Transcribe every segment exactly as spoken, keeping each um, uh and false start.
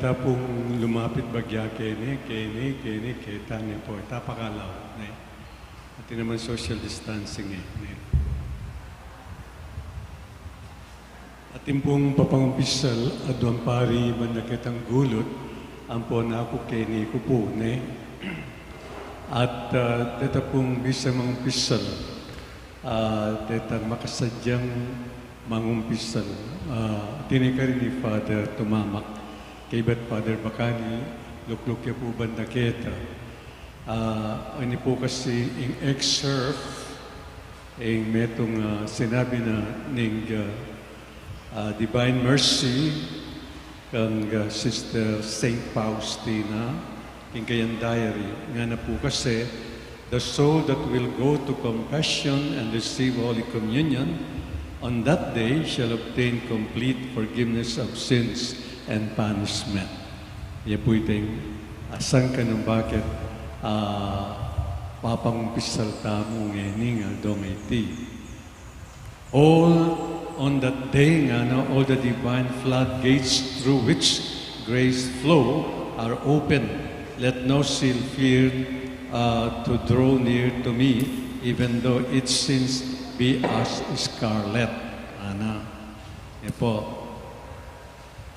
Ita pung lumapit bagya keni, keni, keni, keta ne pu, ita pakalaw, ne? Atin naman social distancing, e, ne? Atin pung papangumpisal, aduang pari banda ketang gulut, ampo naku keni ku pu, ne? At, ah, deta pung bisa mangumpisal, ah, detang makasadyang mangumpisal. Ah, atin ya karin i Father Tumamak, kaybat Father Bacani, lukluk ya pu banda keta. Ah, ini pu kasi ing excerpt, ing metung, ah, sinabi na ning, ah, ah, Divine Mercy, kang, ah, Sister Saint Faustina, king kayang diary, ngana pu kasi, "The soul that will go to confession and receive Holy Communion on that day shall obtain complete forgiveness of sins and punishment." Ya pu iting, ah, sangkan nung bakit, ah, papangumpisal tamu ngening aldo iti. All on that day, ngana, all the divine floodgates through which grace flow are open. Let no seal fear, uh, to draw near to me, even though its sins be as scarlet. Ngana. Yan pu.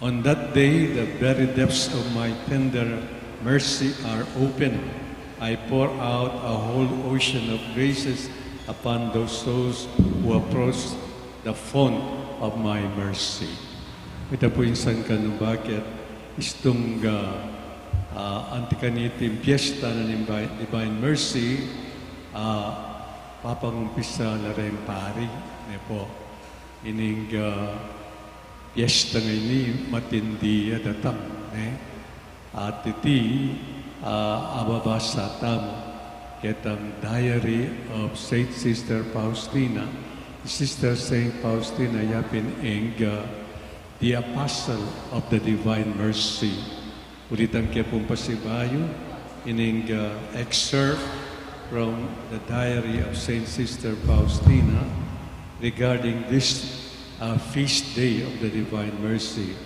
On that day, the very depths of my tender mercy are open. I pour out a whole ocean of graces upon those souls who approach the font of my mercy. Ita pu ing sankan nung bakit istung, ah, ah, anti kaniting piyesta na ning Divine Mercy, ah, papangumpisa la ring pari, ne pu. Ining, ah, piyesta ngeni matindi ya datang, ne? At iti, ah, ababasa tamu ketang Diary of Saint Sister Faustina. Sister Saint Faustina, ya pin ing, ah, the Apostle of the Divine Mercy. Ulitan ke pung pasibayu, ining, ah, excerpt from the Diary of Saint Sister Faustina regarding this, ah, feast day of the Divine Mercy.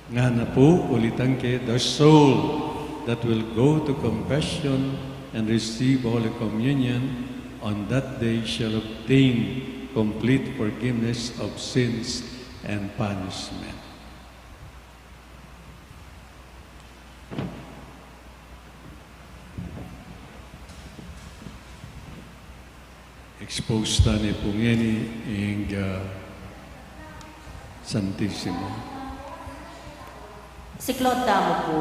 Ngana pu, ulitan ke, the soul that will go to confession and receive Holy Communion on that day shall obtain complete forgiveness of sins and punishment. Expose tane pu ngeni ing, ah, Santisimo. Siklaud tamu pu.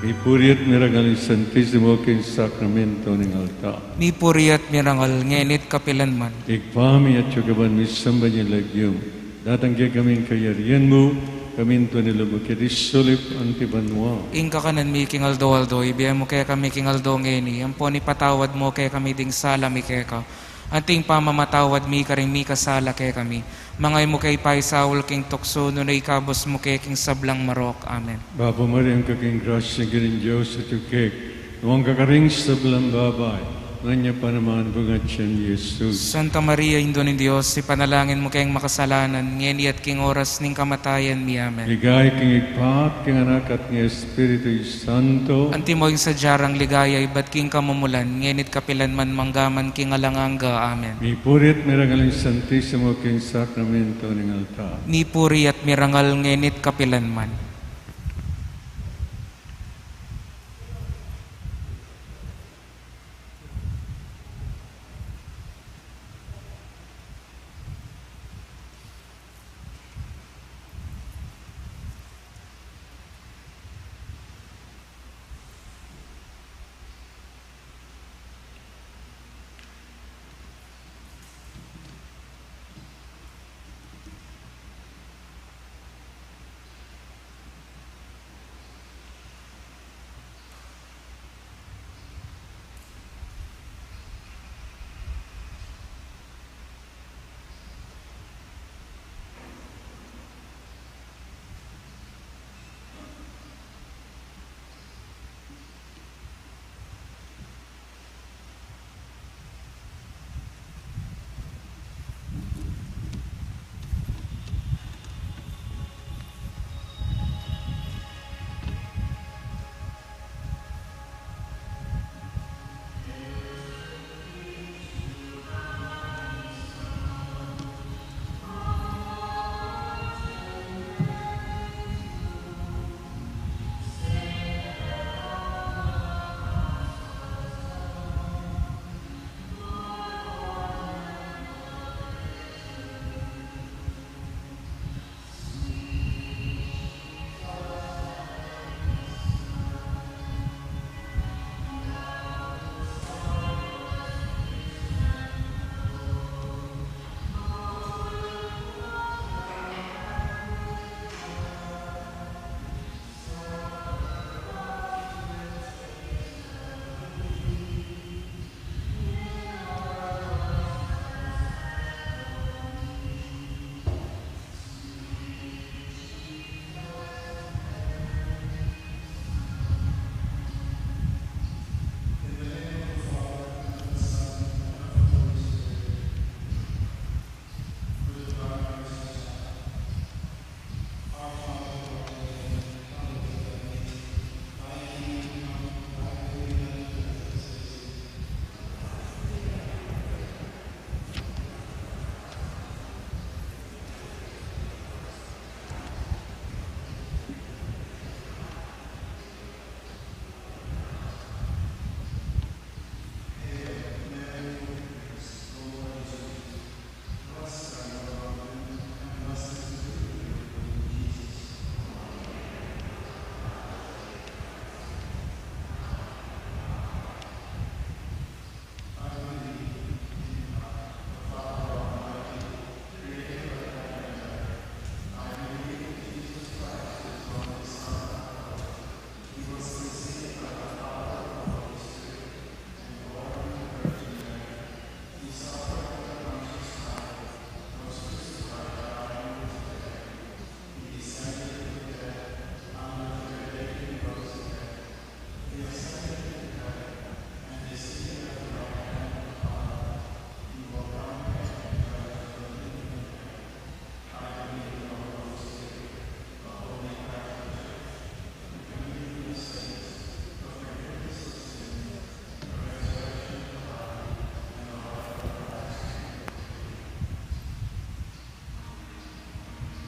Mipuri at mirangal ing Santisimo king sakramento ning altar. Mipuri at mirangal, ngeni at kapilan man. Ibpa mi, atsu ka banua, misamban ya ing lagyu mu. Datang kekami ing kayarian mu, mipamintuan ing lub mu keti sulip anti banua. Ing kakanan mi king aldo-aldo, ibie mu kekami king aldo ngeni, ampon ipatawad mu kekami ding sala mi keka, anti ing pamamatawad mi karing mikasala kekami. Manga e mu ke paisaul king tuksu, nune ikabus mu ke king sablang marok. Amen. Bapu Maria, mitmu ka king grasya, ing Ginung Dios atyu keka. Nuan ka karing sablang babai, nuan ya pa naman ing bunga ning tiyan mu, i Jesus. Santa Maria, Indu ning Dios, ipanalangin mu keng makasalanan, ngeni at king oras ning kamatayan mi. Amen. Ligaya king Ibpa, at king Anak, at king Espiritu Santo. Antimo ing sadya rang ligaya ibat king kamumulan, ngeni at kapilan man, mangga man king alang angga. Amen. Mipuri at mirangal ing Santisimo king sakramento ning altar. Mipuri at mirangal, ngeni at kapilan man.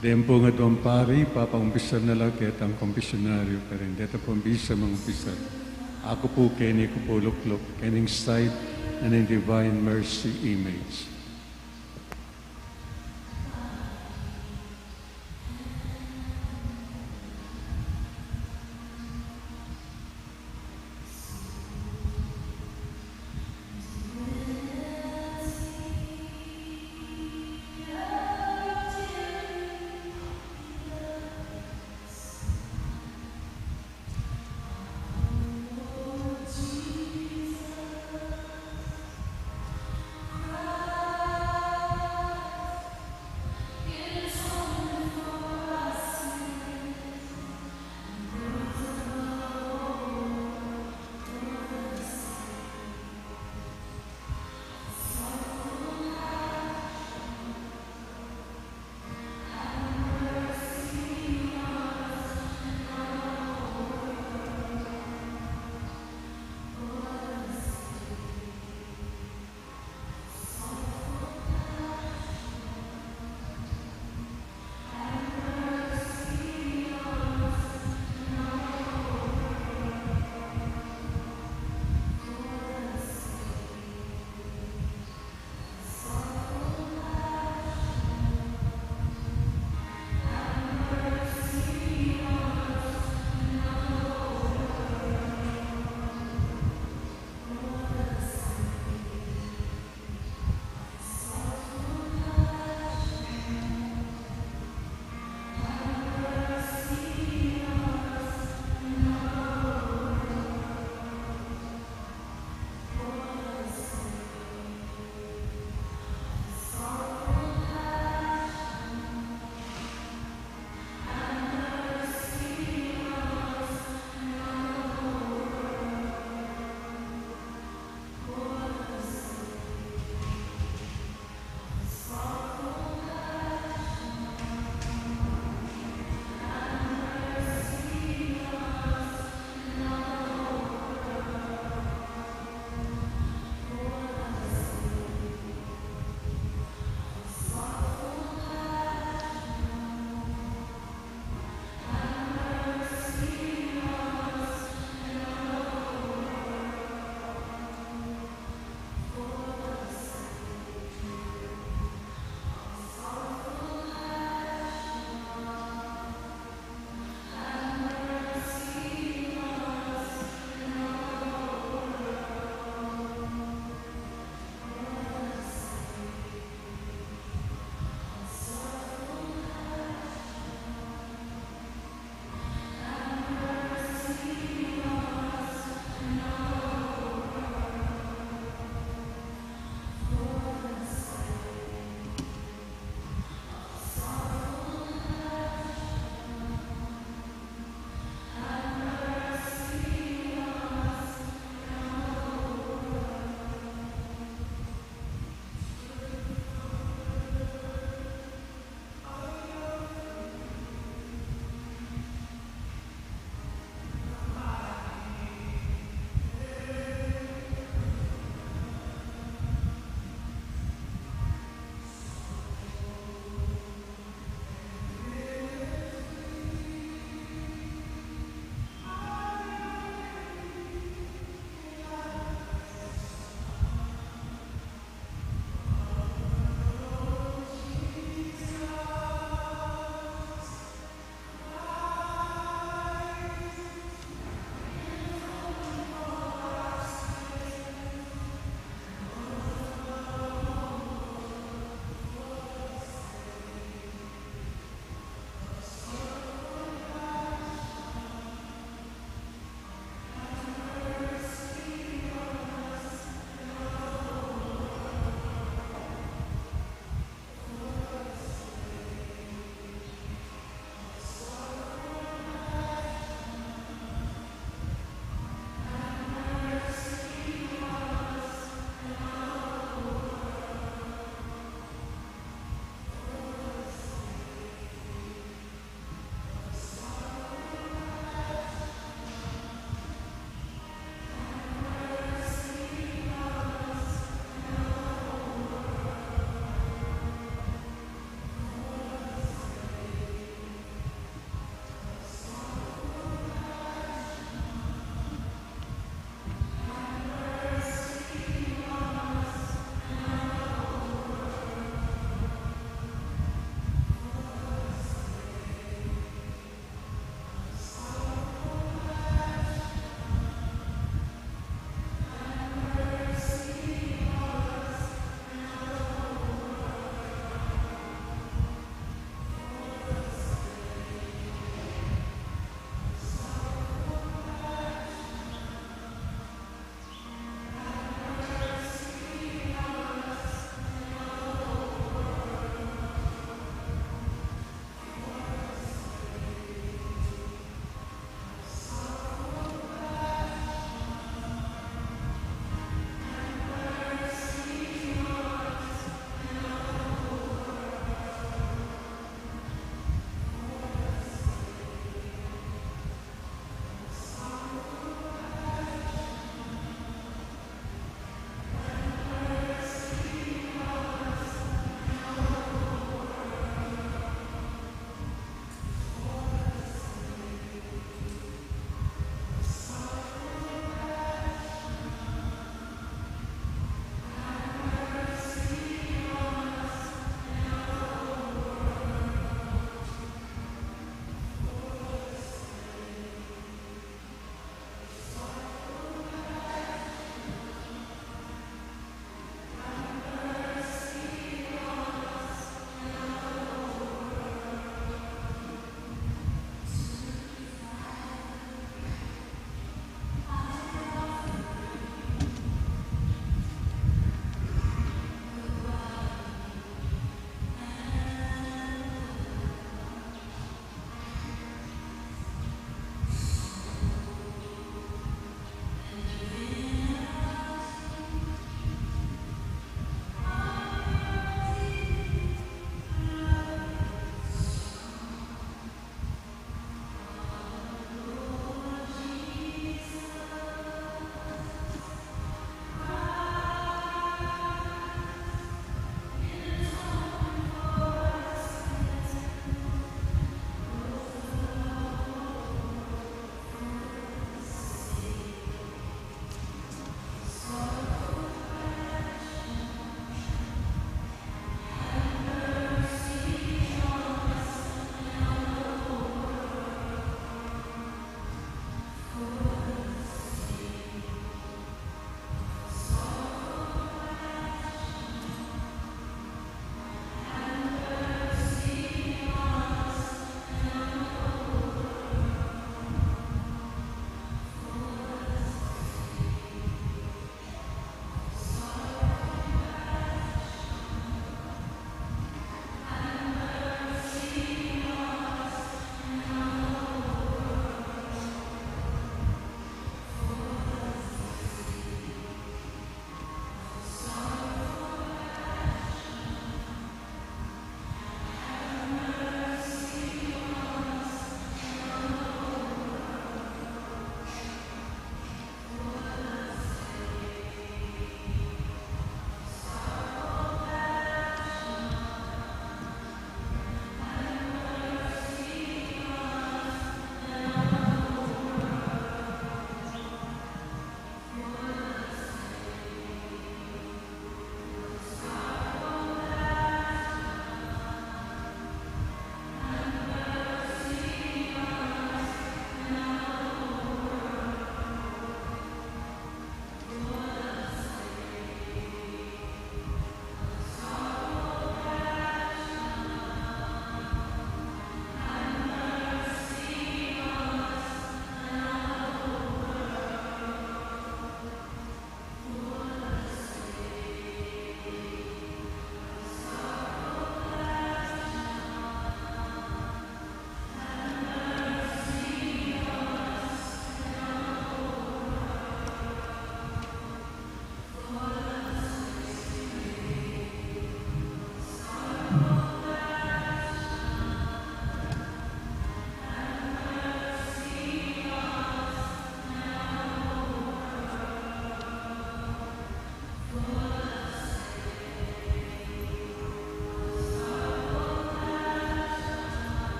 Deng pung aduang pari, papaumpisan na la ketang kompisyonaryu, pero ing deta pung bisa mangumpisal. Aku pu keni ku pulukluk, kening site na ning Divine Mercy Image.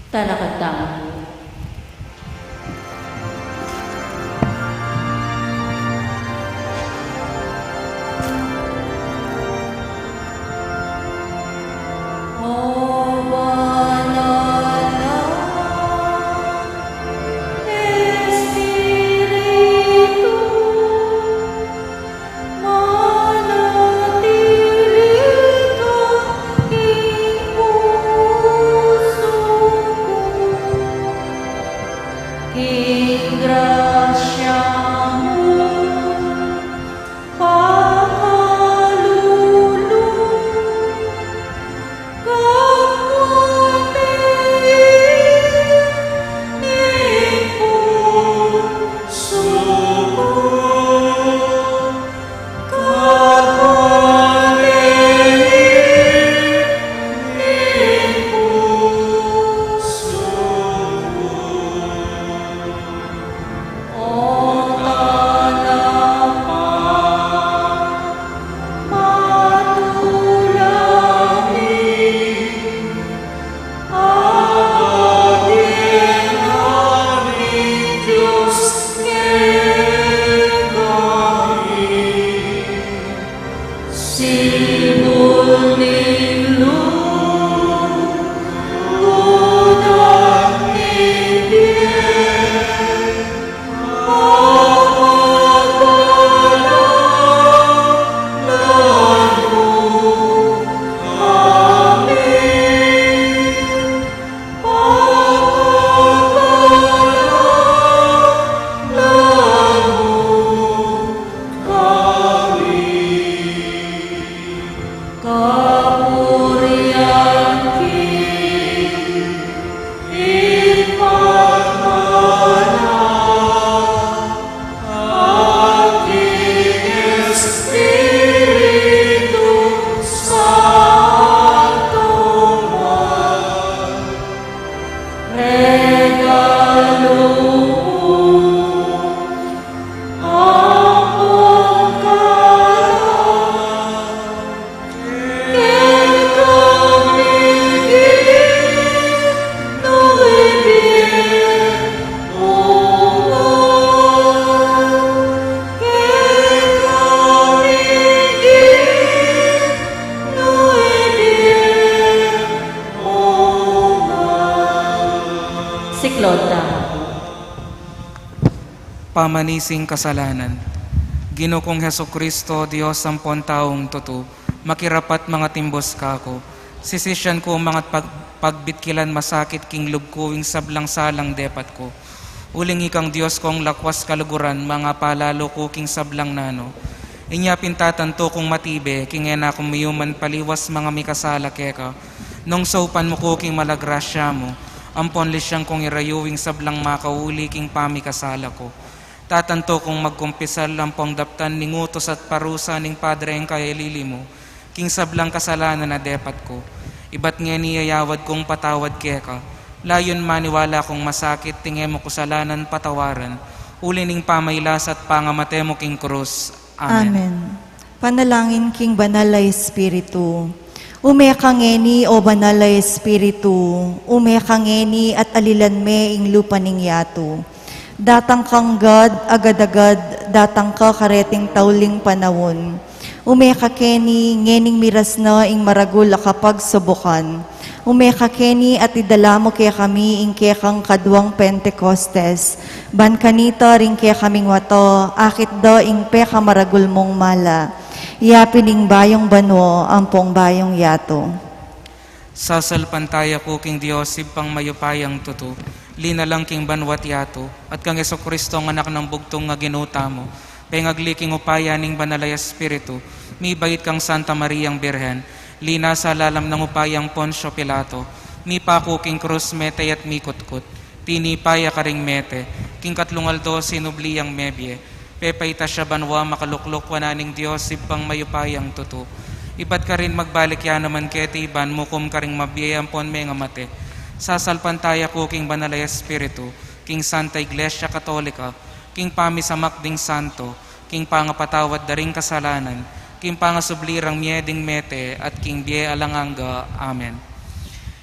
Talakad tamu. O banal a Espiritu, manatili ka king pusu ku, king grasya mu pakalulu. Kapurian ki ipagmana, at king Espiritu Santo man, regalu mu ampon kalat. Siklaud tamu. Pamanisin kasalanan. Ginu kung Jesucristo, Dios ampon taung tutu, makirapat mangatimbus kaku. Sisisian ku mangat pag-, pagbitkilan masakit king lub ku ing sablang salang depat ku. Uling ikang Dios kung lakwas kaluguran, mangapalalu ku king sablang nanu. Inya pin tatantu kung matibe, king e na ku miyuman paliwas mangamikasala keka. Nung saupan mu ku king mala grasya mu, ampon lisian kung irayu ing sablang makauli king pamikasala ku. Tatantu kung magkumpisal ampong daptan ning utus at parusa ning Padre ing kayalili mu, king sablang kasalanan a depat ku. Ibat ngeni ayawad kung patawad keka, layun maniwala kung masakit ing e mu kusalanan patawaran, uli ning pamailasa at pangamate mu king krus. Amen. Amen. Panalangin king Banal a Espiritu. Ume ka ngeni, O Banal a Espiritu, ume ka ngeni at alilan me ing lupa ning yatu. Datang kang gad, agad-agad, datang ka kareting tauling panaun. Ume ka keni, ngening miras na ing maragul a kapagsubukan. Ume ka keni at idala mu kekami ing kekang kaduang Pentecostes, ban kanita ring kekaming wata, akit da ing pekamaragul mung mala. Iya pin ing bayung banua ampong bayung yatu. Sasalpantaya ku king Dios, Ibpang mayupayang tutu, linalang king banua't yatu, at kang Jesucristo, Anak nang bugtung a Ginu tamu, pengagli king upaya ning Banal a Espiritu, mibait kang Santa Mariang Birhen, linasa lalam nang upayang Poncio Pilato, mipaku king krus, mete at mikutkut, tinipa ya karing mete, king katlung aldo sinubli yang mebie, pepaitas ya banua, makalukluk wanan ning Dios Ibpang mayupayang tutu. Ibat karin magbalik ya naman keti ban mukum karing mabie ampon mengamate. Sasalpantaya ku king Banal a Espiritu, king Santa Iglesia Katolika, king pamisamak ding santo, king pangapatawad da ring kasalanan, king pangasubli rang mie ding mete, at king bie alang angga. Amen.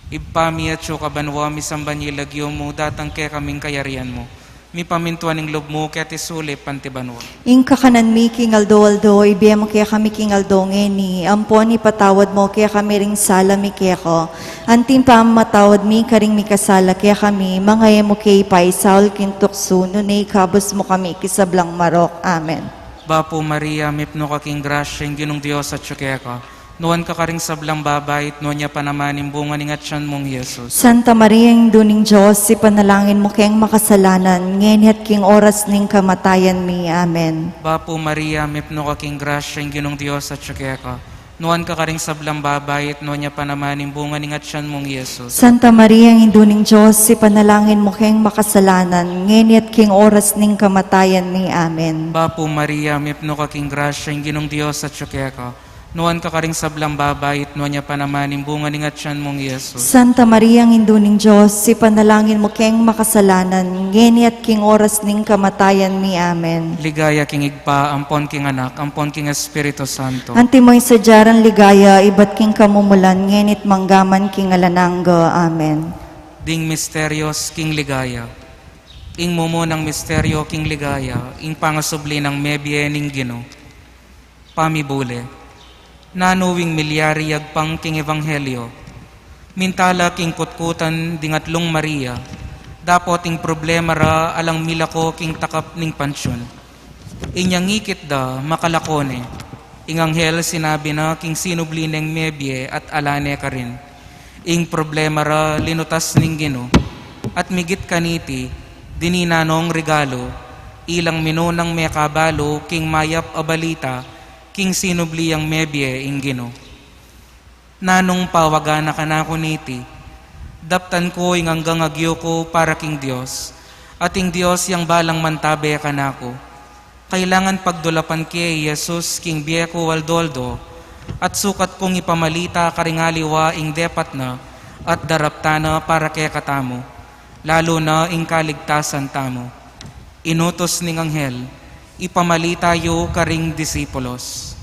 Ibpa mi, atsu ka banua, misamban ya ing lagyu mu, datang kekami ing kayarian mu. Mipamintuan ing lub mu keti sulip anti banua. Ing kakanan mi king aldo-aldo, ibie mu kekami king aldo ngeni, ampon ipatawad mu kekami ring sala mi keka, anti ing pamamatawad mi karing mikasala kekami, manga e mu ke ipaisaul king tuksu, nune ikabus mu kami king sablang marok. Amen. Bapu Maria, mipnu ka king grasya, ing Ginung Dios atsu keka. Nuan ka karing sablang babai, at nuan ya pa naman ing bunga ning atyan mung Jesus. Santa Maria, Indu ning Dios, ipanalangin mu keng makasalanan, ngeni at king oras ning kamatayan mi. Amen. Bapu Maria, mipnu ka king grasya, ing Ginung Dios atsu keka. Nuan ka karing sablang babai, at nuan ya pa naman ing bunga ning atyan mung Jesus. Santa Maria, Indu ning Dios, ipanalangin mu keng makasalanan, ngeni at king oras ning kamatayan mi. Amen. Bapu Maria, mipnu ka king grasya, ing Ginung Dios atsu keka. Nuan ka karing sablang babai, at nuan ya pa naman ing bunga ning atyan mung Jesus. Santa Maria, Indu ning Dios, ipanalangin mu keng makasalanan, ngeni at king oras ning kamatayan mi. Amen. Ligaya king Ibpa, ampon king Anak, ampon king Espiritu Santo. Antimo ing sadya rang ligaya, ibat king kamumulan, ngeni at manggaman king alang angga. Amen. Ding misterios king ligaya. Ing mumunang misterio king ligaya, ing pangasubli nang mebie ning Ginu. Pamibule. Nanu ing milyari agpang king ebanghelyo? Mintala king kutkutan ding atlung Maria, dapot ing problema ra alang milako king takap ning pansyun. Inyang ikit da, makalako ne. Ing anghel sinabi na king sinubli neng mebie at ala ne karin. Ing problema ra linutas ning Ginu, at migit kaniti, dininan nong regalu, ilang minunang mekabalu king mayap a balita, king sinubli yang mebie ing Ginu. Nanung pawagan na kanaku niti? Daptan ku ing anggang agyu ku para king Dios, at ing Dios yang balang mantabe kanaku. Kailangan pagdulapan ke i Jesus king bie ku aldo-aldo, at sukat kung ipamalita karing aliwa ing depat na at daraptan na para kekatamu, lalu na ing kaligtasan tamu. Inutus ning anghel, ipamalita yu karing disipulos.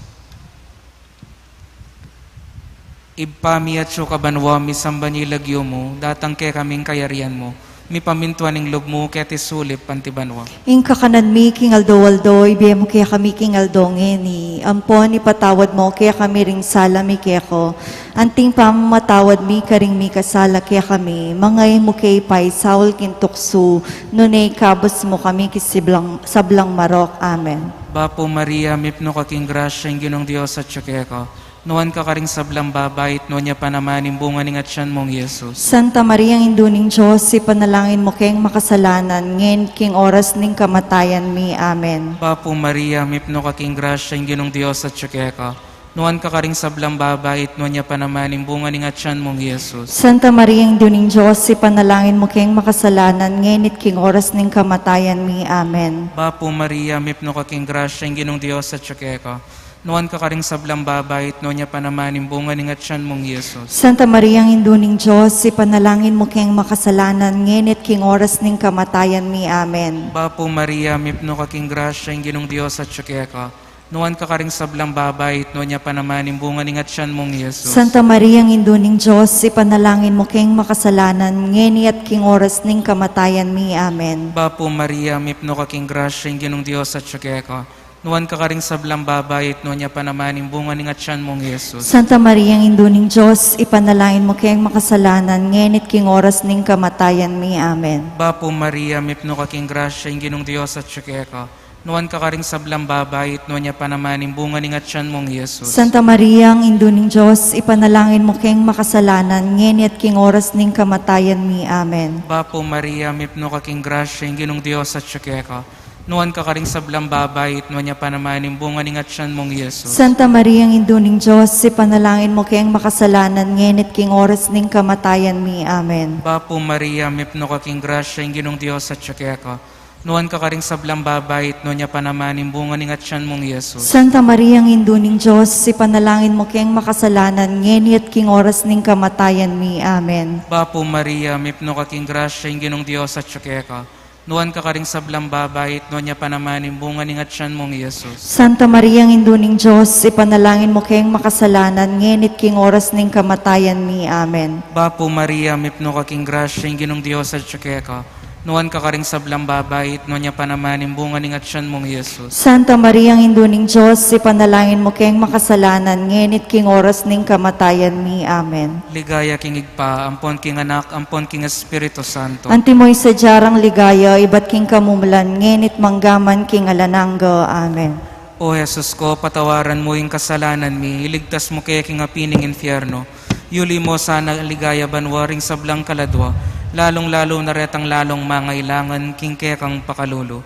Ibpa mi atsu ka banua, misamban ya ing lagyu mu, datang kekami ing kayarian mu, mipamintuan ing lub mu keti sulip anti banua. Ing kakanan mi king aldo-aldo, ibie mu kekami king aldo ngeni, ampon ipatawad mu kekami ring sala mi keka, anti ing pamamatawad mi karing mikasala kekami, manga e mu ke ipaisaul king tuksu, nune ikabus mu kami king siblang, sablang marok. Amen. Bapu Maria, mipnu ka king grasya, ing Ginung Dios atsu keka. Nuan ka karing sablang babai, at nuan ya pa naman ing bunga ning atyan mung Jesus. Santa Maria, Indu ning Dios, ipanalangin mu keng makasalanan, ngeni king oras ning kamatayan mi. Amen. Bapu Maria, mipnu ka king grasya, ing Ginung Dios atsu keka. Nuan ka karing sablang babai, at nuan ya pa naman ing bunga ning atyan mung Jesus. Santa Maria, Indu ning Dios, ipanalangin mu keng makasalanan, ngeni at king oras ning kamatayan mi. Amen. Bapu Maria, mipnu ka king grasya, ing Ginung Dios atsu keka. Nuan ka karing sablang babai, at nuan ya pa naman ing bunga ning atyan mung Jesus. Santa Maria, Indu ning Dios, ipanalangin mu keng makasalanan, ngeni at king oras ning kamatayan mi. Amen. Bapu Maria, mipnu ka king grasya, ing Ginung Dios atsu keka. Nuan ka karing sablang babai, at nuan ya pa naman ing bunga ning atyan mung Jesus. Santa Maria, Indu ning Dios, ipanalangin mu keng makasalanan, ngeni at king oras ning kamatayan mi. Amen. Bapu Maria, mipnu ka king grasya, ing Ginung Dios atsu keka. Nuan ka karing sablang babai, at nuan ya pa naman ing bunga ning atyan mung Jesus. Santa Maria, Indu ning Dios, ipanalangin mu keng makasalanan, ngeni at king oras ning kamatayan mi. Amen. Bapu Maria, mipnu ka king grasya, ing Ginung Dios atsu keka. Nuan ka karing sablang babai, at nuan ya pa naman ing bunga ning atyan mung Jesus. Santa Maria, Indu ning Dios, ipanalangin mu keng makasalanan, ngeni at king oras ning kamatayan mi. Amen. Bapu Maria, mipnu ka king grasya, ing Ginung Dios atsu keka. Nuan ka karing sablang babai, at nuan ya pa naman ing bunga ning atyan mung Jesus. Santa Maria, Indu ning Dios, ipanalangin mu keng makasalanan, ngeni at king oras ning kamatayan mi. Amen. Bapu Maria, mipnu ka king grasya, ing Ginung Dios atsu keka. Nuan ka karing sablang babai, at nuan ya pa naman ing bunga ning atyan mung Jesus. Santa Maria, Indu ning Dios, ipanalangin mu keng makasalanan, ngeni at king oras ning kamatayan mi. Amen. Bapu Maria, mipnu ka king grasya, ing Ginung Dios atsu keka. Nuan ka karing sablang babai, at nuan ya pa naman ing bunga ning atyan mung Jesus. Santa Maria, Indu ning Dios, ipanalangin mu keng makasalanan, ngeni at king oras ning kamatayan mi. Amen. Bapu Maria, mipnu ka king grasya, ing Ginung Dios atyu keka. Nuan ka karing sablang babai, at nuan ya pa naman ing bunga ning atyan mung Jesus. Santa Maria, Indu ning Dios, ipanalangin mu keng makasalanan, ngeni at king oras ning kamatayan mi. Amen. Ligaya king Ibpa, ampon king Anak, ampon king Espiritu Santo. Antimo ing sadya rang ligaya, ibat king kamumulan, ngeni at mangga man king alang angga. Amen. O Jesus ko, patawaran mu ing kasalanan mi, iligtas mu ke king api ning infierno, yuli mu sana king ligaya banua ring sablang kaladua, lalung-lalu na retang lalung mangailangan king kekang pakalulu.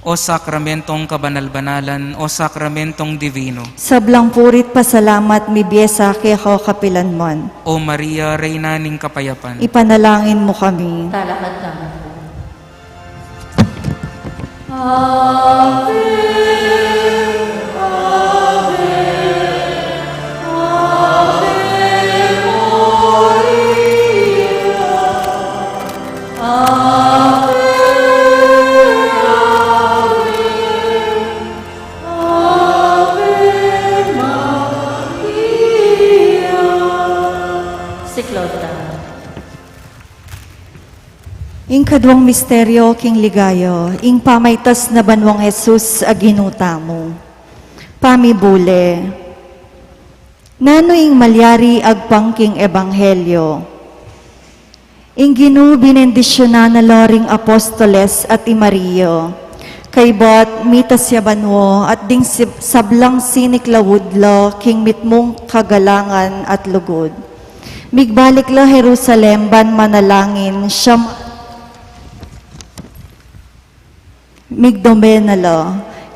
O sakramentong kabanal-banalan, o sakramentong dibino. Sablang puri't pasalamat mibie sa keka kapilanman. O Maria, Reyna ning kapayapan. Ipanalangin mu kami. Talakad tamu. Ave, Ave, Ave Maria. Ave, Ave, Ave Maria. Siklaud tamu. Ing kaduang misteryo king ligaya, ing pamaitas na banuang Jesus a Ginu tamu. Pamibule. Nanu ing malyari agpang king ebanghelyo? Ing Ginu binendisyunan na la ring apostoles at i Maria. Kaybat mitas ya banua at ding sib-, sablang siniklaud la king mitmung kagalangan at lugud. Migbalik la Jerusalem ban manalangin, siyam migdome na la.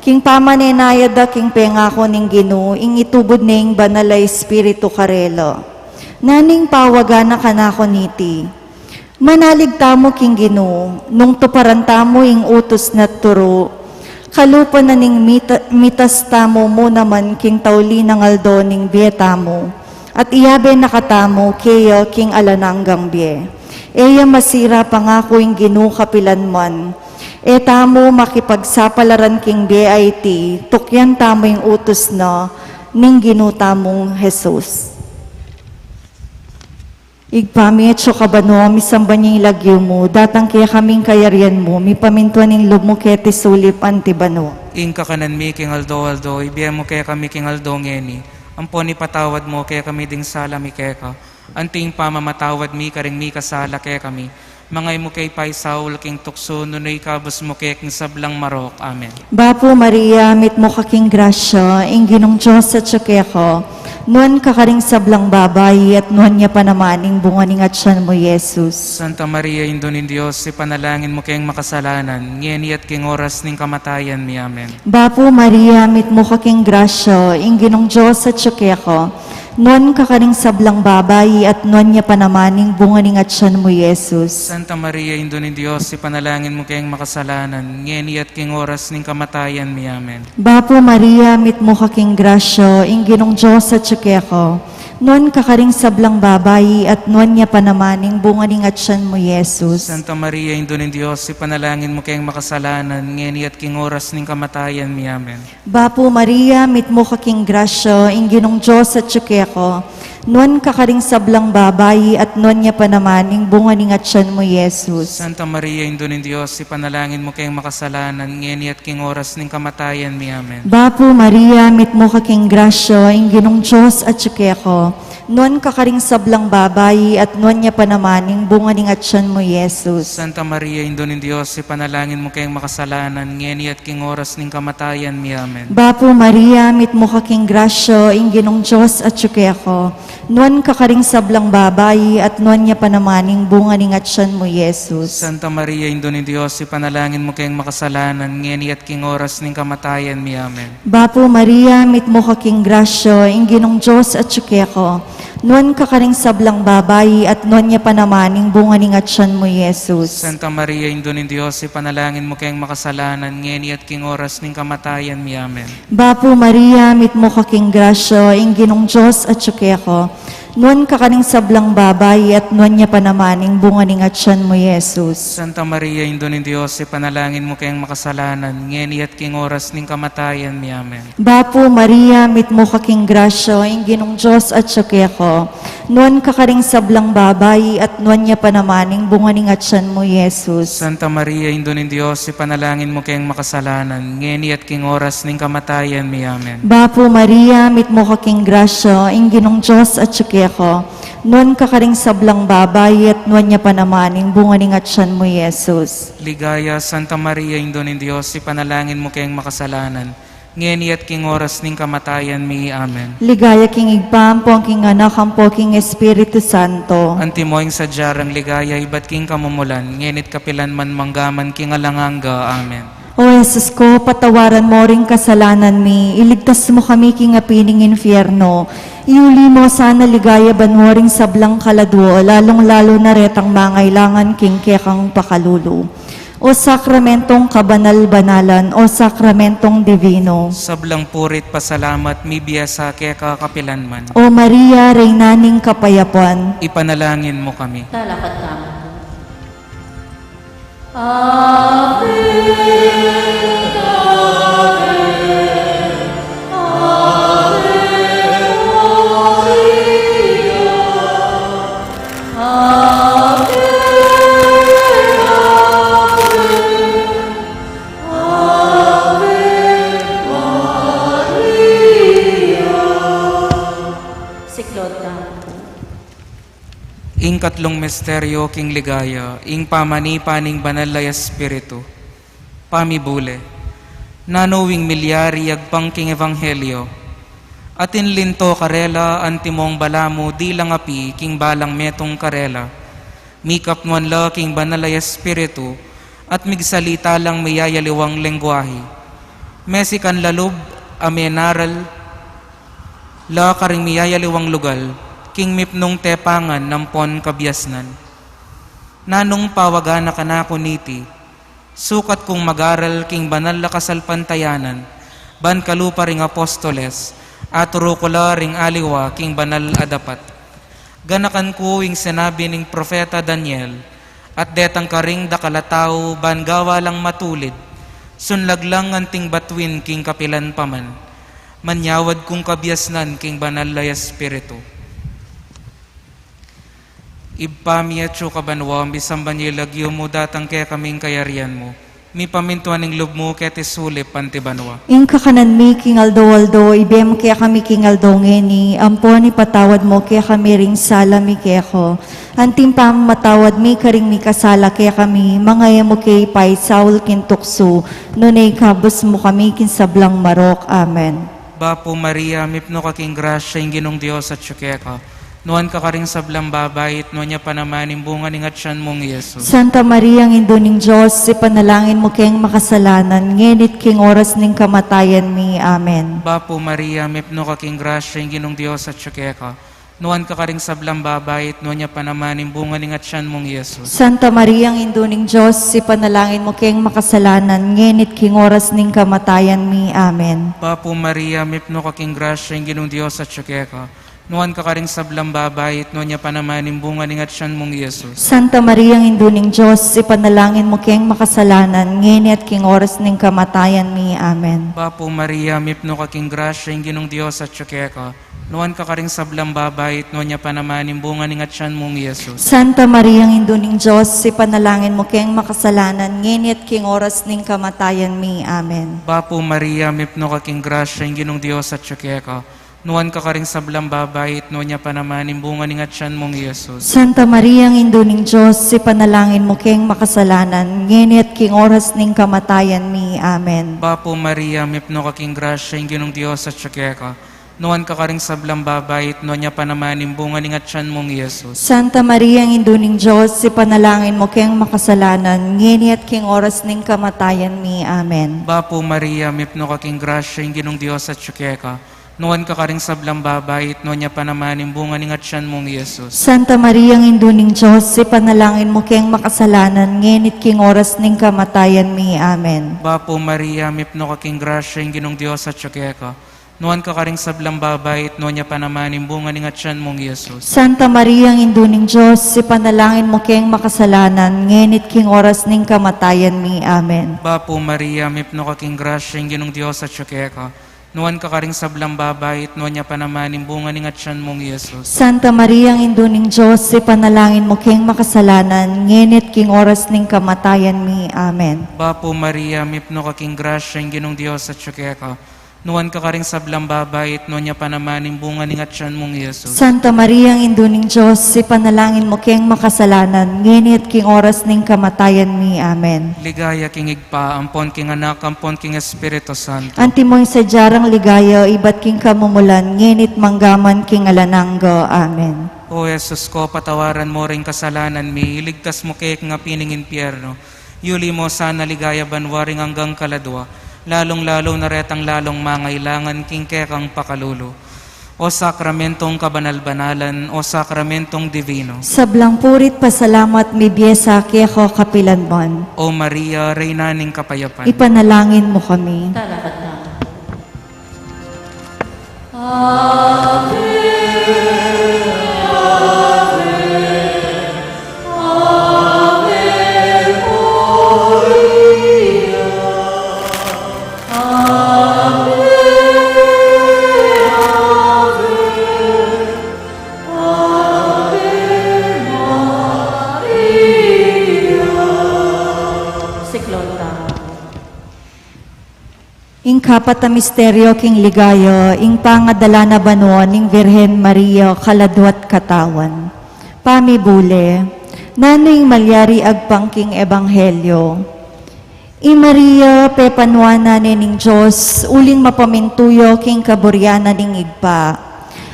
King pamanenaya da king pengaku ning Ginu, ing itubud ne ing Banal a Espiritu karela. Nanu ing pawaga na kanaku niti? Manalig tamu king Ginu, nung tuparan tamu ing utus na turu. Kalupa na ning mita-, mitas tamu mu naman king tauli nang aldo ning bie tamu. At iyabe na katamu keya king alang anggang bie. E ya masira, pangaku ing Ginu kapilanman. E tamu makipagsapalaran king bie a iti, tukyan tamu ing utus na ning Ginu tamung Jesus. Ibpa mi, atsu ka banua, misamban ya ing lagyu mu, datang kekami ing kayarian mu, mipamintuan ing lub mu keti sulip anti banua. Ing kakanan mi king aldo-aldo, ibie mu kekami king aldo ngeni, ampon ipatawad mu kekami ding sala mi keka, anti ing pamamatawad mi karing mikasala kekami. Manga e mu ke paisaul king tuksu, nune ikabus mu ke king sablang marok. Amen. Bapu Maria, mitmu ka king grasya, ing Ginung Dios atsu keka. Nuan ka karing sablang babai, at nuan ya pa naman ing bunga ning atyan mu, Jesus. Santa Maria, Indu ning Dios, ipanalangin mu keng makasalanan, ngeni at king oras ning kamatayan mi. Amen. Bapu Maria, mitmu ka king grasya, ing Ginung Dios atsu keka. Nuan ka karing sablang babai, at nuan ya pa naman ing bunga ning atyan mu, Jesus. Santa Maria, Indu ning Dios, ipanalangin mu keng makasalanan, ngeni at king oras ning kamatayan mi. Amen. Bapu Maria, mitmu ka king grasya, ing Ginung Dios atsu keka. Nuan ka karing sablang babai, at nuan ya pa naman ing bunga ning atyan mu, Jesus. Santa Maria, Indu ning Dios, ipanalangin mu keng makasalanan, ngeni at king oras ning kamatayan mi. Amen. Bapu Maria, mitmu ka king grasya, ing Ginung Dios atsu keka. Nuan ka karing sablang babai, at nuan ya pa naman ing bunga ning atyan mu, Jesus. Santa Maria, Indu ning Dios, ipanalangin mu keng makasalanan, ngeni at king oras ning kamatayan mi. Amen. Bapu Maria, mitmu ka king grasya, ing Ginung Dios atsu keka. Nuan ka karing sablang babai, at nuan ya pa naman ing bunga ning atyan mu, Jesus. Santa Maria, Indu ning Dios, ipanalangin mu keng makasalanan, ngeni at king oras ning kamatayan mi. Amen. Bapu Maria, mitmu ka king grasya, ing Ginung Dios atsu keka. Nuan ka karing sablang babai, at nuan ya pa naman ing bunga ning atyan mu, Jesus. Santa Maria, Indu ning Dios, ipanalangin mu keng makasalanan, ngeni at king oras ning kamatayan mi. Amen. Bapu Maria, mitmu ka king grasya, ing Ginung Dios atsu keka. Nuan ka karing sablang babai, at nuan ya pa naman ing bunga ning atyan mu, Jesus. Santa Maria, Indu ning Dios, ipanalangin mu keng makasalanan, ngeni at king oras ning kamatayan mi. Amen. Bapu Maria, mitmu ka king grasya, ing Ginung Dios atsu keka. Nuan ka karing sablang babai, at nuan ya pa naman ing bunga ning atyan mu, Jesus. Santa Maria, Indu ning Dios, ipanalangin mu keng makasalanan, ngeni at king oras ning kamatayan mi. Amen. Bapu Maria, mitmu ka king grasya, ing Ginung Dios atyu keka. Nuan ka karing sablang babai, at nuan ya pa naman ing bunga ning atyan mu, Jesus. Santa Maria, Indu ning Dios, ipanalangin mu keng makasalanan, ngeni at king oras ning kamatayan mi. Amen. Bapu Maria, mitmu ka king grasya, ing Ginung Dios atyu keka. Nuan ka karing sablang babai, at nuan ya pa naman ing bunga ning atyan mu, Jesus. Ligaya, Santa Maria, Indu ning Dios, ipanalangin mu keng makasalanan, ngeni at king oras ning kamatayan mi. Amen. Ligaya king Ibpa, ampo king Anak, ampo king Espiritu Santo. Antimo ing sadya rang ligaya ibat king kamumulan, ngeni at kapilan man, mangga man king alang angga. Amen. O Jesus ko, patawaran mo ring kasalanan mi, iligtas mo kami king api ning infierno, iuli mo sana ligaya banua ring sablang kaladua, lalung-lalu na retang mangailangan king kekang pakalulu. O sakramentong kabanal-banalan, o sakramentong divino. Sablang puri't pasalamat mibie sa keka kapilan man. O Maria, Reyna ning kapayapan. Ipanalangin mo kami. Talakad tamu. Ave, Ave, Ave Maria. Ave, Ave, Ave Maria. Siklod tamu. Ing katlung misteryo king ligaya, ing pamanipa ning Banal a Espiritu. Pamibule. Nanu ing milyari agpang king ebanghelyo? Atin linto karela antimong balamu dilang api king balang metung karela. Mikapnuan la king Banal a Espiritu, at migsalita lang miyayaliwang lengguahe. Mesikan la lub a menaral la karing miyayaliwang lugal, king mipnung tepangan ampon kabiasnan. Nanung pawagan na kanaku niti, sukat kung mag-aral king banal a kasalpantayanan, ban kalupa ring apostoles, aturu ku la ring aliwa king banal a dapat. Ganakan ku ing sinabi ning propeta Daniel, at detang karing dakal a tau ban gawa lang matulid, sunlag lang anting batuin king kapilan pa man. Manyawad kung kabiasnan king Banal a Espiritu. Ibpa mi atsu ka banua, misamban ya ing lagyu mu, datang kekami ing kayarian mu, mipamintuan ing lub mu keti sulip anti banua. Ing kakanan mi king aldo-aldo ibie mu kekami king aldo ngeni, ampon ipatawad mu kekami ring sala mi keka, anti ing pamamatawad mi karing mikasala kekami, manga e mu ke paisaul king tuksu, nune ikabus mu kami king sablang marok. Amen. Bapu Maria, mipnu ka king grasya, ing Ginung Dios atyu keka. Nuan ka karing sablang babai, at nuan ya pa naman ing bunga ning atyan mung Jesus. Santa Maria, Indu ning Dios, ipanalangin mu keng makasalanan, ngeni at king oras ning kamatayan mi. Amen. Bapu Maria, mipnu ka king grasya, ing Ginung Dios atyu keka. Nuan ka karing sablang babai, at nuan ya pa naman ing bunga ning atyan mung Jesus. Santa Maria, Indu ning Dios, ipanalangin mu keng makasalanan, ngeni at king oras ning kamatayan mi. Amen. Bapu Maria, mipnu ka king grasya, ing Ginung Dios atyu keka. Nuan ka karing sablang babai, at nuan ya pa naman ing bunga ning atyan mung Jesus. Santa Maria, Indu ning Dios, ipanalangin mu keng makasalanan, ngeni at king oras ning kamatayan mi. Amen. Bapu Maria, mipnu ka king grasya, ing Ginung Dios atyu keka. Nuan ka karing sablang babai, at nuan ya pa naman ing bunga ning atyan mung Jesus. Santa Maria, Indu ning Dios, ipanalangin mu keng makasalanan, ngeni at king oras ning kamatayan mi. Amen. Bapu Maria, mipnu ka king grasya, ing Ginung Dios atyu keka. Nuan ka karing sablang babai, at nuan ya pa naman ing bunga ning atyan mung Jesus. Santa Maria, Indu ning Dios, ipanalangin mu keng makasalanan, ngeni at king oras ning kamatayan mi. Amen. Bapu Maria, mipnu ka king grasya, ing Ginung Dios atyu keka. Nuan ka karing sablang babai, at nuan ya pa naman ing bunga ning atyan mung Jesus. Santa Maria, Indu ning Dios, ipanalangin mu keng makasalanan, ngeni at king oras ning kamatayan mi. Amen. Bapu Maria, mipnu ka king grasya, ing Ginung Dios atyu keka. Nuan ka karing sablang babai, at nuan ya pa naman ing bunga ning atyan mung Jesus. Santa Maria, Indu ning Dios, ipanalangin mu keng makasalanan, ngeni at king oras ning kamatayan mi. Amen. Bapu Maria, mipnu ka king grasya, ing Ginung Dios atyu keka. Nuan ka karing sablang babai, at nuan ya pa naman ing bunga ning atyan mung Jesus. Santa Maria, Indu ning Dios, ipanalangin mu keng makasalanan, ngeni at king oras ning kamatayan mi. Amen. Bapu Maria, mipnu ka king grasya, ing Ginung Dios atyu keka. Nuan ka karing sablang babai, at nuan ya pa naman ing bunga ning atyan mung Jesus. Santa Maria, Indu ning Dios, ipanalangin mu keng makasalanan, ngeni at king oras ning kamatayan mi. Amen. Bapu Maria, mipnu ka king grasya, ing Ginung Dios atyu keka. Nuan ka karing sablang babai, at nuan ya pa naman ing bunga ning atyan mung Jesus. Santa Maria, Indu ning Dios, ipanalangin mu keng makasalanan, ngeni at king oras ning kamatayan mi. Amen. Ligaya king Ibpa, ampon king Anak, ampon king Espiritu Santo. Antimo ing sadya rang ligaya ibat king kamumulan, ngeni at manggaman king alang angga. Amen. O Jesus ko, patawaran mu ring kasalanan mi, iligtas mu kami king api ning impyerno, yuli mu sana king ligaya banua ring anggang kaladua, lalung-lalu na retang lalung mangailangan king kekang pakalulu. O sakramentong kabanal-banalan, o sakramentong dibino. Sablang puri't pasalamat mibie sa keka kapilanman. O Maria, Reyna ning kapayapan. Ipanalangin mu kami. Talakad na. Ave, Ave, Ave Maria. Ave, Ave, Ave Maria. Siklod tamu. Ing kapat a misteryo king ligaya, ing pangadala na banua ning Virgen Maria, kaladua't katawan. Pamibule, nanu ing malyari agpang king ebanghelyo? I Maria, pepanuan na ne ning Dios, uling mapamintu ya king kaburian na ning Ibpa.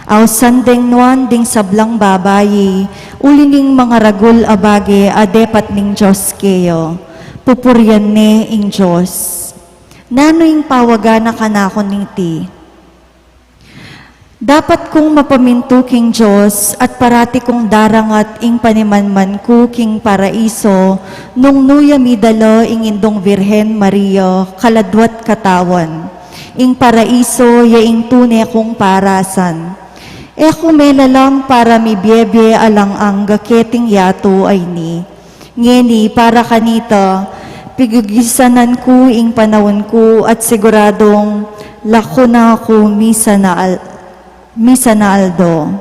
Ausan deng nuan ding sablang babai, uli ning mangaragul a bage a depat ning Dios keya. Pupurian ne ing Dios. Nanu ing pawaga na kanaku niti? Dapat kung mapamintu king Dios at parati kung darangat ing panimanman ku king paraiso, nung nu ya midala ing Indung Virgen Maria, kaladua't katawan. Ing paraiso ya ing tune kung parasan. E ku melalam para mibiebie alang angga keting yatu a ini. Ngeni para kanita, pigugisanan ku ing panaun ku at siguradung laku na ku misan a al-, misan a aldo.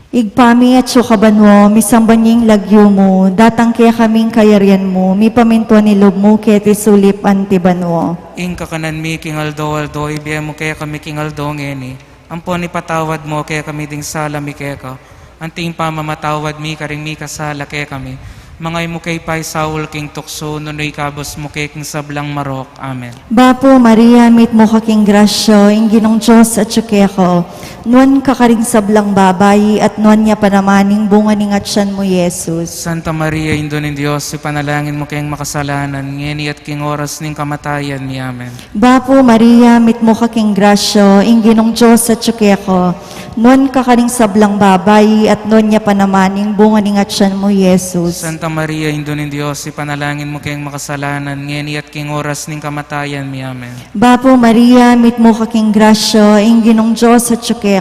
Ibpa mi atsu ka banua, misamban ya ing lagyu mu, datang kekami ing kayarian mu, mipamintuan ing lub mu keti sulip anti banua. Ing kakanan mi king aldo-aldo, ibie mu kekami king aldo ngeni. Ampon ipatawad mu kekami ding sala mi keka, anti ing pamamatawad mi karing mikasala kekami. Manga e mu ke paisaul king tuksu, nune ikabus mu ke king sablang marok. Amen. Bapu Maria, mitmu ka king grasya, ing Ginung Dios atsu keka. Nuan ka karing sablang babai, at nuan ya pa naman ing bunga ning atyan mu, Jesus. Santa Maria, Indu ning Dios, ipanalangin mu keng makasalanan, ngeni at king oras ning kamatayan mi. Amen. Bapu Maria, mitmu ka king grasya, ing Ginung Dios atsu keka. Nuan ka karing sablang babai, at nuan ya pa naman ing bunga ning atyan mu, Jesus. Santa Maria, Indu ning Dios, ipanalangin mu keng makasalanan, ngeni at king oras ning kamatayan mi. Amen. Bapu Maria, mitmu ka king grasya, ing Ginung Dios atsu keka.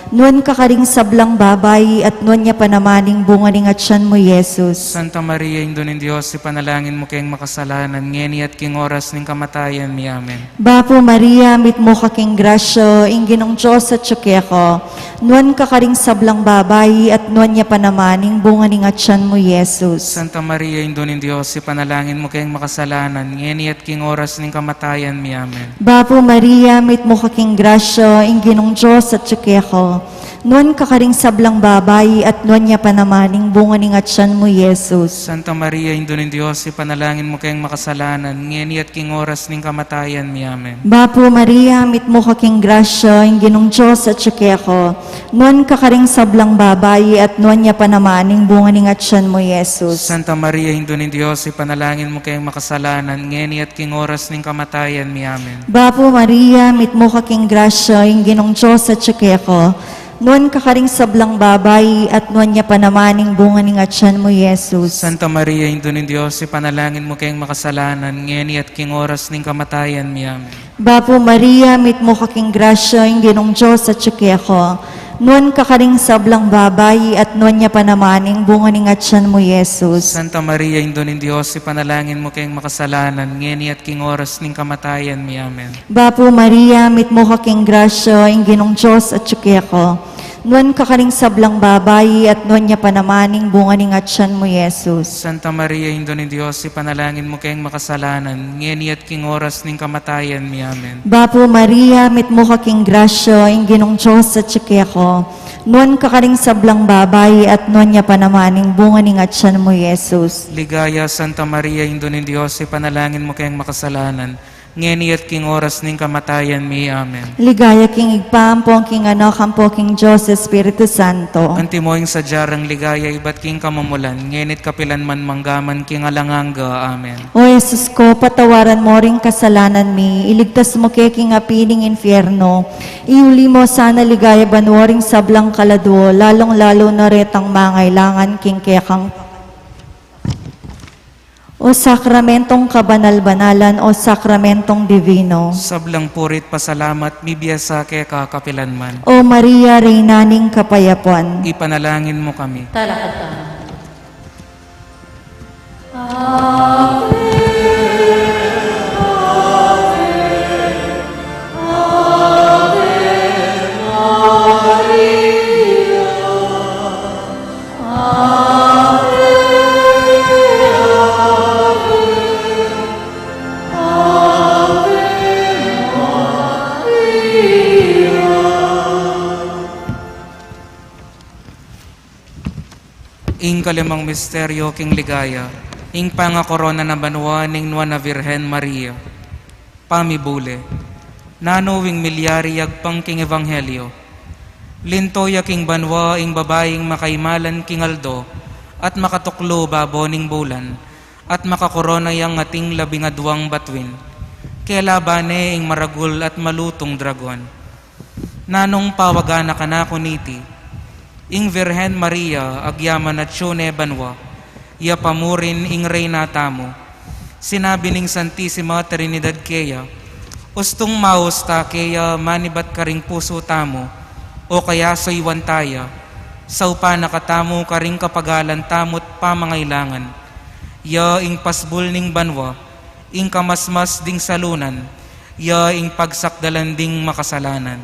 Nuan ka karing sablang babai, at nuan ya pa naman ing bunga ning atyan mu, Jesus. Santa Maria, Indu ning Dios, ipanalangin mu keng makasalanan, ngeni at king oras ning kamatayan mi. Amen. Bapu Maria, mitmu ka king grasya, ing Ginung Dios atsu keka. Nuan ka karing sablang babai, at nuan ya pa naman ing bunga ning atyan mu, Jesus. Santa Maria, Indu ning Dios, ipanalangin mu keng makasalanan, ngeni at king oras ning kamatayan mi. Amen. Bapu Maria, mitmu ka king grasya, ing Ginung Dios atsu keka. Nuan ka karing sablang babai, at nuan ya pa naman ing bunga ning atyan mu, Jesus. Santa Maria, Indu ning Dios, ipanalangin mu keng makasalanan, ngeni at king oras ning kamatayan mi. Amen. Bapu Maria, mitmu ka king grasya, ing Ginung Dios atsu keka. Nuan ka karing sablang babai, at nuan ya pa naman ing bunga ning atyan mu, Jesus. Santa Maria, Indu ning Dios, ipanalangin mu keng makasalanan, ngeni at king oras ning kamatayan mi. Amen. Bapu Maria, mitmu ka king grasya, ing Ginung Dios atsu keka. Nuan ka karing sablang babai, at nuan ya pa naman ing bunga ning atyan mu, Jesus. Santa Maria, Indu ning Dios, ipanalangin mu keng makasalanan, ngeni at king oras ning kamatayan mi. Amen. Bapu Maria, mitmu ka king grasya, ing Ginung Dios atyu keka. Nuan ka karing sablang babai, at nuan ya pa naman ing bunga ning atyan mu, Jesus. Santa Maria, Indu ning Dios, ipanalangin mu keng makasalanan, ngeni at king oras ning kamatayan mi. Amen. Bapu Maria, mitmu ka king grasya, ing Ginung Dios atyu keka. Nuan ka karing sablang babai, at nuan ya pa naman ing bunga ning atyan mu, Jesus. Santa Maria, Indu ning Dios, ipanalangin mu keng makasalanan, ngeni at king oras ning kamatayan mi. Amen. Bapu Maria, mitmu ka king grasya, ing Ginung Dios atyu keka. Nuan ka karing sablang babai, at nuan ya pa naman ing bunga ning atyan mu, Jesus. Ligaya, Santa Maria, Indu ning Dios, ipanalangin mu keng makasalanan, ngeni at king oras ning kamatayan mi. Amen. Ligaya king Ibpa, ampo king Anak, ampo king Dios Espiritu Santo. Antimo ing sadya rang ligaya ibat king kamumulan, ngeni't kapilan man, mangga man king alang angga. Amen. O Jesus ko, patawaran mo ring kasalanan mi, iligtas mo ke king api ning infierno, iuli mo sana king ligaya banua ring sablang kaladua, lalung-lalu na retang mangailangan king kekang. O sakramentong kabanal-banalan, o sakramentong dibino. Sablang puri't pasalamat, mibie sa keka kapilan man. O Maria, Reyna ning kapayapan. Ipanalangin mu kami. Talakad tamu. Ing kalimang misteryo king ligaya, ing pangakorona na banua ning Nuan a Virgen Maria. Pamibule. Nanu ing milyari agpang king ebanghelyo? Linto ya king banua ing babaing makaimalan king aldo, at makatuklu babo ning bulan, at makakorona yang ating labing aduang batuin. Kelaban ne ing maragul at malutung dragon. Nanung pawagan na kanaku niti? Ing Virgen Maria, agyaman atyu ne banua, ya pa murin ing Reyna tamu. Sinabi ning Santisima Trinidad keya, ustung maus ta keya manibat karing pusu tamu, o kaya suyuan ta ya, saupan na katamu karing kapagalan tamu't pamangailangan. Ya ing pasbul ning banua, ing kamasmas ding salunan, ya ing pagsakdalan ding makasalanan.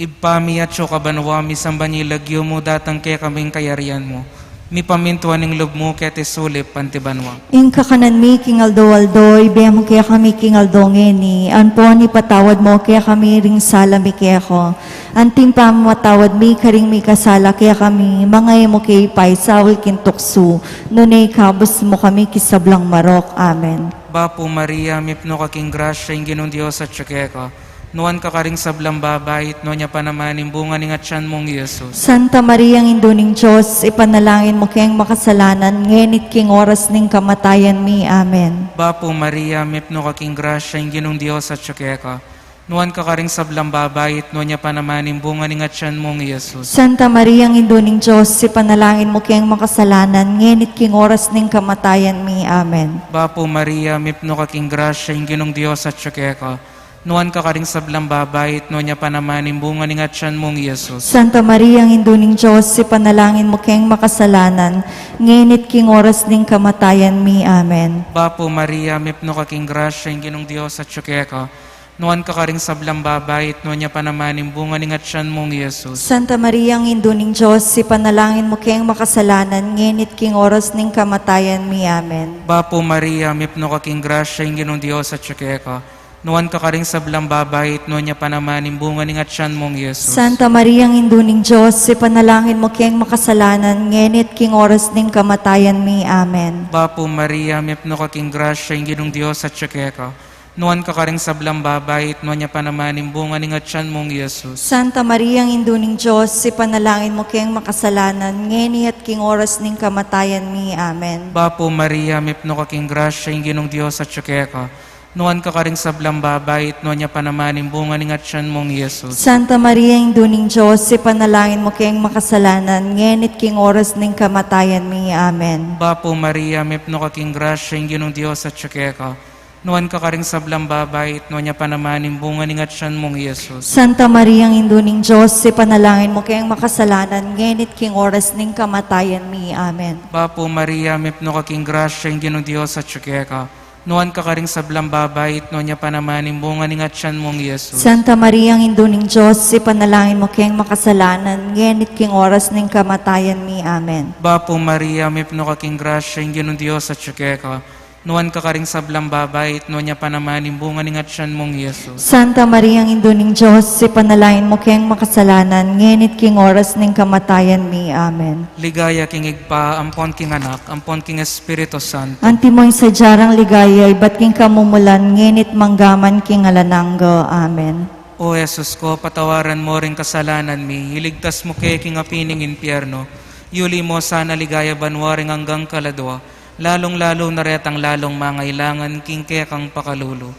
Ibpa mi, atsu ka banua, misamban ya ing lagyu mu, datang kekami ing kayarian mu, mipamintuan ing lub mu keti sulip anti banua. Ing kakanan mi king aldo-aldo, ibie mu kekami king aldo ngeni, ampon ipatawad mu kekami ring sala mi keka, anti ing pamamatawad mi karing mikasala kekami, manga e mu ke ipaisaul king tuksu, nune ikabus mu kami king sablang marok. Amen. Bapu Maria, mipnu ka king grasya, ing Ginung Dios atyu keka. Nuan ka karing sablang babai, at nuan ya pa naman ing bunga ning atyan mung Jesus. Santa Maria, Indu ning Dios, ipanalangin mu keng makasalanan, ngeni't king oras ning kamatayan mi. Amen. Bapu Maria, mipnu ka king grasya, ing Ginung Dios atyu keka. Nuan ka karing sablang babai, at nuan ya pa naman ing bunga ning atyan mung Jesus. Santa Maria, Indu ning Dios, ipanalangin mu keng makasalanan, ngeni't king oras ning kamatayan mi. Amen. Bapu Maria, mipnu ka king grasya, ing Ginung Dios atyu keka. Nuan ka karing sablang babai, at nuan ya pa naman ing bunga ning atyan mung Jesus. Santa Maria, Indu ning Dios, ipanalangin mu keng makasalanan, ngeni't king oras ning kamatayan mi. Amen. Bapu Maria, mipnu ka king grasya, ing Ginung Dios atyu keka. Nuan ka karing sablang babai, at nuan ya pa naman ing bunga ning atyan mung Jesus. Santa Maria, Indu ning Dios, ipanalangin mu keng makasalanan, ngeni't king oras ning kamatayan mi. Amen. Bapu Maria, mipnu ka king grasya, ing Ginung Dios atyu keka. Nuan ka karing sablang babai, at nuan ya pa naman ing bunga ning atyan mung Jesus. Santa Maria, Indu ning Dios, ipanalangin mu keng makasalanan, ngeni't king oras ning kamatayan mi. Amen. Bapu Maria, mipnu ka king grasya, ing Ginung Dios atyu keka. Nuan ka karing sablang babai, at nuan ya pa naman ing bunga ning atyan mung Jesus. Santa Maria, Indu ning Dios, ipanalangin mu keng makasalanan, ngeni at king oras ning kamatayan mi. Amen. Bapu Maria, mipnu ka king grasya, ing Ginung Dios atyu keka. Nuan ka karing sablang babai, at nuan ya pa naman ing bunga ning atyan mung Jesus. Santa Maria, Indu ning Dios, ipanalangin mu keng makasalanan, ngeni at king oras ning kamatayan mi. Amen. Bapu Maria, mipnu ka king grasya, ing Ginung Dios atyu keka. Nuan ka karing sablang babai, at nuan ya pa naman ing bunga ning atyan mung Jesus. Santa Maria, Indu ning Dios, ipanalangin mu keng makasalanan, ngeni at king oras ning kamatayan mi. Amen. Bapu Maria, mipnu ka king grasya, ing Ginung Dios atyu keka. Nuan ka karing sablang babai, at nuan ya pa naman ing bunga ning atyan mung Jesus. Santa Maria, Indu ning Dios, ipanalangin mu keng makasalanan, ngeni at king oras ning kamatayan mi. Amen. Bapu Maria, mipnu ka king grasya, ing Ginung Dios atyu keka. Nuan ka karing sablang babai, at nuan ya pa naman ing bunga ning atyan mung Jesus. Santa Maria, Indu ning Dios, ipanalangin mu keng makasalanan, ngeni at king oras ning kamatayan mi. Amen. Ligaya king Ibpa, ampon king Anak, ampon king Espiritu Santo. Antimo ing sadya rang ligaya ibat king kamumulan, ngeni at manggaman king alang angga. Amen. O Jesus ko, patawaran mu ring kasalanan mi, iligtas mu ke king api ning impyerno, yuli mu sana ligaya banua ring anggang kaladua, lalung-lalu na retang lalung mangailangan king kekang pakalulu.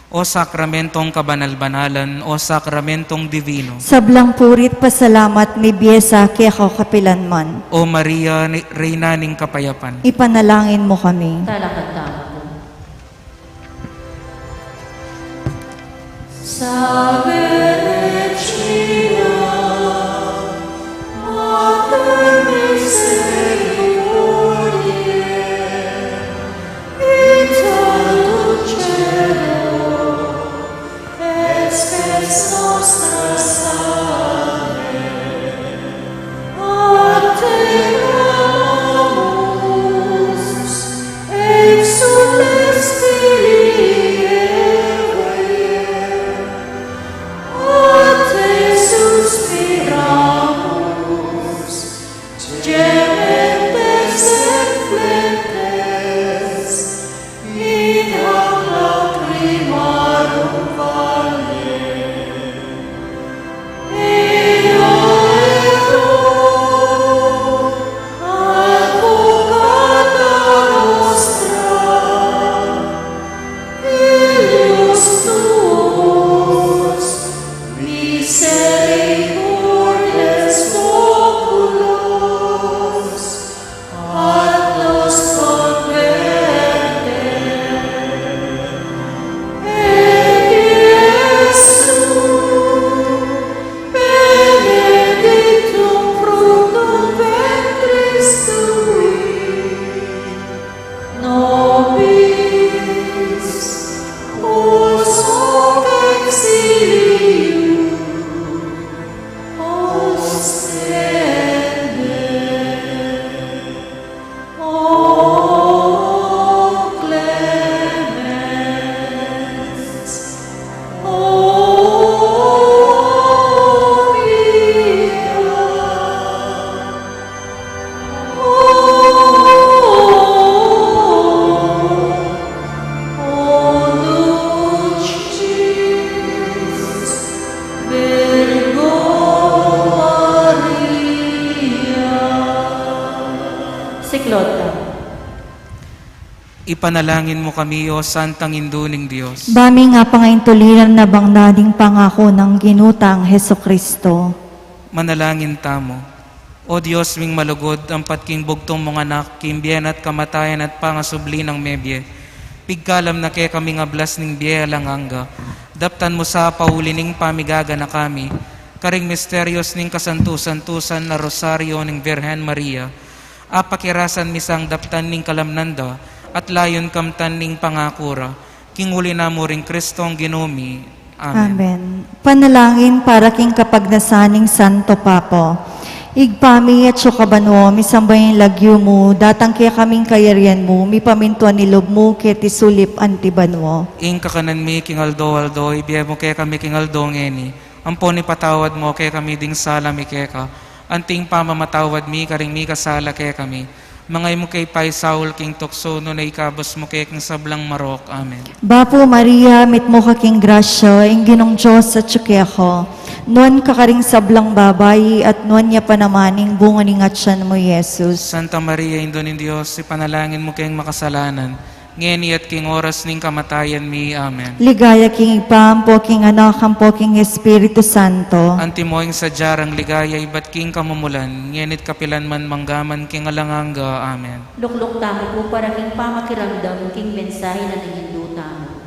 O sakramentong kabanal-banalan, o sakramentong divino. Sablang puri't pasalamat mibie sa keka kapilanman. O Maria, ni-, Reyna ning kapayapan. Ipanalangin mu kami. Talakad tamu. Salve Regina, Mater misericordiae, in tantum caelo et spes nostra salve. A te clamamus, exsules filii Evae, a te suspiramus, gementes et flentes, in hac lacrimarum vale. Eo, advocata nostra, filius tuus, misericordias oculos, ad nos converte. Et Iesu, benedictum fructum ventris tui, nobis quos hoc exilium ostende. O clemens, o pia, o, o dulcis Virgo Maria. Siklod tamu. Ipanalangin mu kami, O Santang Indu ning Dios. Ba ming apangaintuliran na bang na ding pangaku nang Ginu tang Jesucristo. Manalangin tamu. O Dios ming malugud, ampat king bugtung mung Anak, king bie na at kamatayan at pangasubli nang mebie, pigkalam na kekaming ablas ning bie alang angga. Daptan mu sa pauli ning pamigaganaka mi karing misterios ning kasantu-santusan a Rosario ning Virgen Maria, apakirasan mi sang daptan ning kalamnan da, at layun kamtan ning pangaku ra, king uli na mu ring Kristong Ginu mi. Amen. Amen. Panalangin para king kapagnasan ning Santo Papa. Ibpa mi, atsu ka banua, misamban ya ing lagyu mu, datang kekami ing kayarian mu, mipamintuan ing lub mu keti sulip anti banua. Ing kakanan mi king aldo-aldo, ibie mu kekami king aldo ngeni, ampon ipatawad mu kekami ding sala mi keka, anti ing pamamatawad mi karing mikasala kekami. Manga e mu ke paisaul king tuksu, nune ikabus mu ke king sablang marok. Amen. Bapu Maria, mitmu ka king grasya, ing Ginung Dios atsu keka. Nuan ka karing sablang babai, at nuan ya pa naman ing bunga ning atyan mu, Jesus. Santa Maria, Indu ning Dios, ipanalangin mu keng makasalanan, Ngeni at king oras ning kamatayan mi. Amen. Ligaya king Ibpa, ampo king Anak, ampo king Espiritu Santo. Antimo ing sadya rang ligaya ibat king kamumulan, ngeni't kapilan man, manggaman king alang angga. Amen. Lukluk tamu pu para king pamakiramdam king mensahe na ning Indu tamu.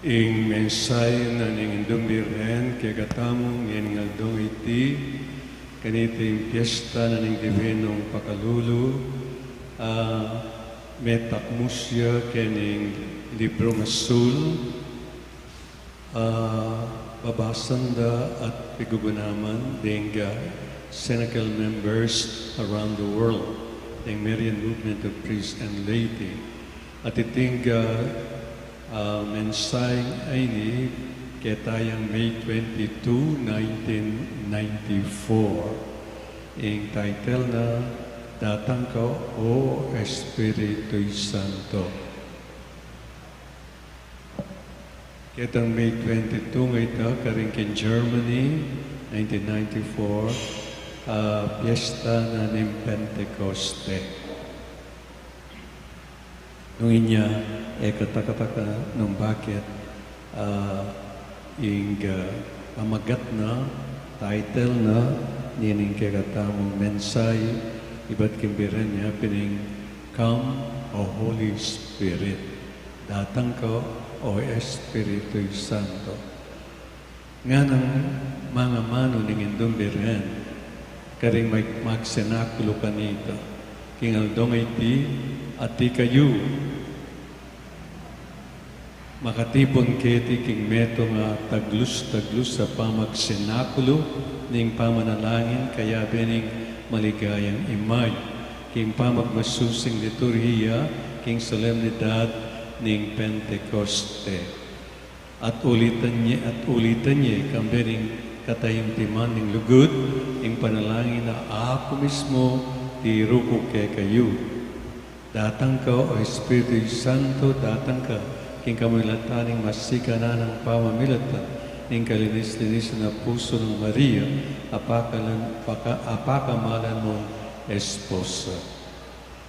Ing mensahe na ning Indung Birhen kekatamu ngening aldong iti, kanita ing piesta na ning Dibinung Pakalulu, a, metakmus ya kening Librung Asul, a, babasan da at pigugunaman deng, a, cenacle members around the world, deng Marian Movement of Priests and Laity. At iting, a, a, mensaheng ini keta yang May twenty-two, nineteen ninety-four. Ing title na, Datang Ka, O Espiritu Santo. Ketang May twenty-two ngeta, karing king Germany, nineteen ninety-four, a, piesta na ning Pentecoste. Nung inya, e ka takataka nung bakit, a, ing, a, pamagat na, title na, nining kekatamung mensahe, ibat king Birhen nya, pin ing Come, O Holy Spirit. Datang Ka, O Espiritu Santo. Nganang mangamanu ning Indung Birhen karing mag-, magsenakulu kanita, king aldong iti, atiu kayu, makatipun keti king metung a taglus-taglus a pamagsenakulu ning pamanalangin, kayabe ning maligayang imay, king pamagmasusing liturhiya king solemnidad ning Pentecoste. At ulitan ye, at ulitan ye, kambe ning kataimtiman ning lugud, ing panalangin a aku mismu tiru ku kekayu. Datang Ka, O Espiritu Santo, datang Ka, king kamilatan ning masikan a pamamilatan ning kalinis-linisan a pusu nang Maria, a pakalan-, paka-, a pakamalan mung esposa.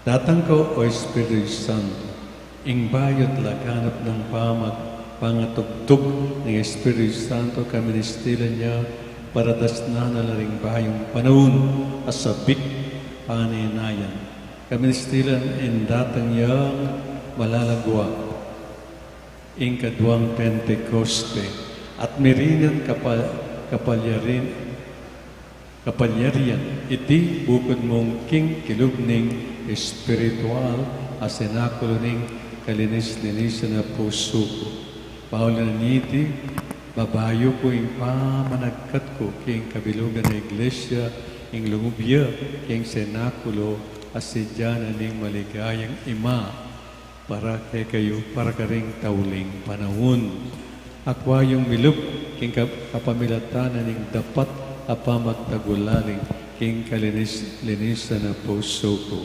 Datang Ka, O Espiritu Santo, ing bayu't laganap nang pamag-, pangatugtug ning Espiritu Santo, kaministilan ya para dasnan na la ring bayung panaun a sabik panenayan. Kaministilan ing datang yang malalagua, ing kaduang Pentecoste, at mirinan kapal-, kapalyarin-, kapalyarian iti bukud mung king kilub ning espiritual a senakulu ning kalinis-linisan a pusu ku. Pauli na niti, babayu ku ing pamanagkat ku king kabilugan a iglesia, ing lungub ya king senakulu a sidyanan ning maligayang ima para kekayu, para karing tauling panaun. Akua yung milub king kap-, kapamilatan na ning dapat a pamagtagulaling king kalinis-linisan a pusu ku.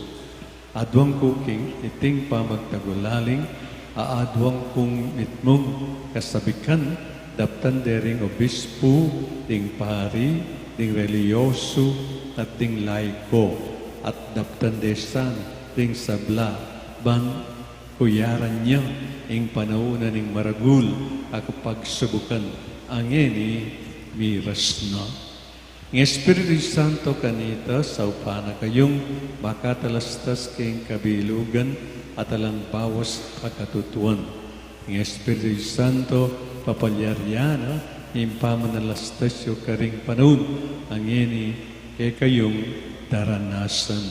Aduan ku king iting pamagtagulaling, a aduan kung mitmung kasabikan Daptan de ring obispu, ding pari, ding relihiyosu, at ding laiko, at daptan de san ding sabla, ban kuyaran ya ing panaun na ning maragul a kapagsubukan, a ngeni miras na. Ing Espiritu Santo kanita saupan na kayung makatalastas king kabilugan at alang bawas a katutuan. Ing Espiritu Santo papalyarian na ing pamanalastas yu karing panaun a ngeni kekayung daranasan.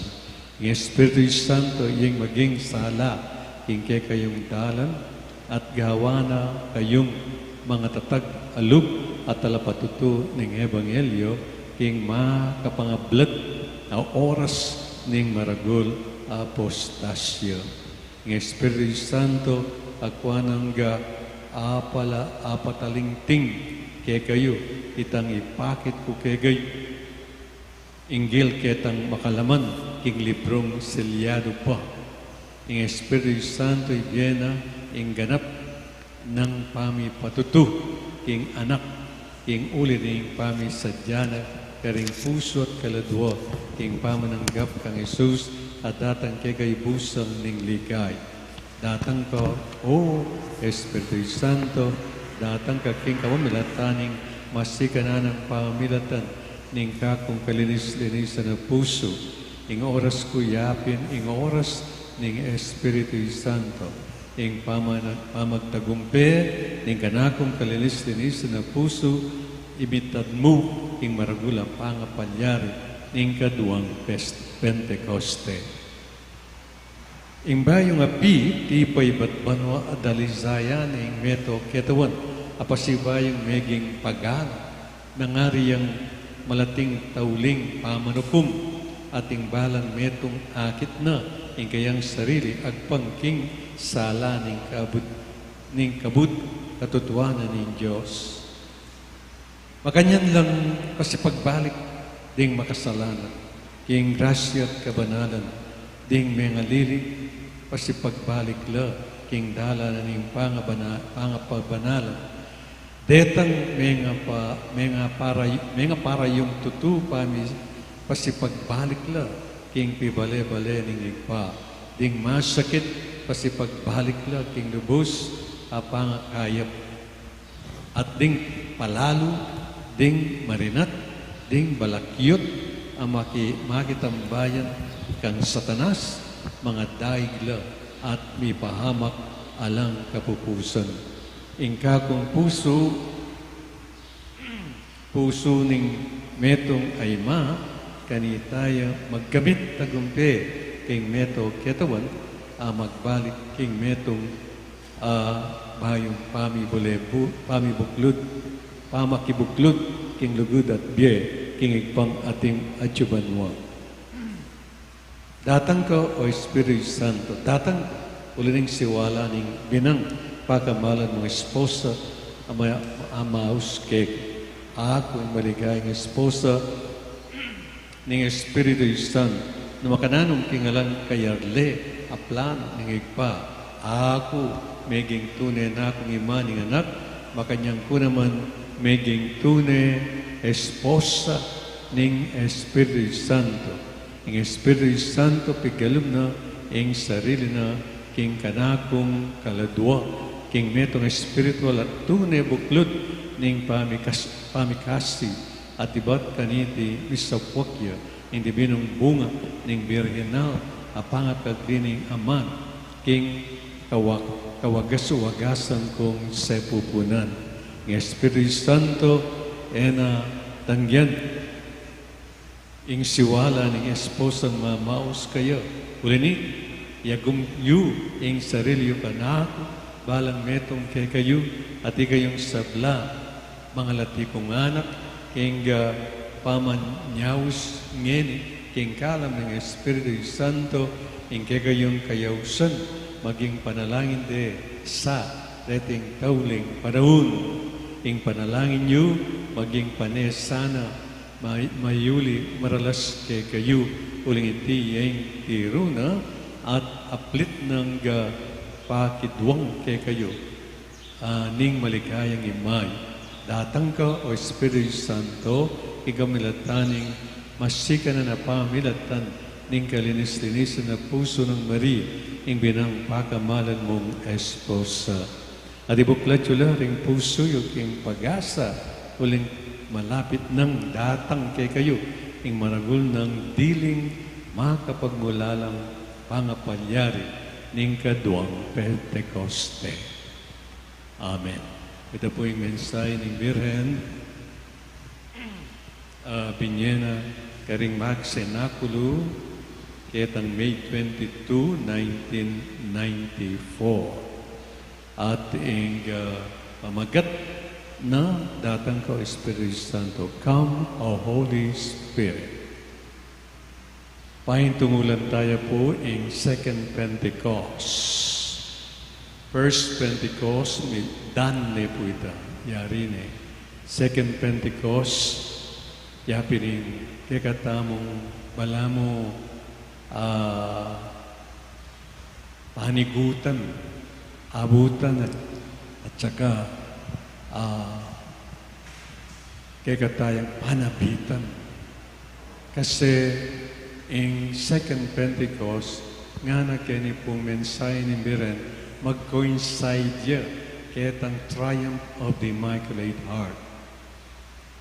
Ing Espiritu Santo ing maging sala king kekayung dalan at gawan na kayung mangatatag a lub at talapatutu ning ebanghelyo king makapangablag a oras ning maragul a apostasya. Ing Espiritu Santo akuan nang ga apala apatalingting kekayu itang ipakit ku kekayu. Inggil ketang makalaman king librung selyadu pa. Ing Espiritu Santo ibie na ing ganap nang pamipatutu king anak, king uli ning pamisadya na karing pusu at kaladua king pamananggap kang Jesus a datang kekayung busang ning ligaya. Datang ka, O Espiritu Santo, datang ka king kapamilatan ning masikan a pamamilatan ning kakung kalinis-linisan a pusu. Ing oras ku yapin ing oras ning Espiritu Santo. Ing pamana-, pamagtagumpe ning kanakung kalinis-linisan a pusu, imitad mu ing maragul a pangapalyari ning kaduang Pes-, Pentecoste. Ing bayung api, tipa ibat banua a dalisayan ing meto ketawan, a pasibayung meging pagana, nangari yang malating tauling pamanukum, at ing balang metung akit na ing kayang sarili agpang king sala ning kabud, ning kabud katutuanan ning Dios. Makanyan lang pasipagbalik ding makasalanan, king grasya at kabanalan, ding mengalili, pasipagbalik la, king dalan na ning pangabana-, pangapabanalan. Detang mengapa-, mengapara-, mengaparayung tutu pami-, pasipagbalik la, king pibale-bale ning Ibpa, ding masakit, pasipagbalik la, king lubus, a pangakayap. At ding palalu, ding marinat, ding balakyut, a maki-, makitambayan kang Satanas, mangadaig la, at mipahamak alang kapupusan. Ing kakung pusu, pusu ning metung a ima, kanita ya magkamit tagumpe, king meto ketawan, a magbalik king metung a bayung pamibule-bu-, pamibuklud, pamakibuklud, king lugud at bie, king Ibpang ating atyu banua. Datang ka, O Espiritu Santo, datang ka, uli ning siwala ning binang pakamalan mung esposa, a ma-, a maus keka. Aku ing maligayang esposa, ning Espiritu Santo, na makananung king alang kayarli a planu ning Ibpa. Aku, meging tune na kung ima ning anak, makanyan ku naman meging tune esposa ning Espiritu Santo. Ing Espiritu Santo, pigalub na ing sarili na king kanakung kaladua, king metung espiritual at tune buklud ning pamikas-, pamikasi, at ibat kaniti misapuak ya ing dibinung bunga ning birhenal a pangapagli ning aman king kawa-, kawagas-wagasan kung sepupunan. Ing Espiritu Santo, e na tanggian ing siwala ning esposang mamaus kaya. Uli niti, yagum yu ing sarili yu kanaku, balang metung kekayu, at ikayung sabla, mangalati kung anak, king, ah, pamanyaus ngeni, king kalam ning Espiritu Santo, ing kekayung kayausan, maging panalangin de sa reting tauling panaun. Ing panalangin yu, maging pane sana, may-, mayuli maralas kekayu, uling iti ya ing tiru na, at aplit nang, ah, pakiduang kekayu, ah, ning maligayang imay. Datang ka, O Espiritu Santo, ika milatan ning masikan a pamilatan ning kalinis-linisan a pusu nang Maria, ing binang pakamalan mung esposa. At ibuklat yu la ring pusu yu king pag-asa, uling malapit nang datang kekayu ing maragul nang diling makapagmulalang pangapalyari ning kaduang Pentecoste. Amen. Ita pu ing mensahe ning Birhen, ah, binie na karing magsenakulu ketang May twenty-two, nineteen ninety-four. At ing, ah, pamagat na, "Datang ka, O Espiritu Santo." Come, O Holy Spirit. Paintungulan taya pu ing Second Pentecost. First Pentecost, mi-, done ne pu ita. Yari ne. Second Pentecost, yapin ing kekatamung balamu, ah, panigutan, abutan at, at saka, ah, kekatayang panabitan. Kasi ing Second Pentecost, ngana keni pung mensahe ning Birhen, mag-coincide ya ketang Triumph of the Immaculate Heart.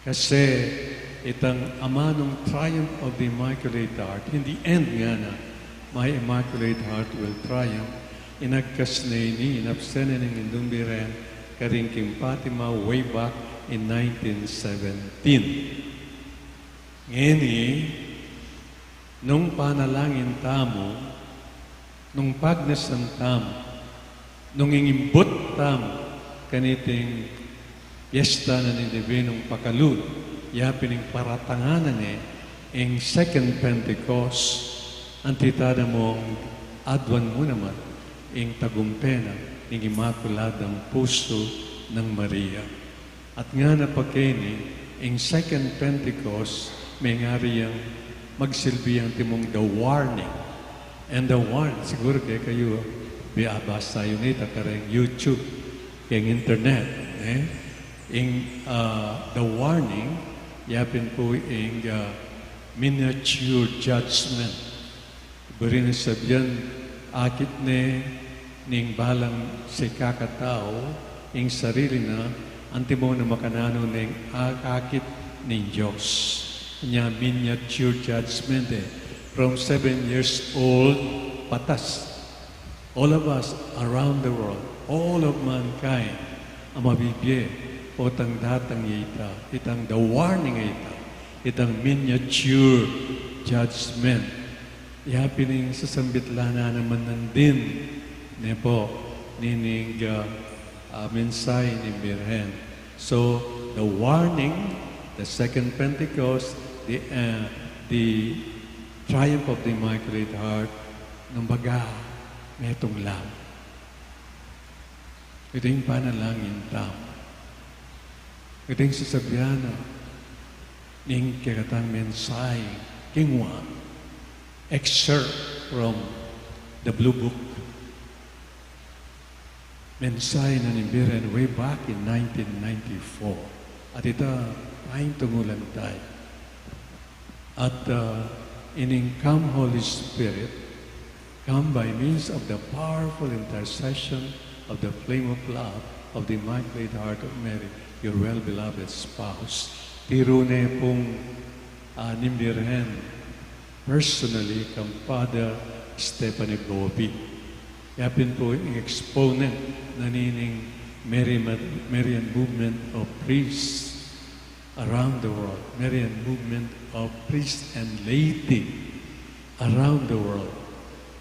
Kasi itang amanung Triumph of the Immaculate Heart, in the end ngana, my Immaculate Heart will triumph. Inagkas ne ini, inabsen ne ning Indung Birhen karing king Fatima way back in nineteen seventeen. Ngeni, nung panalangin tamu, nung pagnasan tamu, nung ingimbut tamu kaniting piesta na ning Dibinung Pakalulu, yapin ing paratangan na ne ing Second Pentecost, antita na mung aduan mu naman ing tagumpe na ning Imakuladang Pusu nang Maria. At ngana pa keni, ing Second Pentecost, mengari yang magsilbi yang timung the warning. And the warn-, siguru kekayu, bibasa yu nita kareng YouTube, keng internet, eh? Ing, ah, the warning, yapin pu ing, ah, miniature judgment. Buri nang sabyan, akit ne ning balang sikakatau ing sarili na, antimo na makananu neng a-, akit ning Dios. Nya miniature judgment, eh, from seven years old patas. All of us around the world, all of mankind, a mabibie potang datang ya ita, itang the warning ya ita, itang miniature judgment. Yapin ing sasambit la na naman nandin, ne pu, nining, ah, ah, mensahe ning Birhen. So, the warning, the Second Pentecost, the, ah, the Triumph of the Immaculate Heart, nung baga, metung lang. Ita ing panalangin tamu. Ita ing sasabyan na ning kekatang mensahe, king wa, excerpt from the Blue Book. Mensahe na ning Birhen way back in nineteen ninety-four. At ita, paintungulan taya. At, uh, ining, "Come, Holy Spirit, come by means of the powerful intercession of the flame of love of the Immaculate Heart of Mary, your well-beloved spouse." Tiru ne pung, ah, ning Birhen personally kang Father Stefano Gobi. Yapin pu ing exponent na nining Mary-, Marian movement of priests around the world, Marian movement of priests and laity around the world.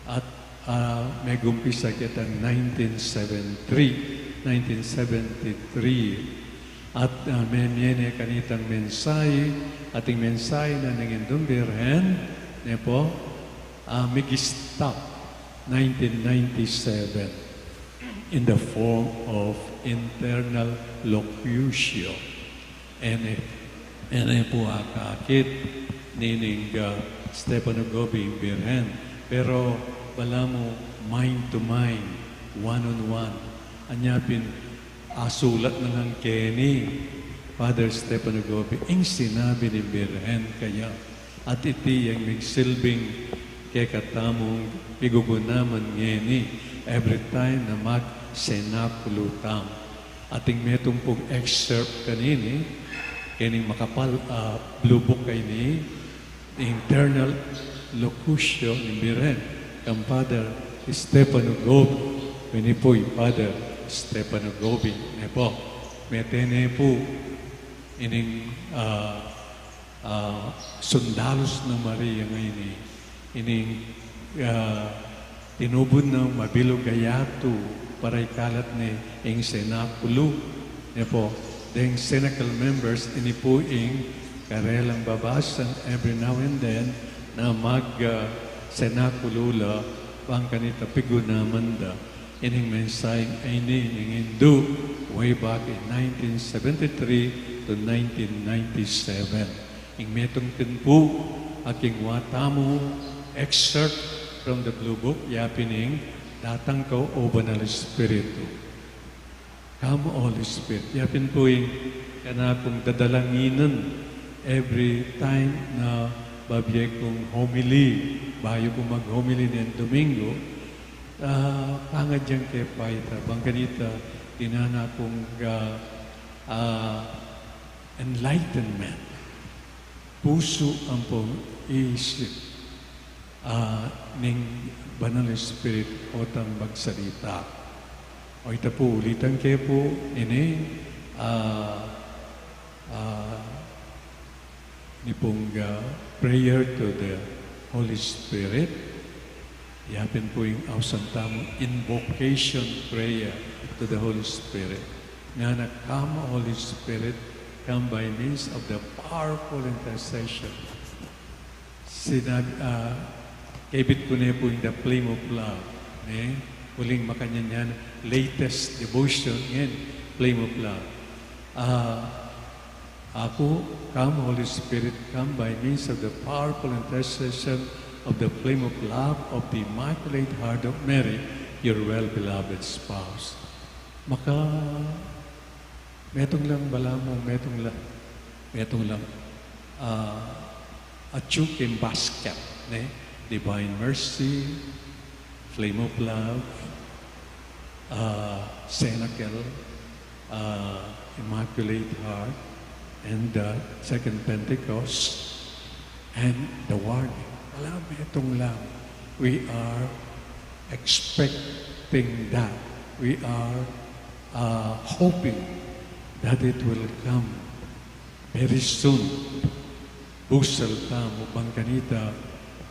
At, ah, megumpisa ketang nineteen seventy-three, nineteen seventy-three. At, ah, memie ne kanitang mensahe, at ing mensahe na ning Indung Birhen, ne pu, ah, migistap nineteen ninety-seven in the form of internal locutio. Ene, ene pu akakit nining, ah, Stefano Gobi ing Birhen. Pero balamu mind to mind, one on one. Anya pin asulat na ngan keni Father Stefano Gobi, ing sinabi ning Birhen kaya, at iti yang migsilbing kekatamung pigugunaman ngeni every time na magsenakulu tamu. At ing metung pung excerpt kanini, kening makapal a blue book a ini, Internal Locutio ning Birhen kang Father Stefano Gobi, ini pu i Father Stefano Gobi, ne pu, mete ne pu ining, ah, ah, sundalus nang Maria ngeni, ining, ah, tinubud nang mabilug a yatu para ikalat ne ing senakulu, ne pu, deng cenacle members, ini pu ing karelang babasan every now and then na mag, ah, senakulu la, bang kanita pigunaman da ining mensaheng ini ning Indu way back in nineteen seventy-three to nineteen ninety-seven. Ing metung pin pu a kingwa tamu excerpt from the Blue Book, yapin ing Datang Ka, O Banal Espiritu. Come, Holy Spirit. Yapin pu ing kanakung dadalanginan every time na babie kung homily, bayu kung mag-homily ning Domingo, ah, pangadyan ke pa ita, bang kanita, dinan na kung, ah, ah, enlightenment, pusu ampong isip, ah, ning Banal Espiritu, o tang magsalita. O ita pu, ulitan ke pu ini, ah, ah, ini pung, ah, prayer to the Holy Spirit. Yapin pu ing ausan tamu invocation prayer to the Holy Spirit. Ngana, "Come, Holy Spirit, come by means of the powerful intercession." Sinag-, ah, kebit ku ne pu ing The Flame of Love, ne? Uling makanyan yan, latest devotion, ngeni, Flame of Love. Ah, aku, "Come, Holy Spirit, come by means of the powerful intercession of the Flame of Love of the Immaculate Heart of Mary, your well-beloved spouse." Maka, metung lang, balamu, metung lang, metung lang. Ah, atyu king basket, ne? Divine Mercy, Flame of Love, ah, Cenacle, ah, Immaculate Heart, and, ah, Second Pentecost, and the warning. Ala, metung lang. We are expecting that. We are, ah, hoping that it will come very soon. Busal tamu bang kanita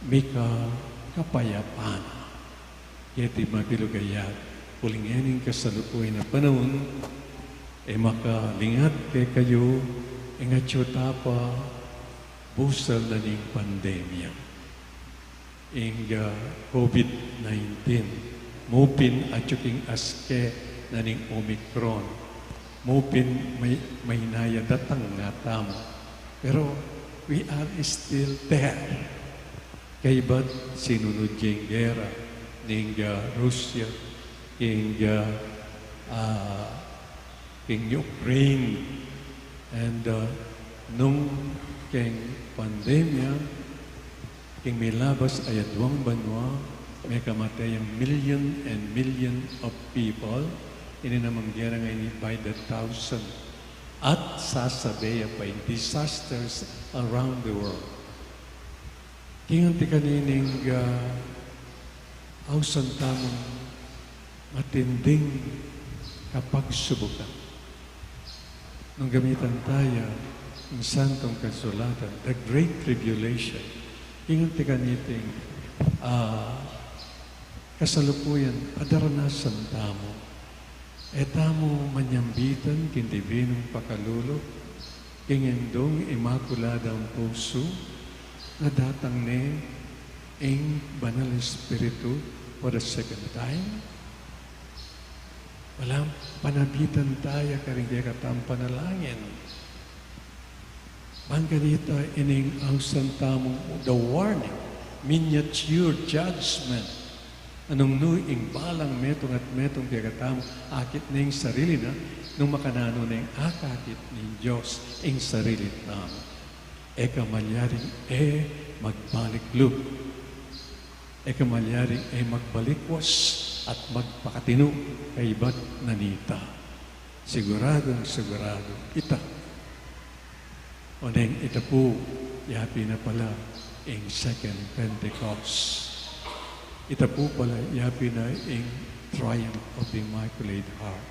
mika kapayapan keti mabilug a yatu. Uling ngening kasalukuyan a panaun, e makalingat kekayu ing atyu ta pa busal na ning pandemya, ing, ah, COVID nineteen. Mu pin atyu king aske na ning Omicron. Mu pin may, mahinaya datang na tamu. Pero we are still there. Kaybat sinunud ya ing gera ning, ah, Russia, king, ah, ah, king Ukraine, and, ah, nung keng pandemya, king milabas a yaduang banua, mekamatey yang million and million of people, ini namang gera ngeni by the thousand, at sasabe ya pa ing disasters around the world. King anti kanining, ah, ausan tamung matinding kapagsubukan. Nung gamitan taya ing Santong Kasulatan, the Great Tribulation, king anti kaniting, ah, kasalukuyan, adaranasan tamu. E tamu manyambitan king dibinung pakalulu, king Indung Imakuladang Pusu, na datang ne ing Banal Espiritu for the second time? Wala, panabitan taya karing kekatamung panalangin. Bang kanita ining ausan tamung the warning, miniature judgment. Nung nu ing balang metung at metung kekatamu akit ne ing sarili na, nung makananu neng akakit ning Dios ing sarili tamu. E ka malyaring e magbalik lub. E ka malyaring e magbalikwas at magpakatinu kaybat na nita. Siguradung siguradu ita. Oneng ita pu, ya pin na pala ing Second Pentecost. Ita pu pala, ya pin na ing Triumph of the Immaculate Heart.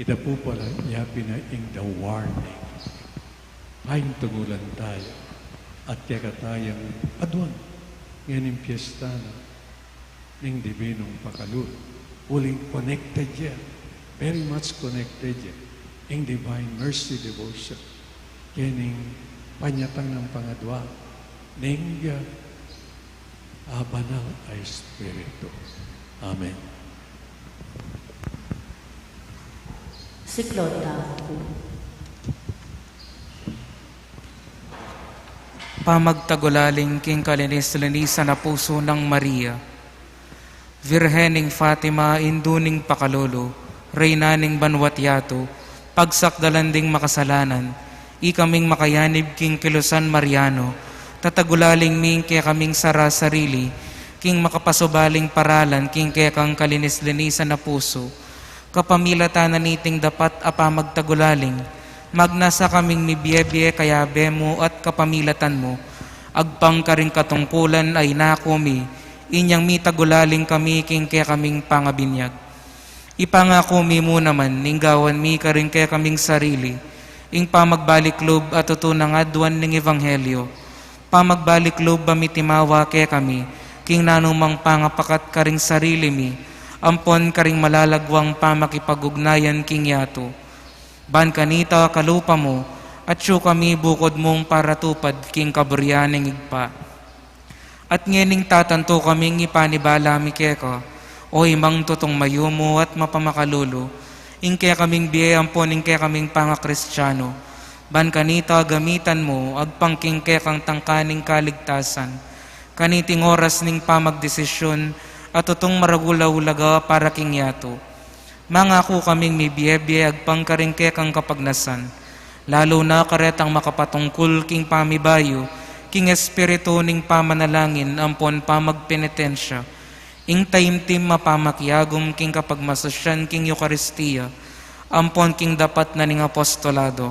Ita pu pala, ya pin na ing The Warning. Paintungulan taya. At kekatayang aduan ngening piyesta na ning Dibinung Pakalulu. Uling connected ya. Very much connected ya. Ing Divine Mercy Devotion. Kening panyatang nang pangadua ning, ah, Banal a Espiritu. Amen. Siklod tamu pu. Pamagtagulaling king kalinis-linisan a pusu nang Maria, Virgen ning Fatima, Indu ning Pakalulu, Reyna ning banua't yatu, pagsakdalan ding makasalanan, ikaming makayanib king kilusan Mariano, tatagulaling mi ing kekaming sara-sarili king makapasubaling paralan king kekang kalinis-linisan a pusu. Kapamilatan na niting dapat a pamagtagulaling, magnasa kaming mibie-bie kayabe mu at kapamilatan mu, agpang karing katungkulan a inaku mi, inyang mitagulaling kami king kekaming pangabinyag. Ipangaku mi mu naman ning gawan mi karing kekaming sarili ing pamagbalik lub a tutu nang aduan ning ebanghelyo, pamagbalik lub a mitimawa kekami king nanumang pangapakat karing sarili mi ampon karing malalagwang pamakipag-ugnayan king yatu. Ban kanita kalupa mu, atyu kami bukud mung paratupad king kaburian ning Ibpa. At ngening tatantu kaming ipanibala mi keka, o Imang tutung mayumu at mapamakalulu, ing kekaming bie ampon ing kekaming pangakristianu, ban kanita gamitan mu agpang king kekang tangka ning kaligtasan, kaniting oras ning pamagdesisyun a tutung maragul a ulaga para king yatu. Mangaku kaming mibie-bie agpang karing kekang kapagnasan, lalu na karetang makapatungkul king pamibayu king espiritu ning pamanalangin ampon pamagpenitensya, ing taimtim a pamakiagum king kapagmasusyan king Eukaristia ampon king dapat na ning apostolado.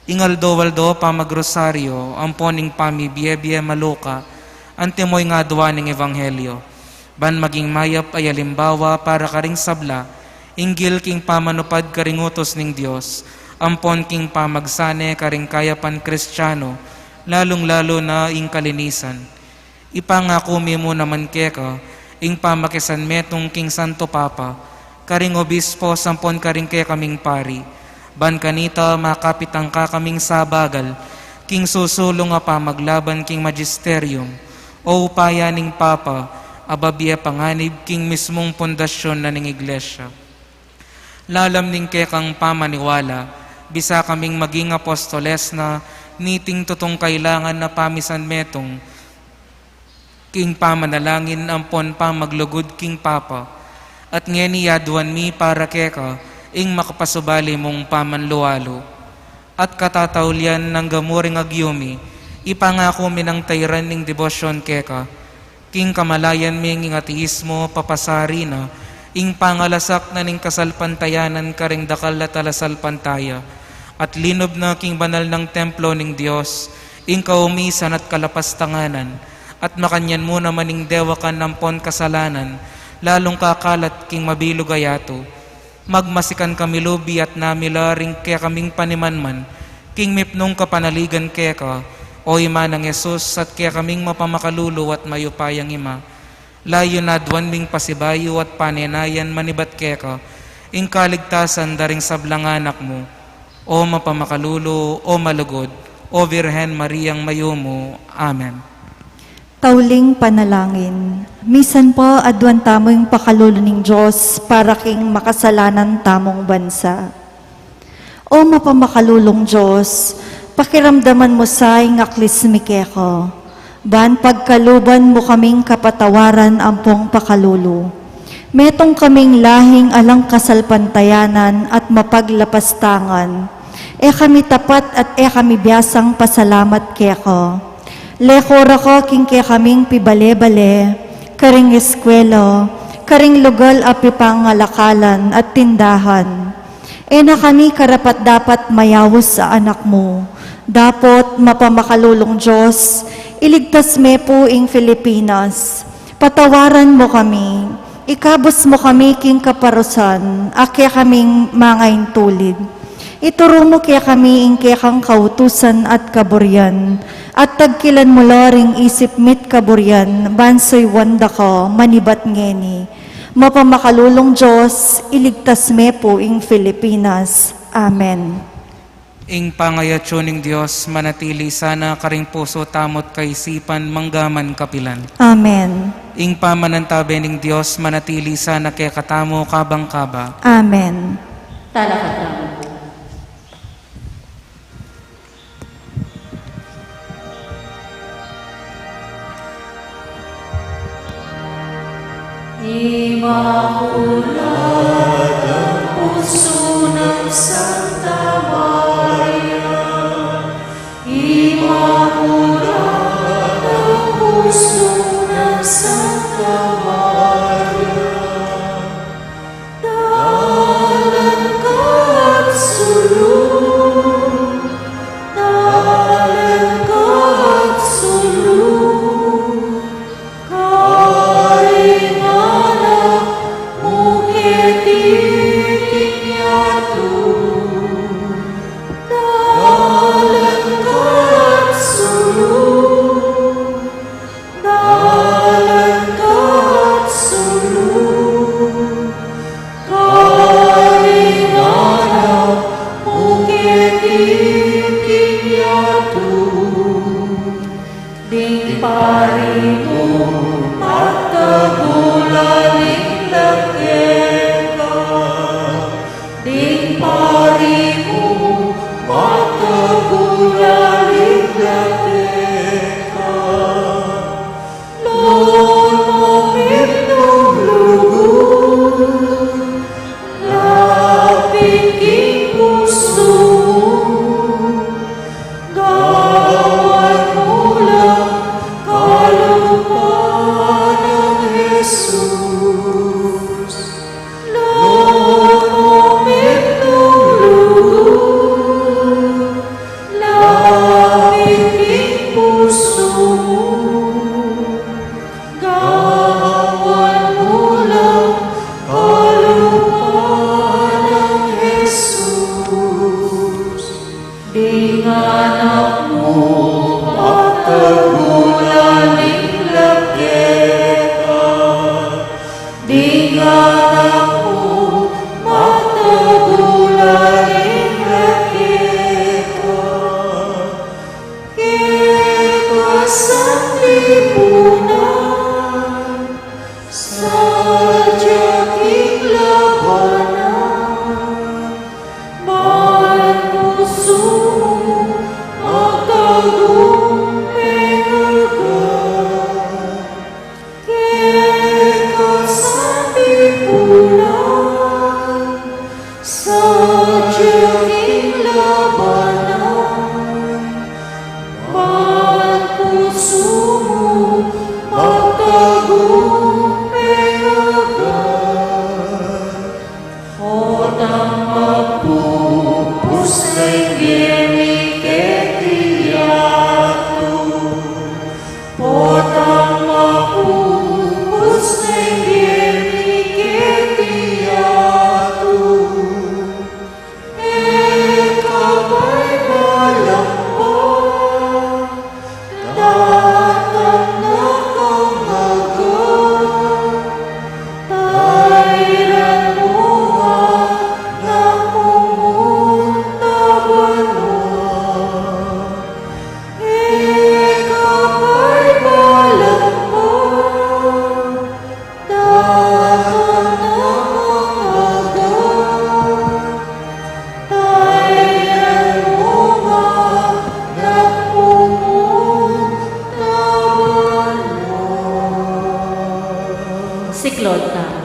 Ing aldo-aldo pamagrosaryo ampon ing pamibie-bie maluka, antimo ing aduan ning ebanghelyo, ban maging mayap a alimbawa para karing sabla, inggil king pamanupad karing utus ning Dios, ampon king pamagsane karing kayapan Kristiano, lalung-lalu na ing kalinisan. Ipangaku mi mu naman keka ing pamakisanmetung king Santo Papa, karing obispo ampon karing kekaming pari, ban kanita makapit ing kekaming sabagal king susulung a pamaglaban king magisterium, o upaya ning Papa, a babie panganib king mismung pundasyun na ning Iglesia. Lalam ning kekang pamaniwala, bisa kaming maging apostoles na niting tutung kailangan na pamisanmetung king pamanalangin ampon pamaglugud king Papa, at ngeni aduan mi para keka ing makapasubali mung pamanlualu. At katataulian nang gamu ring agyu mi, ipangaku mi nang tairan ning debosyon keka, king kamalayan mi ing ateismo, papasari na ing pangalasak na ning kasalpantayanan karing dakal a talasalpantaya, at linub na king banal nang templo ning Dios ing kaumisan at kalapastanganan, at makanyan mu naman ing dewakan ampon kasalanan, lalung kakalat king mabilug a yatu. Magmasikan kami lubi at namila ring kekaming panimanman king mipnung kapanaligan keka, o Ima nang Jesus, at kekaming mapamakalulu at mayupayang Ima. Layun aduan ming pasibayu at panenayan manibat keka ing kaligtasan da ring sablang anak mu, o mapamakalulu, o malugud, o Virgen Mariang mayumu. Amen. Tauling panalangin. Misan pa aduan tamu ing pakalulu ning Dios para king makasalanan tamung bansa. O mapamakalulung Dios, pakiramdaman mu sa ing aklis mi keka. Ban pagkaluban mu kaming kapatawaran ampong pakalulu. Metung kaming lahing alang kasalpantayanan at mapaglapastangan. E kami tapat at e kami biasang pasalamat keka. Lekura ka king kekaming pibale-bale, karing eskwela, karing lugal a pipangalakalan at tindahan. E na kami karapat-dapat mayawus a anak mu. Dapot, mapamakalulung Dios, iligtas me pu ing Filipinas. Patawaran mu kami. Ikabus mu kami king kaparusan, a kekaming mangaintulid. Ituru mu kekami ing kekang kautusan at kaburian, at tagkilan mu la ring isip mi't kaburian, ban suyuan da ka manibat ngeni. Mapamakalulung Dios, iligtas me pu ing Filipinas. Amen. Ing pangayatsu ning Dios manatili sana karing pusu tamu't kaisipan manggaman kapilan. Amen. Ing pamanantabe ning Dios manatili sana kekatamu kabang kaba. Amen. Talakad tamu. Imakulada pusu nang Santa Maria, Imakulada pusu nang Santa Maria, dalan ka at sulu, dalan ka at sulu, karing anak mu keti king yatu, dalan ka at sulu, dalan ka at sulu, karing anak mu keti king yatu. Ding pari mu, magtagulaling la keka. Ding pari mu, magtagulaling la keka. Lon mu minum lugud, lapit king pusu mu, gawan mu la kalupa Lord tamu.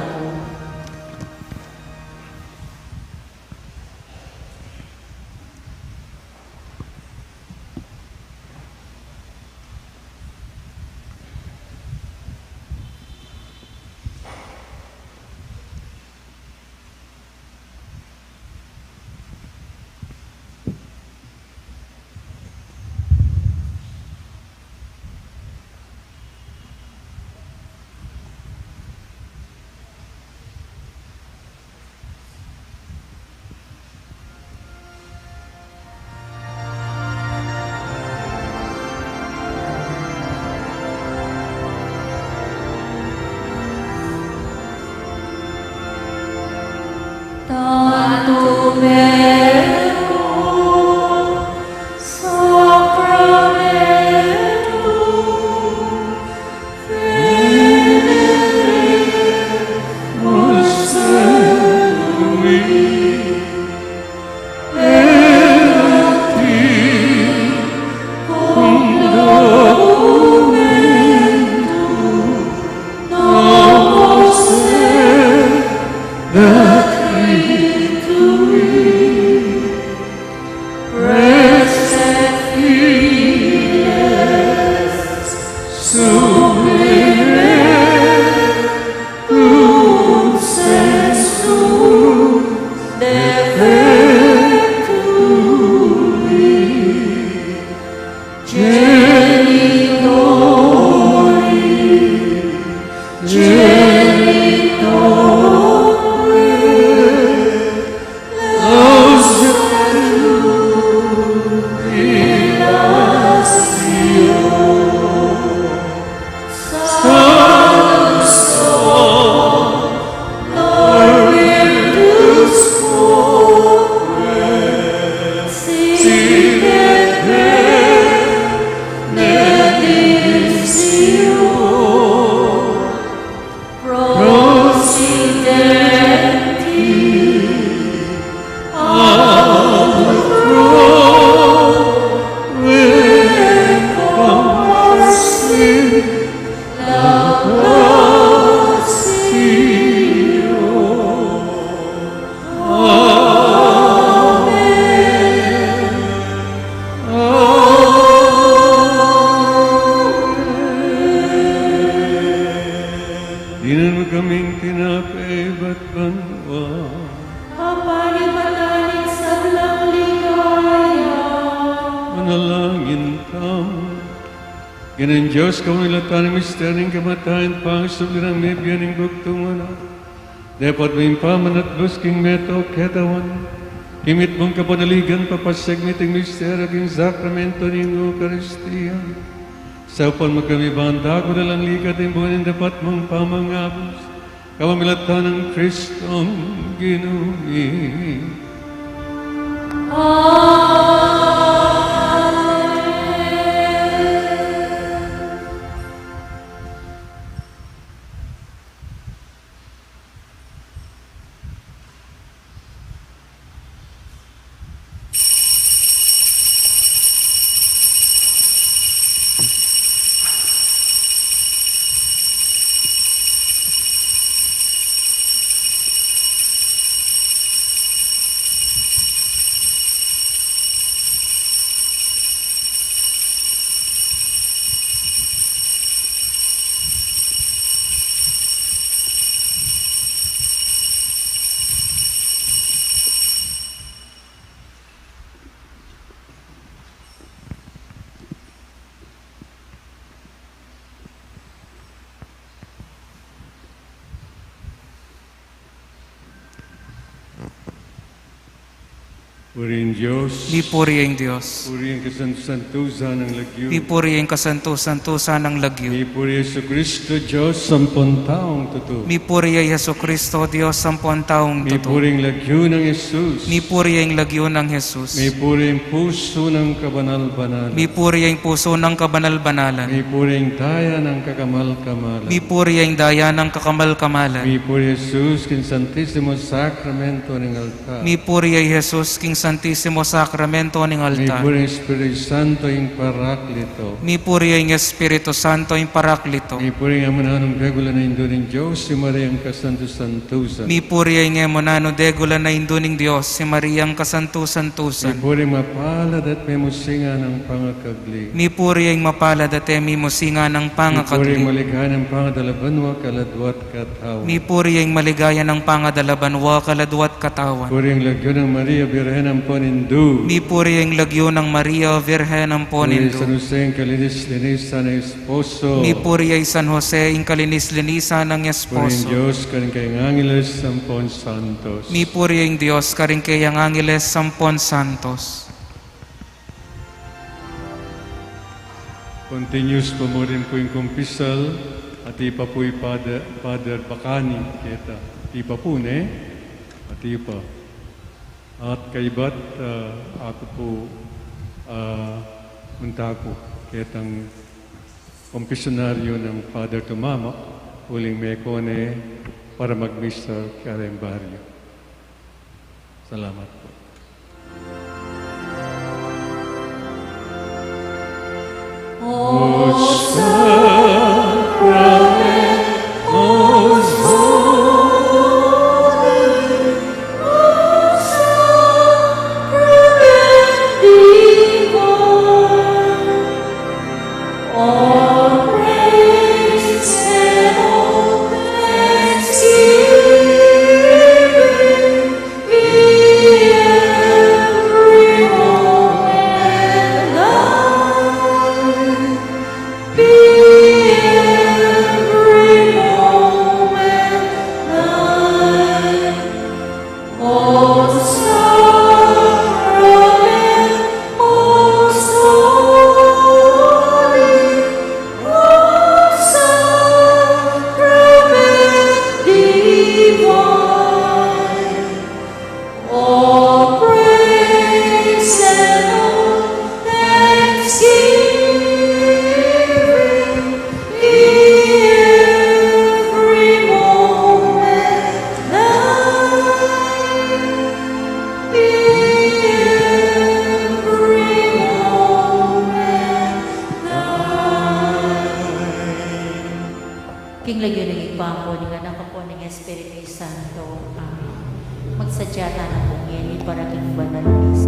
Tantum equum sacramentum veneremus celui, et a ti cum documentum nomos sed accreditui. Praeserviles sublime cum sensu defectui genitore, genitore laus jubilatio. Salus Deo, Lord, virtus quoque sit et benedictio pro silenti aut pro comparsit laudatio. Amen. Amen. Dinan mu kaming tinape ibat banua. Apanipatan ning sablang ligaya. Manalangin tamu. Ginung Dios, kapamilatan ning misteryu ning kamatayan, pangasubli nang mebie ning bugtung anak, depot ming pamanatbus king meto ketawan, kimit mung kapanaligan, papasiag mi iting misteryu king sakramentu ning Eukaristia. Saupan mu kami ban dakula lang likat ning bunga ning dapot mung pamangabus, kapamilatan nang Kristong Ginu mi. Amen. Purihin Dios. Mipuri ing Dios. Purihin kasantu-santusan ning lagyu. Mipuri ing kasantu-santusan ning lagyu. Mipuri Jesucristo, Dios ampon taung tutu. Mipuri ing Jesucristo, Dios ampon taung tutu. Mipuri ing lagyu nang Jesus. Mipuri ing lagyu nang Jesus. Mipuri ing pusu nang kabanal-banalan. Mipuri ing pusu nang kabanal-banalan. Mipuri ing daya nang kakamal-kamalan. Mipuri ing daya nang kakamal-kamalan. Mipuri Jesus king Santisimo Sakramento ning altar. Mipuri ing Jesus king Santisimo Sakramento ning altar. Mipuri ing Espiritu Santo, ing Paraklito. Mipuri ing Espiritu Santo, ing Paraklito. Mipuri ing Ama nang degula na Indu ning Dios, i Mariang kasantu-santusan. Mipuri ing Ama nang degula na Indu ning Dios, i Mariang kasantu-santusan. Mipuri ing mapalad at memusingan nang pangakagli. Mipuri ing mapalad at memusingan nang pangakagli. Mipuri ing maligaya nang pangadala banua kaladua at katawan. Mipuri ing maligaya nang pangadala banua kaladua at katawan. Puri ing lagyu nang Maria, Birhen ampon Indu. Mipuri ing lagyu nang Maria, Birhen ampon Indu. Puri ing San Jose, ing kalinis-linisan nang esposo. Mipuri ing San Jose, ing kalinis-linisan nang esposo. Puri ing Dios karing kayang angeles ampon santos. Mipuri ing Dios karing kayang angeles ampon santos. Continuous pa mu rin pu ing kumpisal, atiu pa pu i Father, Father Bacani, keta. Atiu pa pu, ne? Atiu pa. At kaybat, ah, aku pu, ah, munta ku ketang kumpisanaryu nang Father Tumamak, uling meko ne para magmisa kareng baryu. Salamat pu. All praise and all thanksgiving be every moment thine. Be every moment thine. O sacrament most holy, O sacrament divine, all praise and all thanksgiving be every moment thine. Be every moment thine. King lagyu ning Ibpa, ampon ning Anak, ampon ning Espiritu Santo. Amen. Magsadya tana pu ngeni para king banal a misa.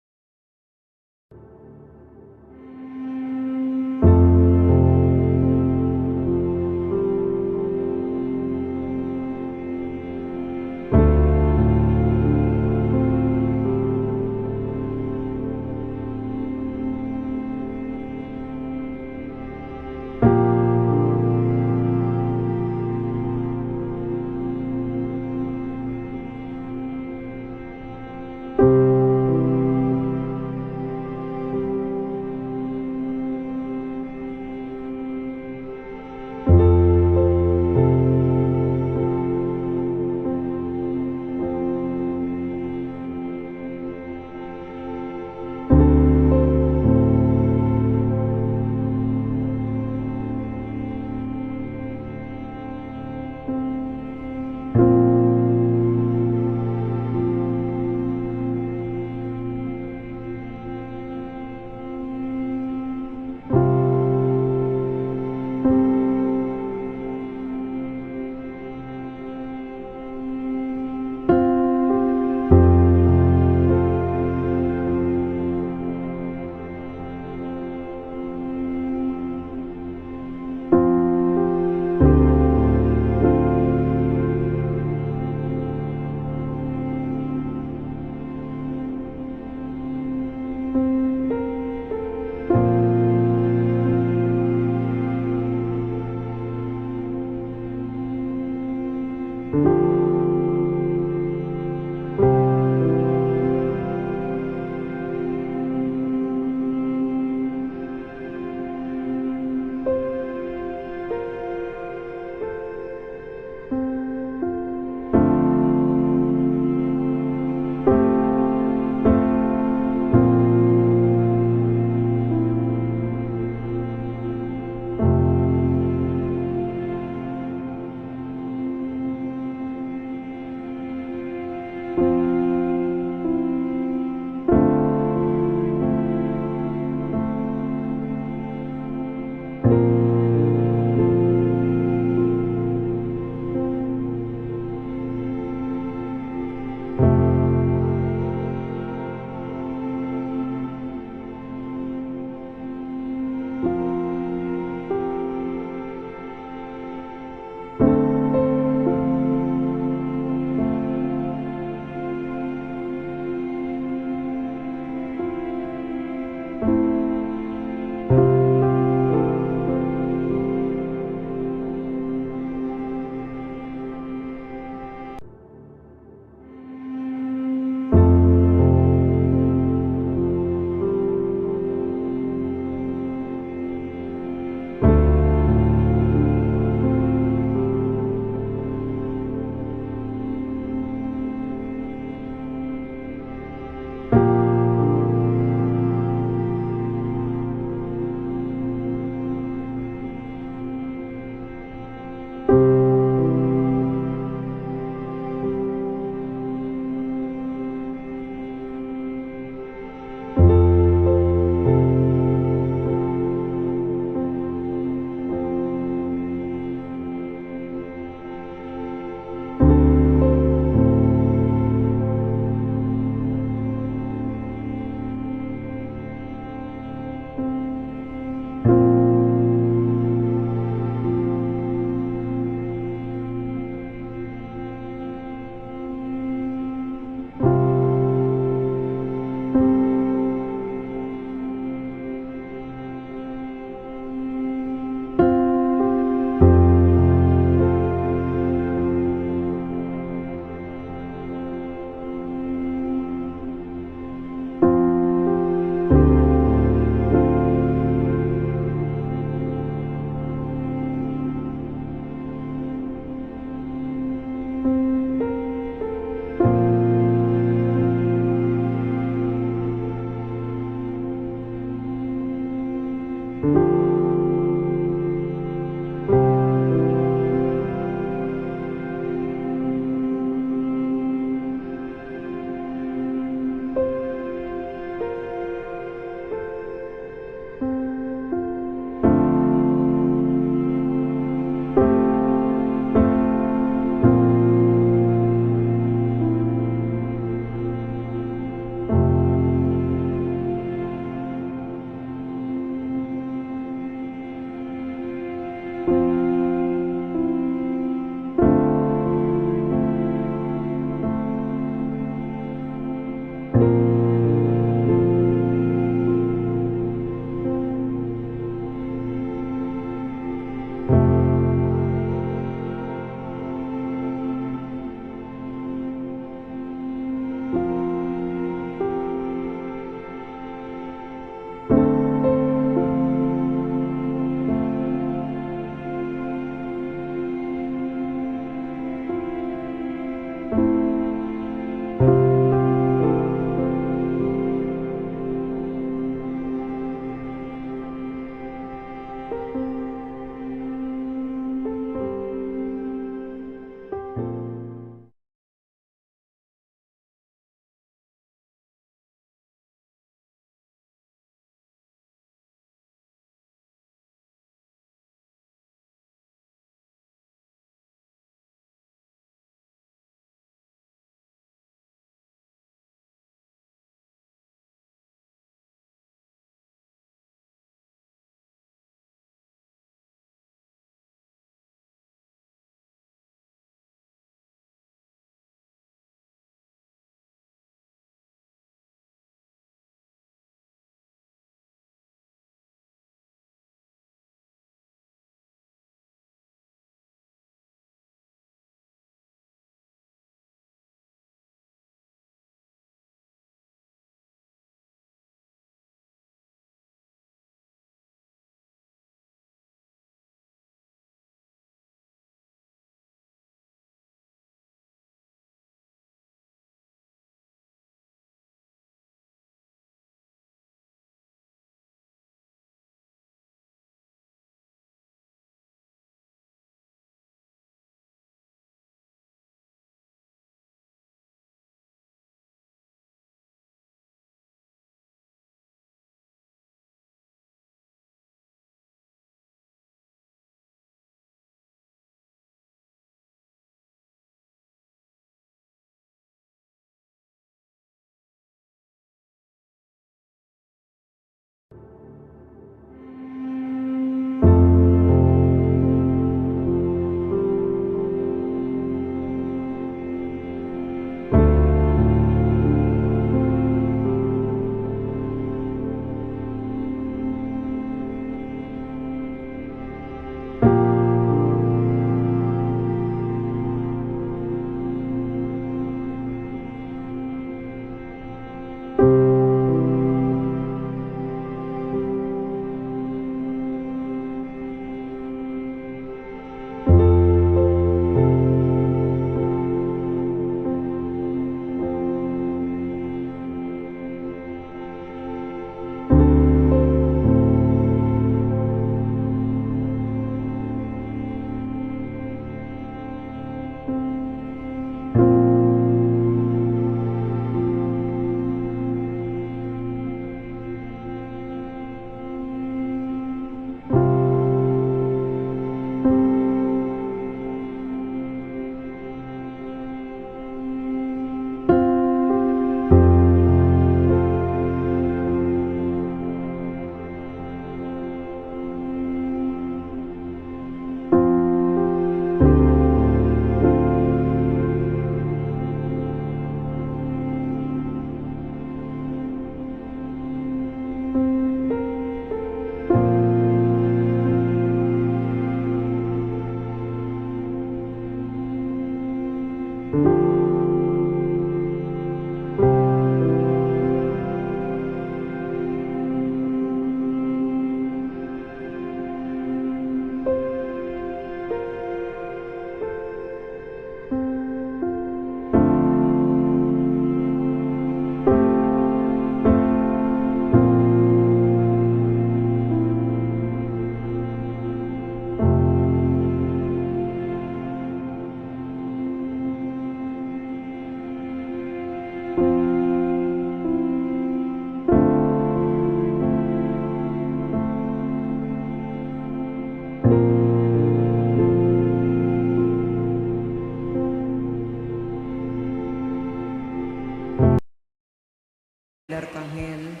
Arkanghel.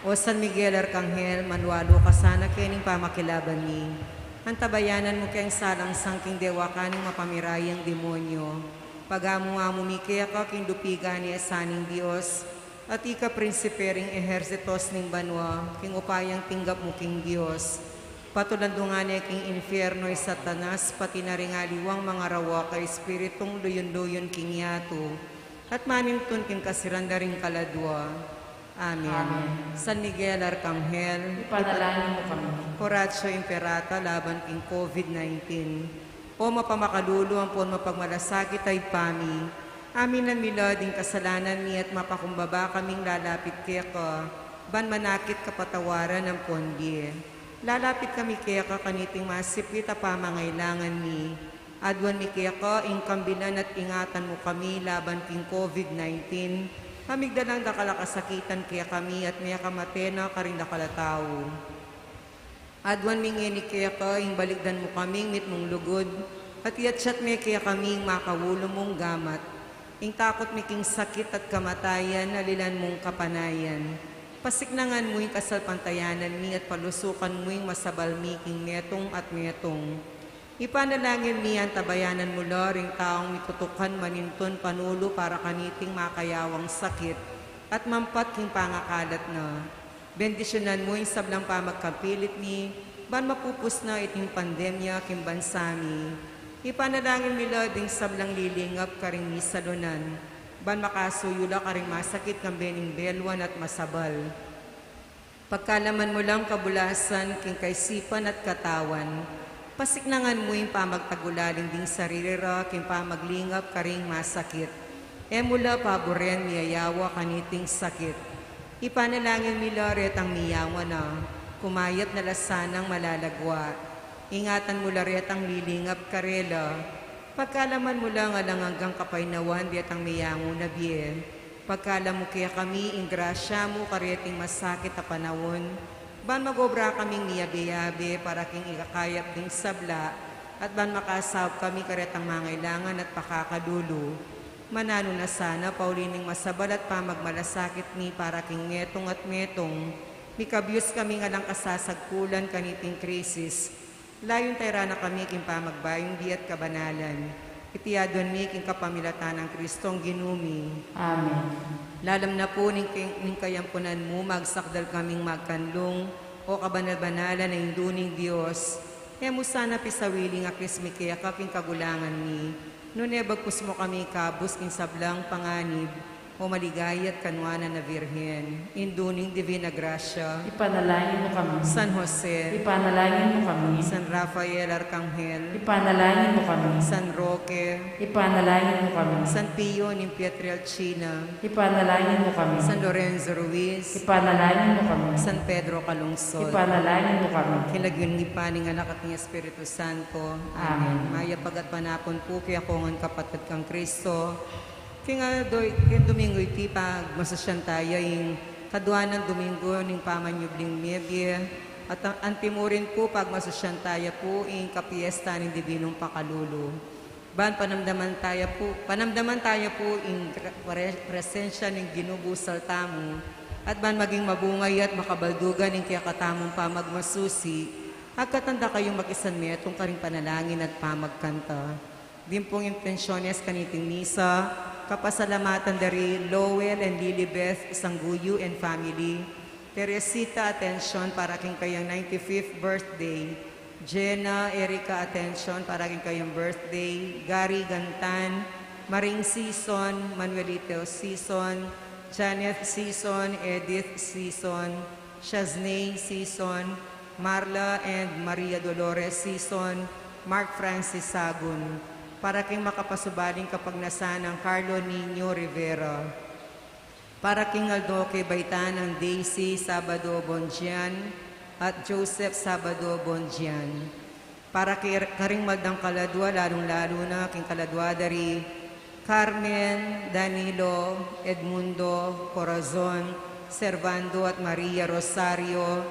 O San Miguel Arkanghel, manwalu ka sana keni king pamakilaban mi. Antabayanan mu keng salangsang king dewakan ning mapamirayang demonyo. Pagamu-amu mi keka king dupigan ning Dios, at ika prinsipe ring ehersitos ning banua, king upayang tinggap mu king Dios. Patulan mu ngan king infierno i Satanas, pati na ring aliwang mangarawak a espiritung luyun-luyun king yatu, at manintun king kasiran da ring kaladua. Amen. Amen. San Miguel Arkanghel, ipanalangin mu kami. Oratio Imperata laban king COVID nineteen. O mapamakalulu ampon mapagmalasakit a Ibpa mi, aminan mi la ding kasalanan mi at mapakumbaba kaming lalapit keka, ban manakit kapatawaran ampon bie. Lalapit kami keka kaniting masipit a pamangailangan mi. Aduan mi keka ing kambilan at ingatan mu kami laban king COVID nineteen, a migdalang dakal a kasakitan kekami at mekamate na karing dakal a tau. Aduan mi ngeni keka ing balikdan mu kaming mitmung lugud, at iyatyat me kekami ing makaulu mung gamat. Ing takut mi king sakit at kamatayan, alilan mung kapanayan. Pasiknangan mu ing kasalpantayanan mi at palusukan mu ing masabal mi king metung at metung. Ipanalangin mi, antabayanan mu la ring taung mitutukan manintun panulu para kaniting makayawang sakit at mampat king pangakalat na. Bendisyunan mu ing sablang pamagkapilit mi, ban mapupus na iting pandemya king bansa mi. Ipanalangin mi la ding sablang lilingap karing misalunan, ban makasuyu la karing masakit kambe ning beluan at masabal. Pagkalaman mu lang kabulasan king kaisipan at katawan, pasiknangan mu ing pamagtagulaling ding sarili ra king pamaglingap karing masakit. E mu la paburen miyayawa kaniting sakit. Ipanalangin mi la retang miyawa na, kumayap na la sanang malalagwa. Ingatan mu la retang lilingap karela. Pagkalaman mu lang alang anggang kapaynawan detang meyangu na bie. Pagkalam mu kekami ing grasya mu kareting masakit a panaun, ban magobra kaming miyabe-yabe para king ikakayap ding sabla, at ban makasaup kami karetang mangailangan at pakakalulu. Mananu na sana pauli ning masabal at pamagmalasakit mi para king metung at metung, mikabyus kaming alang kasasagkulan kaniting krisis, layun tayra na kami king pamagbayung bie at kabanalan. Iti aduan mi king kapamilatan nang Kristong Ginu mi. Amen. Lalam na pu ning, ning kayampunan mu, magsakdal kaming magkanlung, O kabanal-banalan a Indu ning Dios. E mu sana pisawili ing aklis mi keka king kagulangan mi, nune bagkus mu kami ikabus king sablang panganib, O maligaya at kanuanan a Virgen, Indu ning Divina Grasya. Ipanalangin mu kami. San Jose. Ipanalangin mu kami. San Rafael Arkanghel. Ipanalangin mu kami. San Roque. Ipanalangin mu kami. San Pio ning Pietrelcina. Ipanalangin mu kami. San Lorenzo Ruiz. Ipanalangin mu kami. San Pedro Calungsod. Ipanalangin mu kami. King lagyu ning Ibpa, ning Anak, at ning Espiritu Santo. Amen. Amen. Mayap a gatpanapun pu kekongan kapatad kang Kristo. King, ah, doy-, king Domingo iti, pagmasusyan taya ing kaduanan Domingo ning pamanyubling mebie, at an-, antimurin pu, pagmasusyan taya pu ing kapiesta ning Dibinung Pakalulu. Ban panamdaman taya pu, panamdaman taya pu ing pre-, pre-, presensya ning Ginu busal tamu, at ban maging mabunga ya at makabaldugan ing kekatamung pamagmasusi, agkatan da kayung makisanmetung karing panalangin at pamagkanta. Dimpung intensyones kaniting misa, kapasalamatan da ri Lowell and Lilibeth Sangguyu and family, Teresita, atensyon para king kayang ninety-fifth birthday. Jenna, Erica, atensyon para king kayang birthday. Gary Gantan, Maring Sison, Manuelito Sison, Janet Sison, Edith Sison, Shaznay Sison, Marla and Maria Dolores Sison, Mark Francis Sagun, para king makapasubaling kapagnasan nang Carlo Niño Rivera. Para king aldo kebaitan nang Daisy Sabado Bonjian at Joseph Sabado Bonjian. Para ki-, karing maldang kaladua, lalung-lalu na king kaladua da ri Carmen, Danilo, Edmundo, Corazon, Servando at Maria Rosario,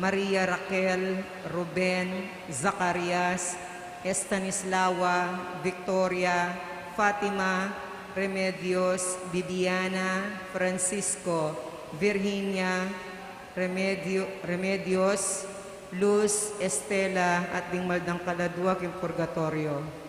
Maria Raquel, Ruben, Zacarias, Estanislawa, Victoria, Fatima, Remedios, Bibiana, Francisco, Virginia, Remedio-, Remedios, Luz, Estela, at ding maldang kaladua king purgatoryo.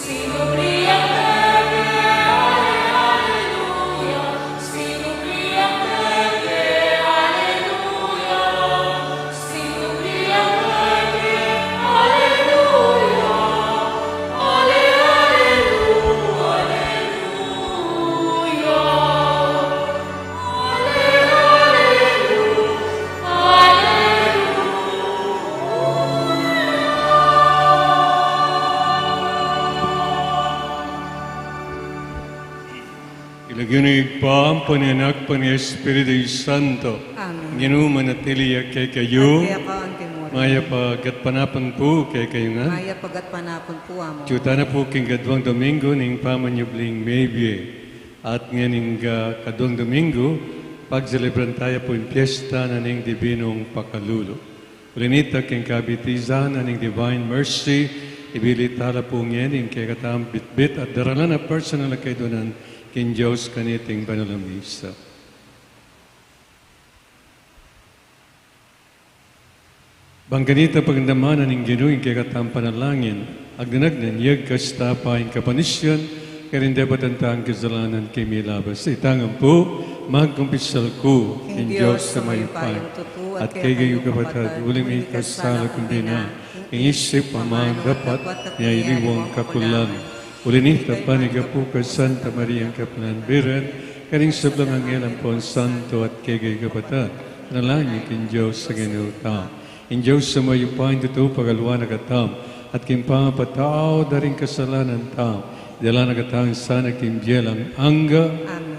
King lagyu ning Ibpa, ampo ning Anak, ampo ning Espiritu Santo. Amen. Ing Ginu manatili ya kekayu. At keka mu rin. Mayap a gatpanapun pu kekayu ngan. Mayap a gatpanapun pu, Among. Atiu tana pu king kaduang Domingo ning pamanyubling mebie. At ngening, ah, kaduang Domingo, pagselebran taya pu ing piesta na ning Dibinung Pakalulu. Uli na nita, king kabitisan na ning Divine Mercy, ibili tala pu ngeni ing kekatang bitbit at daralan a personal a kaydunan king Dios kaniting banal a misa. Bang kanita pagdamanan ning Ginu ing kekatang panalangin, agnan-agnan ya ing kastapan ning kapanisyan, karing depatan tang kasalanan king milabas. Itang ampo, magkumpisal ku king Dios a mayupaya, at kekayu kapatad, uling mikasala ku king bina, king isip, amanu, dapat, nia, iliwang kakulangan. Uli na nita, panigapu ku Santa Maria, ing kapilan biran, karing sablang anghel ampon santo, at kekayu kapatad, panalangin yu king Dios a Ginu tamu. Ing Dios a mayupaya, ing tutu pagaluan na katamu, at king pamapatawad da ring kasalanan tamu, idala na katamu sana king bie alang angga. Amen.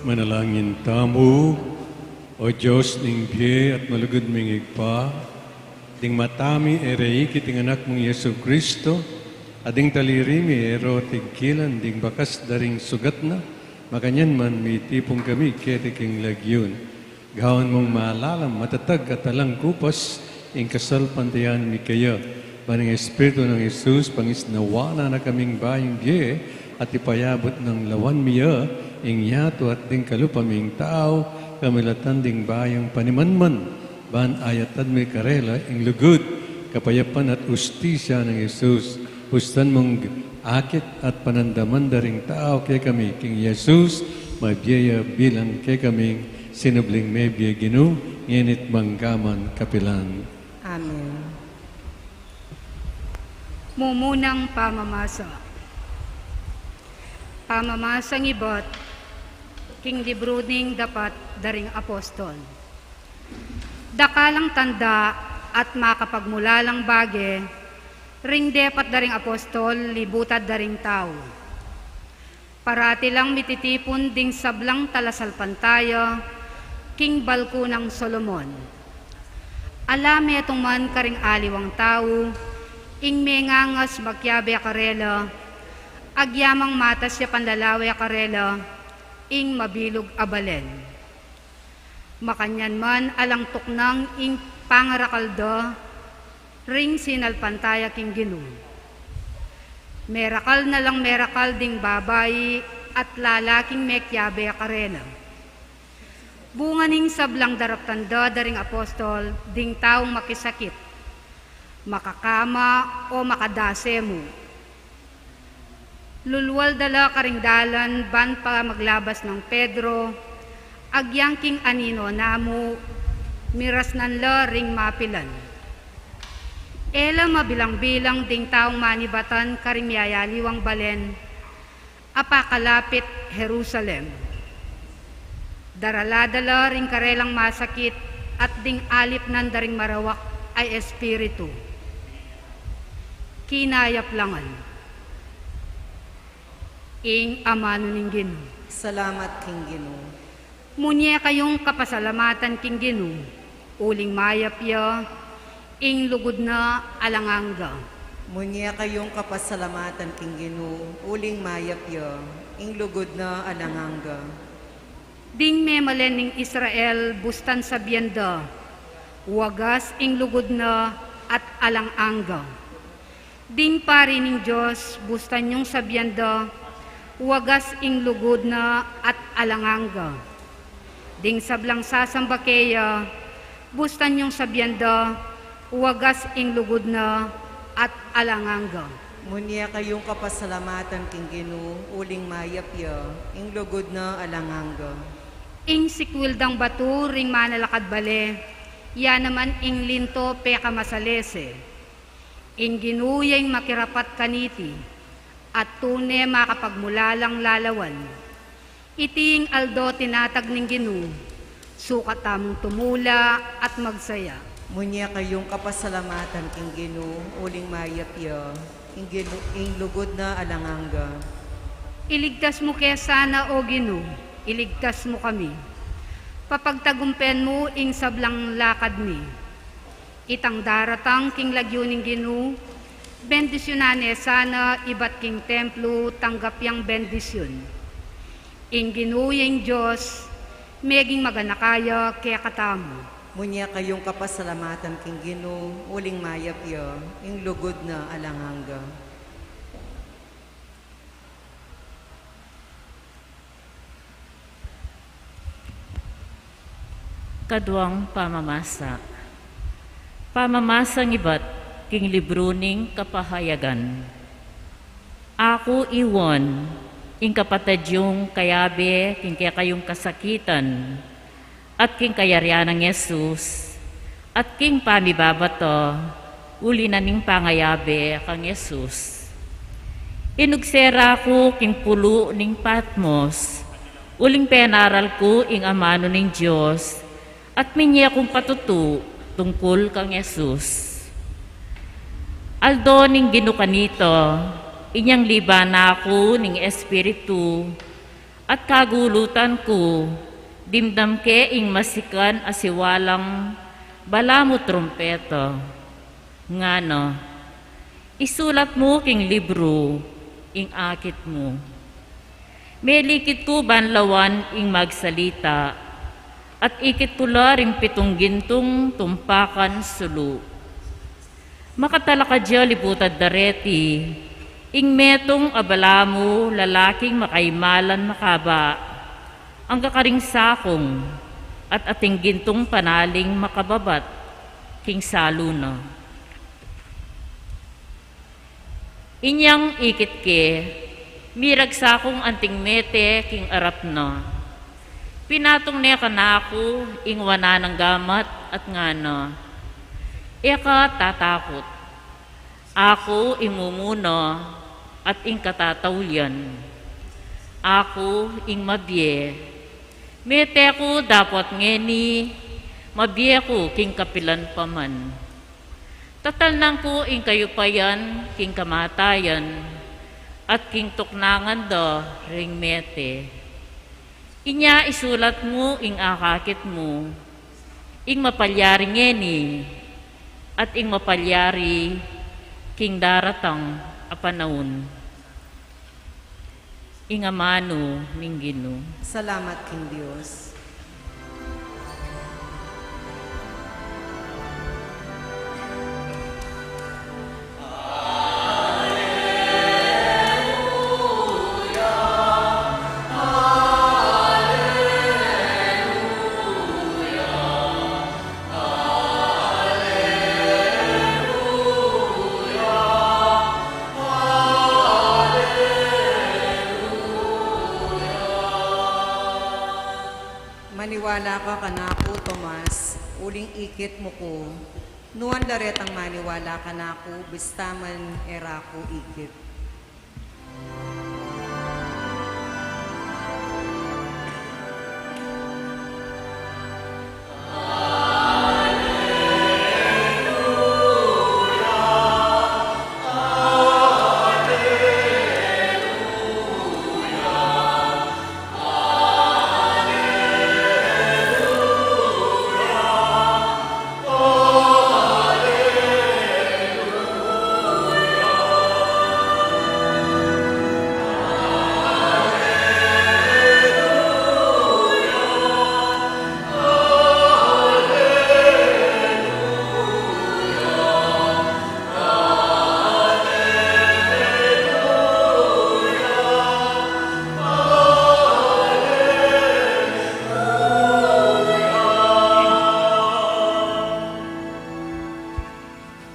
Manalangin tamu. O Dios ming bie at malugud ming Ibpa, ding mata mi e rikit ing Anak mung Jesucristo, at ding taliri mi e ro tigkilan ding bakas da ring sugat na, makanyan man mitipun kami keti king lagyu na. Gawan mung malalam, matatag at alang kupas ing kasalpantayanan mi kaya. Ban ing Espiritu nang Jesus pangisnawan na kaming bayung bie at ipayabut nang lawan mi ya ing yatu at ding kalupa ming tau, kamilatan ding bayung panimanman, ban ayatan mi karela ing lugud, kapayapan at ustisya nang Jesus. Pustan mung akit at panandaman da ring tau kekami king Jesus, mabie ya bilang kekaming sinubling mebie Ginu, ngeni't mangga man kapilan. Amen. Mumunang pamamasa. Pamamasang ibat king libru ning Dapat da ring Apostol. Dakal lang tanda at makapagmulalang bage ring depat da ring apostol libutad da ring tau. Parati lang mititipun ding sablang talasalpantaya king balku nang Solomon. Ala metung man karing aliwang tau ing mengangas makiabe karela, agyamang matas ya panlalawe karela ing mabilug a balen. Makanyan man alang tuknang ing pangarakal da ring sinalpantaya king Ginu. Merakal na lang merakal ding babai at lalaking mekiabe karela. Bunga ning sablang daraptan da da ring apostol ding taung makisakit, makakama o makadase mu. Lulwal da la karing dalan ban pa maglabas nang Pedro, agyang king anino na mu, mirasnan la ring mapilan. E la mabilang-bilang ding taung manibatan karing miyayaliwang balen a pakalapit Jerusalem. Darala da la ring karelang masakit at ding alipnan da ring marawak a espiritu. Kinayap la ngan. Ing amanu ning Ginu. Salamat king Ginu. Munye kayung kapasalamatan king Ginu, uling mayap ya, ing lugud na alang angga. Munye kayung kapasalamatan king Ginu, uling mayap ya, ing lugud na alang angga. Ding memalen ning Israel, bustan sabian da, wagas ing lugud na at alang angga. Ding pari ning Dios, bustan yung sabian da, wagas ing lugud na at alang angga. Ding sablang sasamba keya, bustan yung sabian da, wagas ing lugud na at alang angga. Munye kayung kapasalamatan king Ginu, uling mayap ya, ing lugud na alang angga. Ing sikwil dang batu ring manalakad bale, ya naman ing linto pekamasalese. Ing Ginu ya ing makirapat kaniti, at tune makapagmulalang lalawan. Iti ing aldo tinatag ning Ginu, sukat tamung tumula at magsaya. Munye kayung kapasalamatan king Ginu, uling mayap ya, ing Ginu, ing lugud na alang angga. Iligtas mu ke sana, O Ginu, iligtas mu kami. Papagtagumpen mu ing sablang lakad mi. Itang daratang king lagyu ning Ginu, bendisyunan ne sana ibat king templu tanggap yang bendisyun. Ing Ginu ya ing Dios, meging maganaka ya kekatamu. Munye kayung kapasalamatan king Ginu, uling mayap ya, ing lugud na alang angga. Kaduang pamamasa. Pamamasang ibat king libru ning Kapahayagan. Aku i Juan, ing kapatad yung kayabe king kekayung kasakitan, at king kayarian nang Jesus, at king pamibabato, uli na ning pangayabe kang Jesus. Inugse ra ku king pulu ning Patmos, uling penaral ku ing amanu ning Dios, at minye kung patutu tungkul kang Jesus. Aldo ning Ginu kanita, inyang liban na ku ning Espiritu, At kagulutan ku, dimdam ke ing masikan a siwalang balamu trumpeta. Ngana, isulat mu king libru ing akit mu. Melikit ku ban lawan ing magsalita, at ikit ku la ring pitung gintung tumpakan sulu. Makatalakad ya libutan dareti, ing metung a balamu lalaking makaimalan makaba, angga karing sakung, at ating gintung panaling makababat, king salu na. Inyang ikit ke, miragsak kung anting mete king arap na. Pinatung ne kanaku ing wanan nang gamat at ngana, e ka tatakut. Aku ing mumuna at ing katataulian. Aku ing mabie. Mete ku dapot ngeni, mabie ku king kapilan pa man. Tatalnan ku ing kayupayan king kamatayan, at king tuknangan da ring mete. Inya isulat mu ing akakit mu, ing mapalyari ngeni, at ing mapalyari king daratang a panaun. Ing amanu ning Ginu. Salamat king Dios. Maniwala ka kanaku, Tomas, uling ikit mu ku. Nuan la retang maniwala kanaku, bista man e ra ku ikit.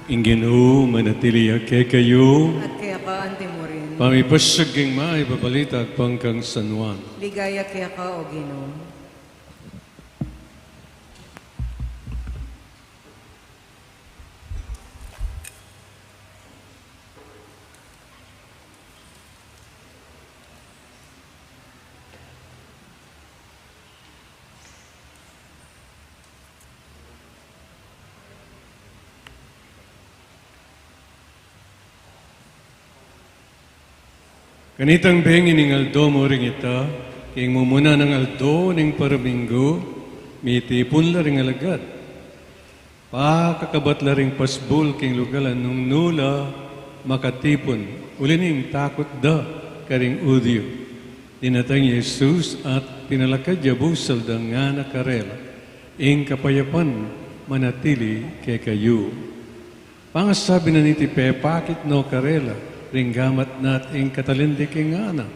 Ing Ginu manatili ya kekayu. At keka antimurin. Pamipasag king mayap a balita agpang kang San Juan. Ligaya keka, O Ginu. Kanitang bengi ning aldo mu ring ita, king mumuna nang aldo ning paraminggu, mitipun la ring alagad. Pakakabat la ring pasbul king lugal a nung nu la makatipun, uli ning takut da karing Judio. Dinatang i Jesus at pinalakad ya busal da, ngana karela, ing kapayapan manatili kekayu. Pangasabi na niti, pepakit no karela ring gamat na at ing katalin de king ngana.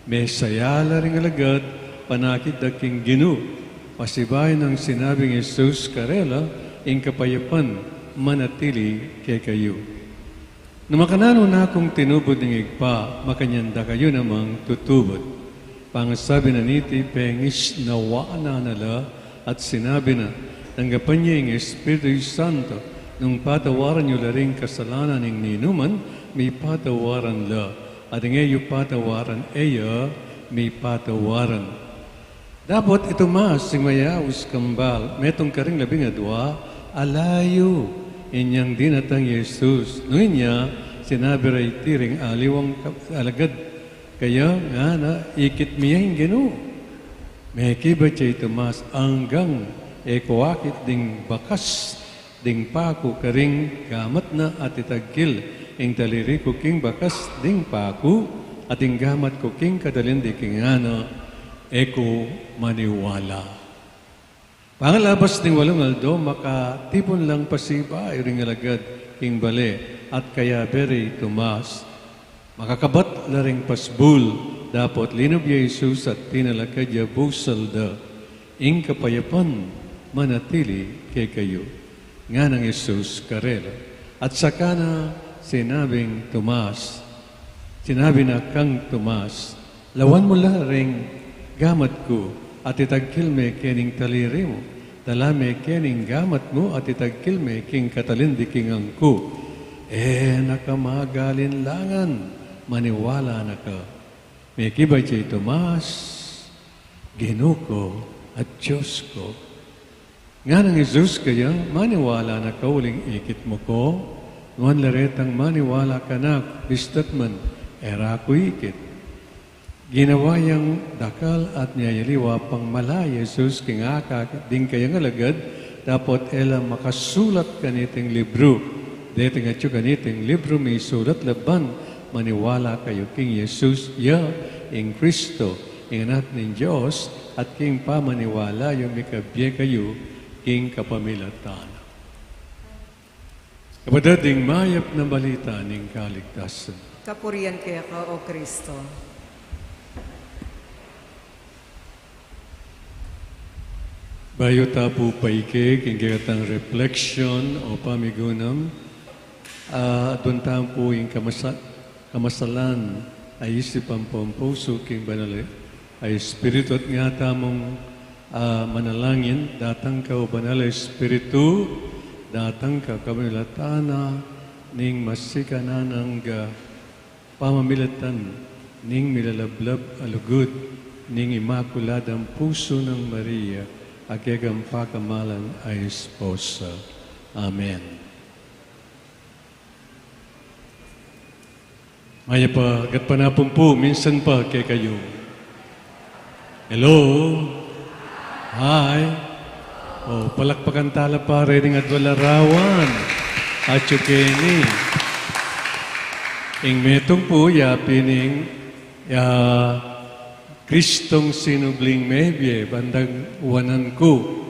Mesaya la ring alagad, panakit da king Ginu. Pasibayu nang sinabing Jesus karela, ing kapayapan manatili kekayu. Nung makananu na kung tinubud ning Ibpa, makanyan da kayu namang tutubud. Pangasabi na niti, pengisnawa na na la, at sinabi na, tanggapan ye ing Espiritu Santo, nung patawaran yu la ring kasalanan ning ninuman, mipatawaran la, at ing e yu patawaran, e ya mipatawaran. Dapot i Tomas, ing mayaus kambal, metung karing labing adua, ala yu. Inyang dinatang i Jesus. Nung inya, sinabi ra iti ring aliwang ka-, alagad, Kaya ngana, ikit mi ya ing Ginu. Mekibat ya i Tomas, anggang e ku akit ding bakas ding paku karing gamat na at itagkil ing taliri ku king bakas ding paku at ing gamat ku king katalindi king ngana, e ku maniwala. Pangalabas ning walung aldo, makatipun lang pasibayu ring alagad king bale at kayabe ri Tomas. Makakabat la ring pasbul, dapot linub ya i Jesus at tinalakad ya busal da, "Ing kapayapan manatili kekayu," nganang Jesus karela. At saka na sinabing Tomas, sinabi na kang Tomas, "Lawan mu la ring gamat ku at itagkil me kening taliri mu. Dala me kening gamat mu at itagkil me king katalindi king angku. E na ka magalinlangan, maniwala na ka." Mekibat ya i Tomas, "Ginu ku at Dios ku." Nganang Jesus kaya, "Maniwala na ka uling ikit mu ku. Nuan la retang maniwala kanak, bista't man e ra ku ikit." Ginawa yang dakal at miyayaliwa pang mala i Jesus king akakit ding kayang alagad, dapot e la makasulat kaniting libru. Deti ngan atyu kaniting libru misulat la ban maniwala kayu king Jesus ya ing Cristo, ing Anak ning Dios, at king pamaniwala yu mikabie kayu king kapamilatan na. Kapatad, ing mayap na balita ning kaligtasan. Kapurian keka, O Cristo. Bayu ta pu paike king kekatang reflection o pamigunam, ah, adwan tamu pu ing kamasa-, kamasalan a isip ampong pusu king Banal a Espiritu at nga tamung, ah, manalangin, datang ka, O Banal a Espiritu, datang ka, kamilatan na ning masikan a angga, pamamilatan ning milalablab a lugud ning Imakuladang Pusu nang Maria, a kekang pakamalan a esposa. Amen. Mayap a gatpanapun pu, minsan pa kekayu. Hello? Hi? O, palakpakan tala pa rening adwang larawan. Atyu keni. Ing metung pu, ya pin ing, ya, Kristong sinubling mebie, bandang wanan ku.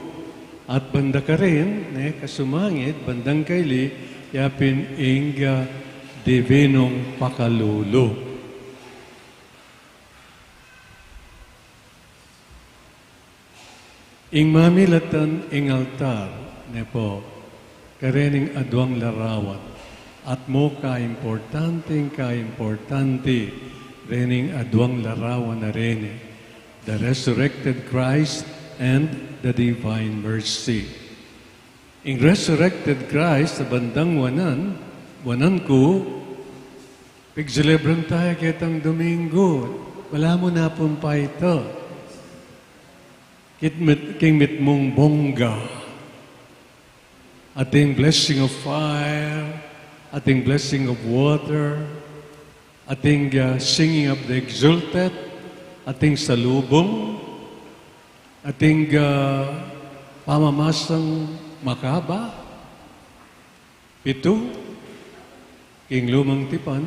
At banda karin, ne, kasumangid, bandang kaili, ya pin ing, ah, divinong pakalulu. Ing mamilatan ing altar, ne pu, karening adwang larawan, at mu kaimportante, kaimportante, rening adwang larawan a reni, the resurrected Christ and the Divine Mercy. Ing resurrected Christ, a bandang wanan, wanan ku, pigselebran taya ketang Domingo, balamu na pung paita. Kit mit-, king mitmung bongga. Ating blessing of fire, ating blessing of water, ating, ah, singing of the exalted, ating salubung, ating, ah, pamamasang makaba, pitu, king lumang tipan,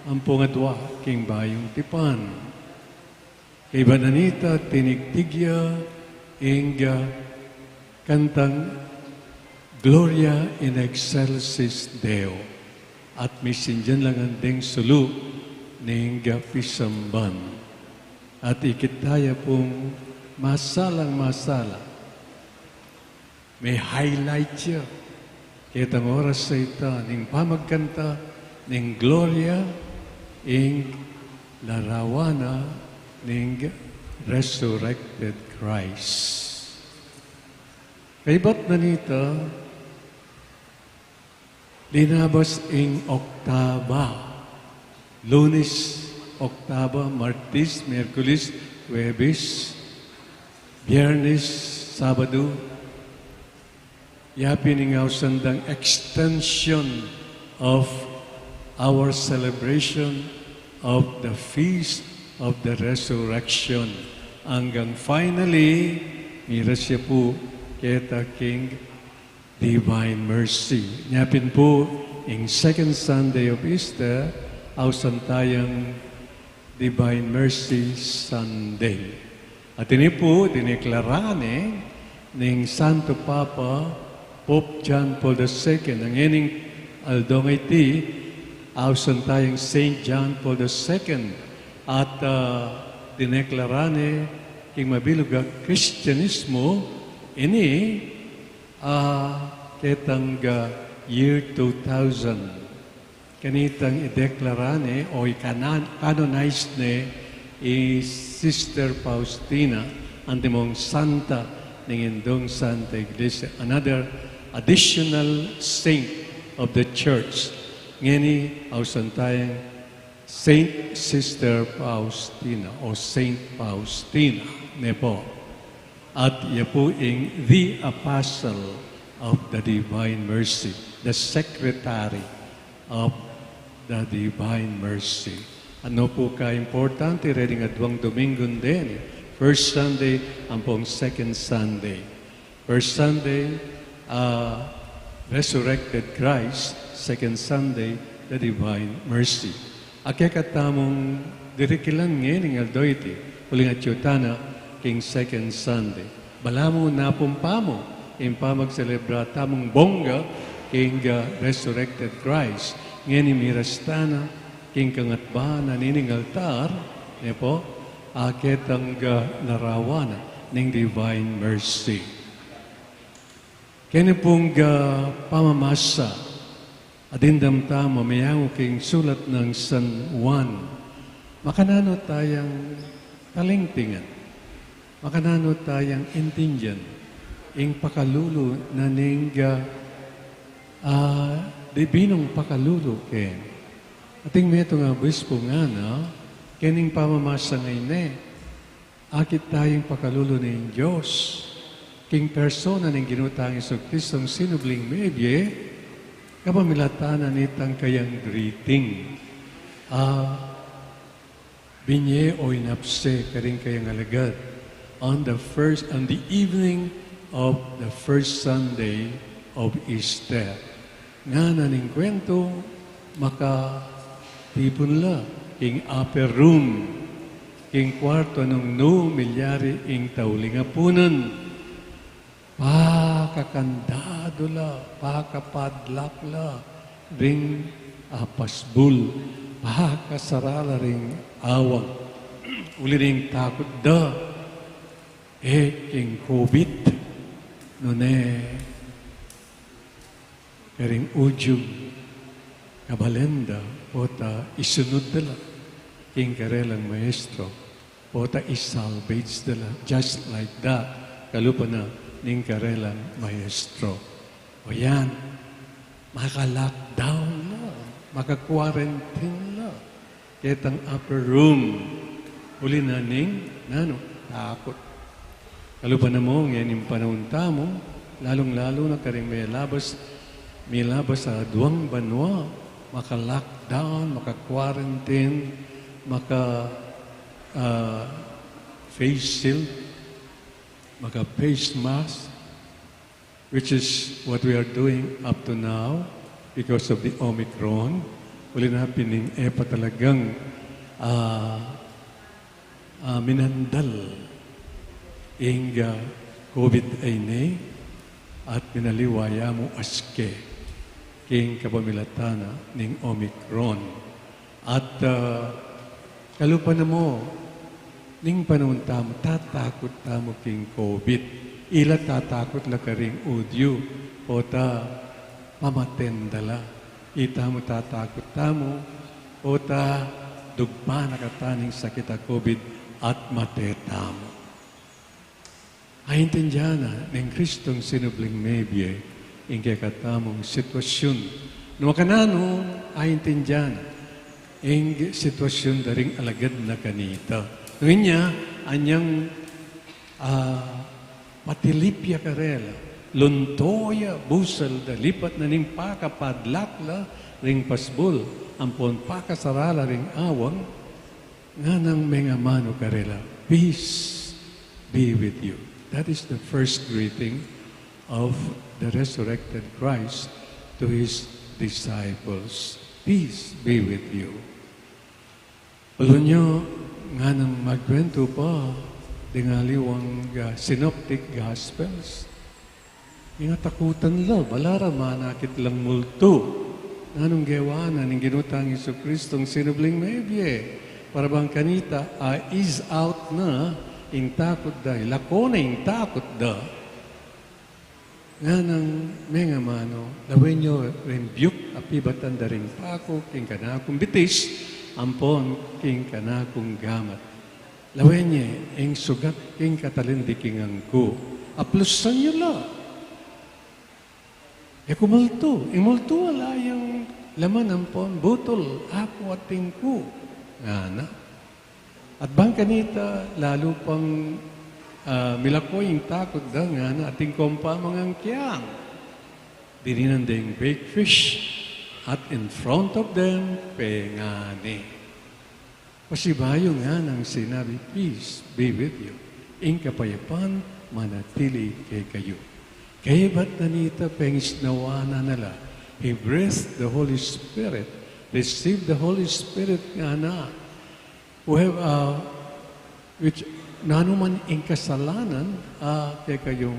ampong adwa king bayung tipan. Kaybat na nita, tinigtig ya ing kantang Gloria in excelsis Deo, at misindian la ngan deng sulu ning pisamban. At ikit taya pung masalang masala. Me-highlight ya ketang oras a ita ning pamagkanta ning Gloria ing larawan na ning resurrected Christ. Kaybat na nita, linabas ing oktaba. Lunes, oktaba, Martes, Miyerkules, Huwebes, Biyernes, Sabadu, ya pin ing ausan dang extension of our celebration of the feast of the resurrection. Anggang finally, miras ya pu keta king Divine Mercy. Nya pin pu, ing second Sunday of Easter, ausan tayang Divine Mercy Sunday. At ini pu, dineklara ne ning Santo Papa, Pope John Paul the Second. Ang ening aldo ngeni, ausan tayang Saint John Paul the Second. At, ah, dineklara ne king mabilug a Kristianismo, ini, ah, ketang, ah, year two thousand. Kanitang ideklara ne o ikanan-, canonize ne i Sister Faustina, antimong santa ning Indung Santa Iglesia. Another additional saint of the church. Ngeni, ausan tayang Saint Sister Faustina o Saint Faustina, ne pu. At ya pu ing the Apostle of the Divine Mercy, the Secretary of the Divine Mercy. Ano pu ka importante reng aduang Dominggu deni, first Sunday ampong second Sunday. First Sunday, ah, Resurrected Christ. Second Sunday, the Divine Mercy. A kekatamung dirikilan ngening aldo iti, uling atyu tana king second Sunday. Balamu napumpa mu ing pamagselebra tamung bongga king, ah, Resurrected Christ. Ngeni miras tana king kangatbaan na nining altar, ne pu, a ketang, ah, larawan na ning Divine Mercy. Keni pung, ah, pamamasa, adindam tamu, meyangu king sulat nang San Juan. Makananu tayang talingtingan, makananu tayang intindian ing pakalulu na ning, ah, dibinung pakalulu keni. Atin metung a obispu ngana, kening pamamasa ngeni, akit taya ing pakalulu ning Dios king persona ning Ginu tang Jesucristo, sinubling mebie, kapamilatan na nitang kayang greeting. Ah, binye o inapse karing kayang alagad on the first, on the evening of the first Sunday of Easter. Ngana ning kuwentu, makatipun la king upper room, king kuartu nung nu milyari ing tauling apunan. Pakakandadu la, pakapadlak la ring, ah, pasbul, pakasara la ring awang. Uli ning takut da, e king COVID, nune karing Udyu, kabalen da, pota isunud da la king karelang maestro, pota isalvage da la, just like that, kalupa na ning karelang maestro. O yan, maka-lockdown la, maka-quarantine la ketang upper room, uli na ning, nanu, takut. Kalupa na mu ngening panaun tamu, lalung-lalu na karing milabas, milabas a duang banua, maka-lockdown, maka-quarantine, maka, ah, face shield, maka-face mask, which is what we are doing up to now because of the Omicron. Uli na pin ning e pa talagang, ah, ah, minandal ing, ah, COVID a ini at minaliwa ya mu aske king kapamilatan na ning Omicron. At, ah, kalupa na mu, ning panaun tamu, tatakut tamu king COVID. Ila tatakut la karing Udyu, pota pamaten da la. Itamu tatakut tamu, pota dugpan na kata ning sakit a COVID at mate tamu. Aintindian na ning Kristong sinubling mebie ing kekatamung sitwasyun. Nung makananu, aintindian na ing sitwasyun da ring alagad na kanita. Nung inya, anyang, ah, patilip ya karela, lunto ya, busal da, lipat na ning pakapadlak la ring pasbul ampon pakasara la ring awang, Nganang mengamanu karela, "Peace be with you." That is the first greeting of the resurrected Christ to his disciples. "Peace be with you." Balunyo, nganang magkwentu pa ding aliwang, ah, synoptic gospels. Ing atakutan la, balamu manakit lang multu. Nanung gewa na ning Ginu tang Jesucristo ing sinubling mebie? Para bang kanita, ah, ease out na ing takut da, ilako na ing takut da. Nganang mengamanu, lawen yu ring biuk a pibatan da ring paku king kanakung bitis ampon king kanakung gamat. Lawen ye ing sugat king katalindikingan ku. Aplusan yu la. E ku multu, ing multu ala yang laman ampon butul, aku atin ku, ngana. At bang kanita, lalu pang, ah, milako ing takut da, ngana, atin kong pamangan kayang. Dininan deng baked fish, at in front of them, pengani. Pasibayu nganang sinabi, "Peace be with you." Ing kapayapan manatili kekayu. Kaybat na nita pengisnawa na nala. He breathed the Holy Spirit. Receive the Holy Spirit, ngana. Whoever, uh, which, nanu man ing kasalanan, ah, kekayung,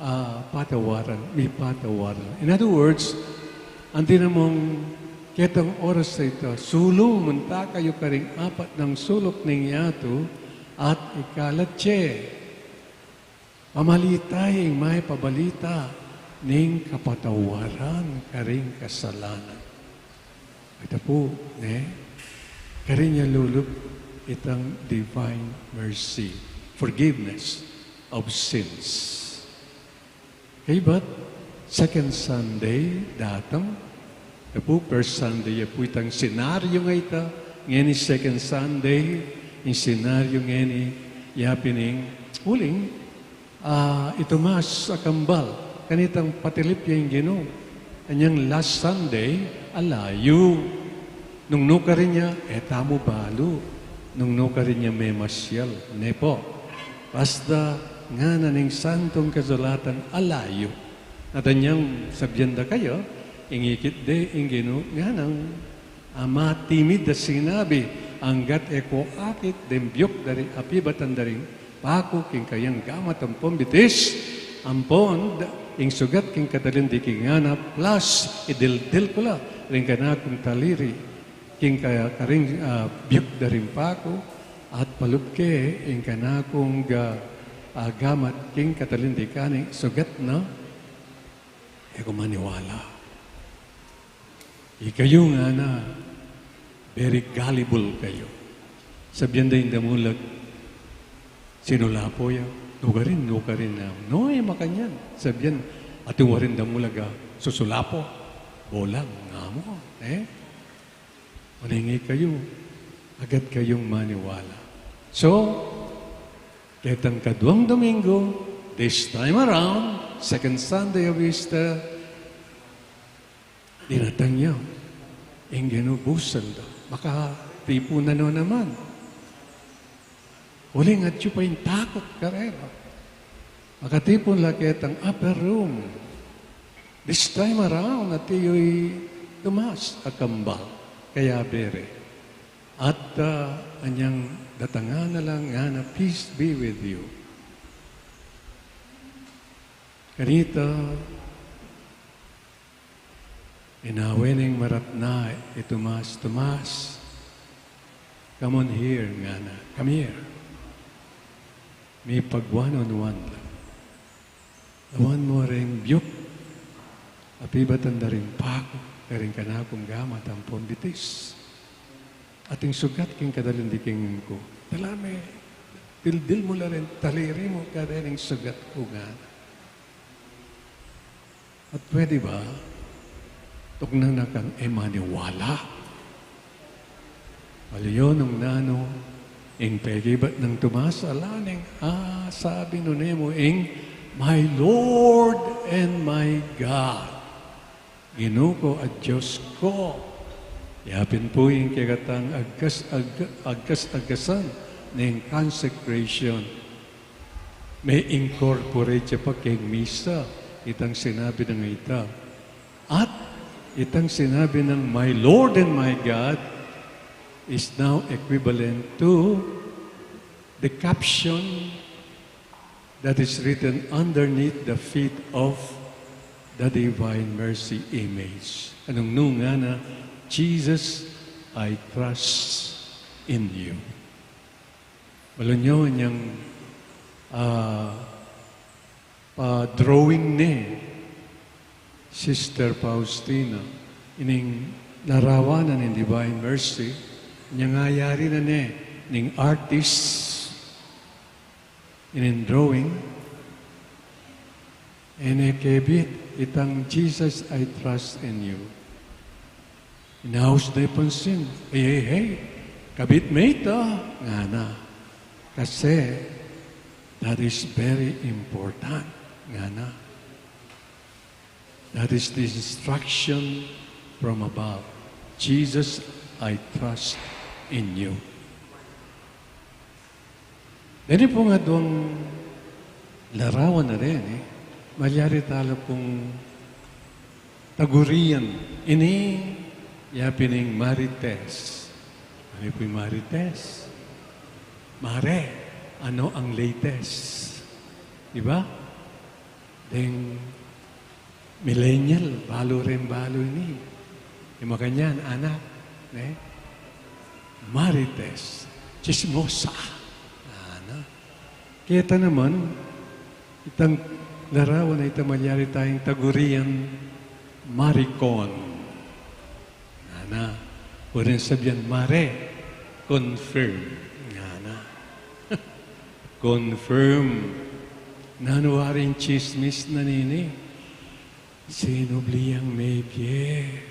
ah, patawaran, mipatawaran. In other words, anti na mung ketang oras a ita, sulung munta kayu karing apat nang suluk ning yatu at ikalat ye. Pamalita ye ing mapabalita ning kapatawaran karing kasalanan. Ita pu, ne? Karin ya lulub itang divine mercy, forgiveness of sins. Kaybat, Second Sunday, datang, ita pu, First Sunday ya pu itang senaryo a ita, ngeni Second Sunday, ing senaryo ngeni, ya pin ing uling, ah, i Tomas a kambal, kanitang patilip ya ing Ginu. Anyang last Sunday, ala yu. Nung nukarin ya, e tamu balu. Nung nukarin ya memasyal, ne pu. Basta ngana ning Santong Kasulatan, ala yu. At anyang sabian da kayu, ing ikit de ing Ginu, nganang a matimid a sinabi, anggat e ku akit deng biuk da ri, a pibatan da ring paku king kayang gamat ampon bitis, ampon da, ing sugat king katalindikingan na, plus idildil ku la ring kanakung taliri king kaya, karing, ah, biuk da ring paku, at palub ke ing kanakung ga-, ah, gamat king katalindikan ning sugat na, e ku maniwala. Ikayu ngana, very gullible kayu. Sabian da ing damulag, sinulapo ya, nukarin, nukarin na. No, e makanyan. Sabian, atin waring damulag a susulapo. Bolang, nga mu, e? Uling ikayu, agad kayung maniwala. So, ketang kaduang Domingo, this time around, second Sunday of Easter, dinatang ya, ing Ginu, busan da. Makatipun na no naman. Uling atyu pa ing takut karela. Makatipun la ketang upper room. This time around, atiu i Tomas a kambal, kaya bere. At, ah, anyang datangan na la, ngana, "Peace be with you." Kanita, inawe neng maratna i Tomas, "Tomas, come on here," ngana. "Come here." Mipag-one-on-one la. Lawan mu reng biuk a pibatan da ring paku, karing kanakung gamat ampon bitis. At ing sugat king katalindikingan ku. Dala me, dildil mu la ring taliri mu kareng sugat ku, ngana. At pwede ba? Tuknang na kang e maniwala. Aliyo nung nanu, ing pekibat nang Tomas, ala neng, ah, sabi nune mu ing, "My Lord and my God." Ginu ku at Dios ku. Yapin pu ing kekatang agkas-, ag-, agkas-agasan ning consecration. Me-incorporate ya pa keng misa itang sinabi nang ita. At itang sinabi nang, "My Lord and my God," is now equivalent to the caption that is written underneath the feet of the Divine Mercy image. Anong nung ngana? "Jesus, I trust in you." Malunyo niyang, ah, pa-drawing ne Sister Faustina, ining larawan na ning Divine Mercy, inyang ayari na ne ning artist, ining drawing, e ne kebit itang "Jesus, I trust in you." Inaus ne pansin, "Hey, hey, hey, kabit me ita," ngana. "Kasi, that is very important," ngana. "That is the instruction from above. Jesus, I trust in you." Deni pung aduang larawan na rin, e, malyari tala pung tagurian. Ini, yapin ing Marites. Ano pu ing Marites? Mare, ano ang latest? Diba? Deng millennial, balu rin balu ini. Ing makanyan, anak, ne? Marites, chismosa. Ana. Keta naman, itang larawan na ita, malyari tayang tagurian maricon. Ana, pwedeng sabihan, "Mare, confirm." Ngana. Confirm. Nanu waring chismis na nini? Sinubli yang mebie.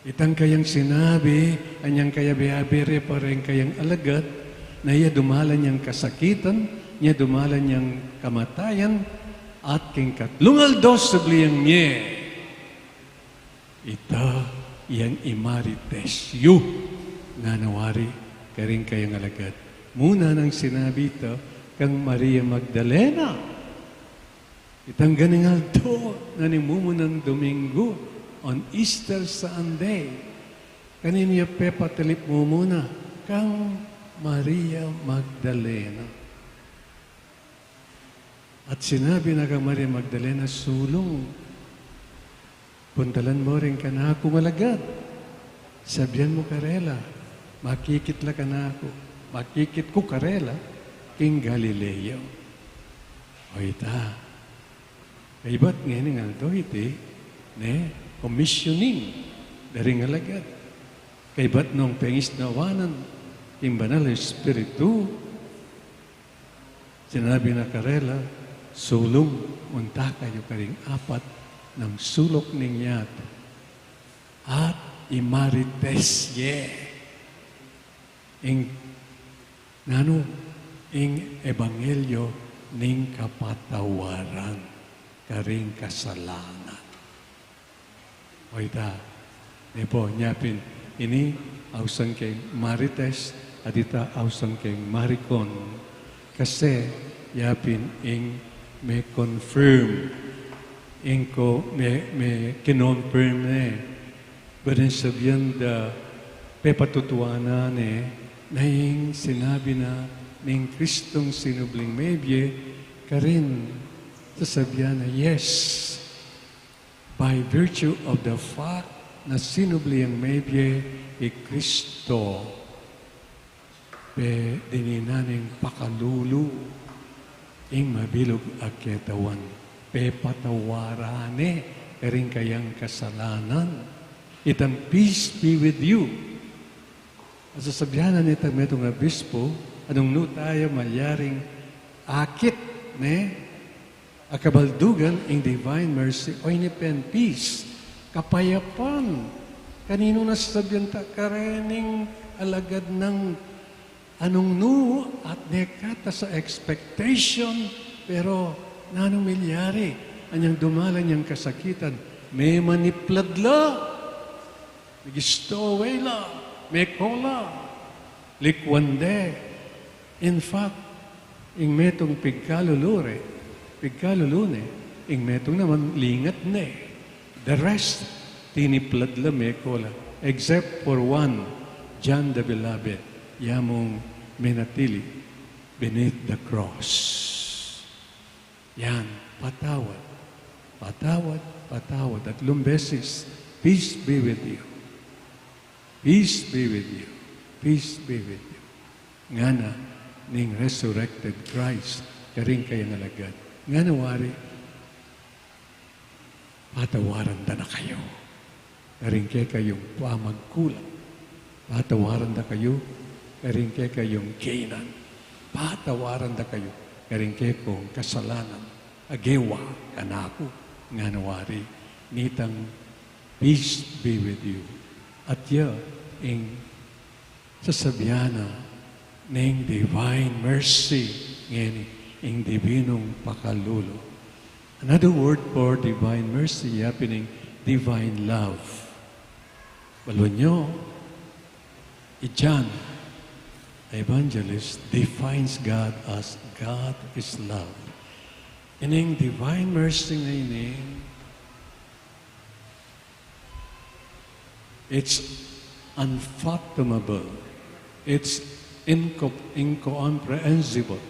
Itang kayang sinabi, anyang kayabe-yabe re pa reng kayang alagad, na iya dumalan yang kasakitan, iya dumalan yang kamatayan, at king katlung aldo subli yang mie. Ita yang i-Marites yu, ngana wari karing kayang alagad. Muna nang sinabi ita kang Maria Magdalena. Itang ganing aldo na ning mumunang Domingo, on Easter Sunday, kaninu ya pepatalip mumuna? Kang Maria Magdalena. At sinabi na kang Maria Magdalena, "Sulung, puntalan mu ring kanakung alagad. Sabian mu karela, makikit la kanaku, makikit ku karela king Galilea." O ita, kaybat ngening aldo iti, ne, commissioning da ring alagad. Kaybat nung pengisnawanan king Banal Espiritu, sinabi na karela, "Sulung, munta kayu karing apat nang suluk ning yatu, at i-Marites ye ing, nanu, ing ebanghelyo ning kapatawaran karing kasalanan." O ita, ne pu, nya pin, ini ausan keng Marites, at ita ausan keng Maricon, kasi yapin ing me-confirm, ing ko me, me-kinonfirm ne. Pwedeng sabian da pepatutuanan ne na ing sinabi na ning Kristong sinubling mebie karin. Sasabian na, yes, by virtue of the fact na sinubli yang mebie i Kristo, pe, dininan neng pakalulu ing mabilug a ketawan, pepatawaran ne karing kayang kasalanan. Itang, "Peace be with you." At sasabian na nitang metung obispo, anung nu taya malyaring akit, ne, a kabaldugan ing Divine Mercy, o ini pin peace, kapayapan. Kaninu na sasabian ta? Karening alagad nang anung nu at neka ta sa expectation, pero nanung milyari? Anyang dumalan yang kasakitan, Memaniplad la, migistowe la, mekola, likwan de. In fact, ing metung pigkalulu re, pigkalulu ne, ing metung naman lingat ne. The rest, tiniplad la, mekola. Except for one, John the Beloved, ya mung menatili beneath the cross. Yan, patawad. Patawad, patawad. Tatlung beses, "Peace be with you. Peace be with you. Peace be with you." Ngana ning resurrected Christ karing kayang alagad. Ngana wari, "Patawaran da na kayu karing kekayung pamagkulang. Patawaran da kayu karing kekayung kainan. Patawaran da kayu karing kekong kasalanan a gewa kanaku." Ngana wari, nitang, "Peace be with you." At ya ing sasabian na ning divine mercy, ngeni, ing dibinung pakalulu. Another word for divine mercy, ya pin ing divine love. Balu yu, i John Evangelist defines God as, "God is love." Ining divine mercy ngeni, it's unfathomable. It's inco-, incomprehensible.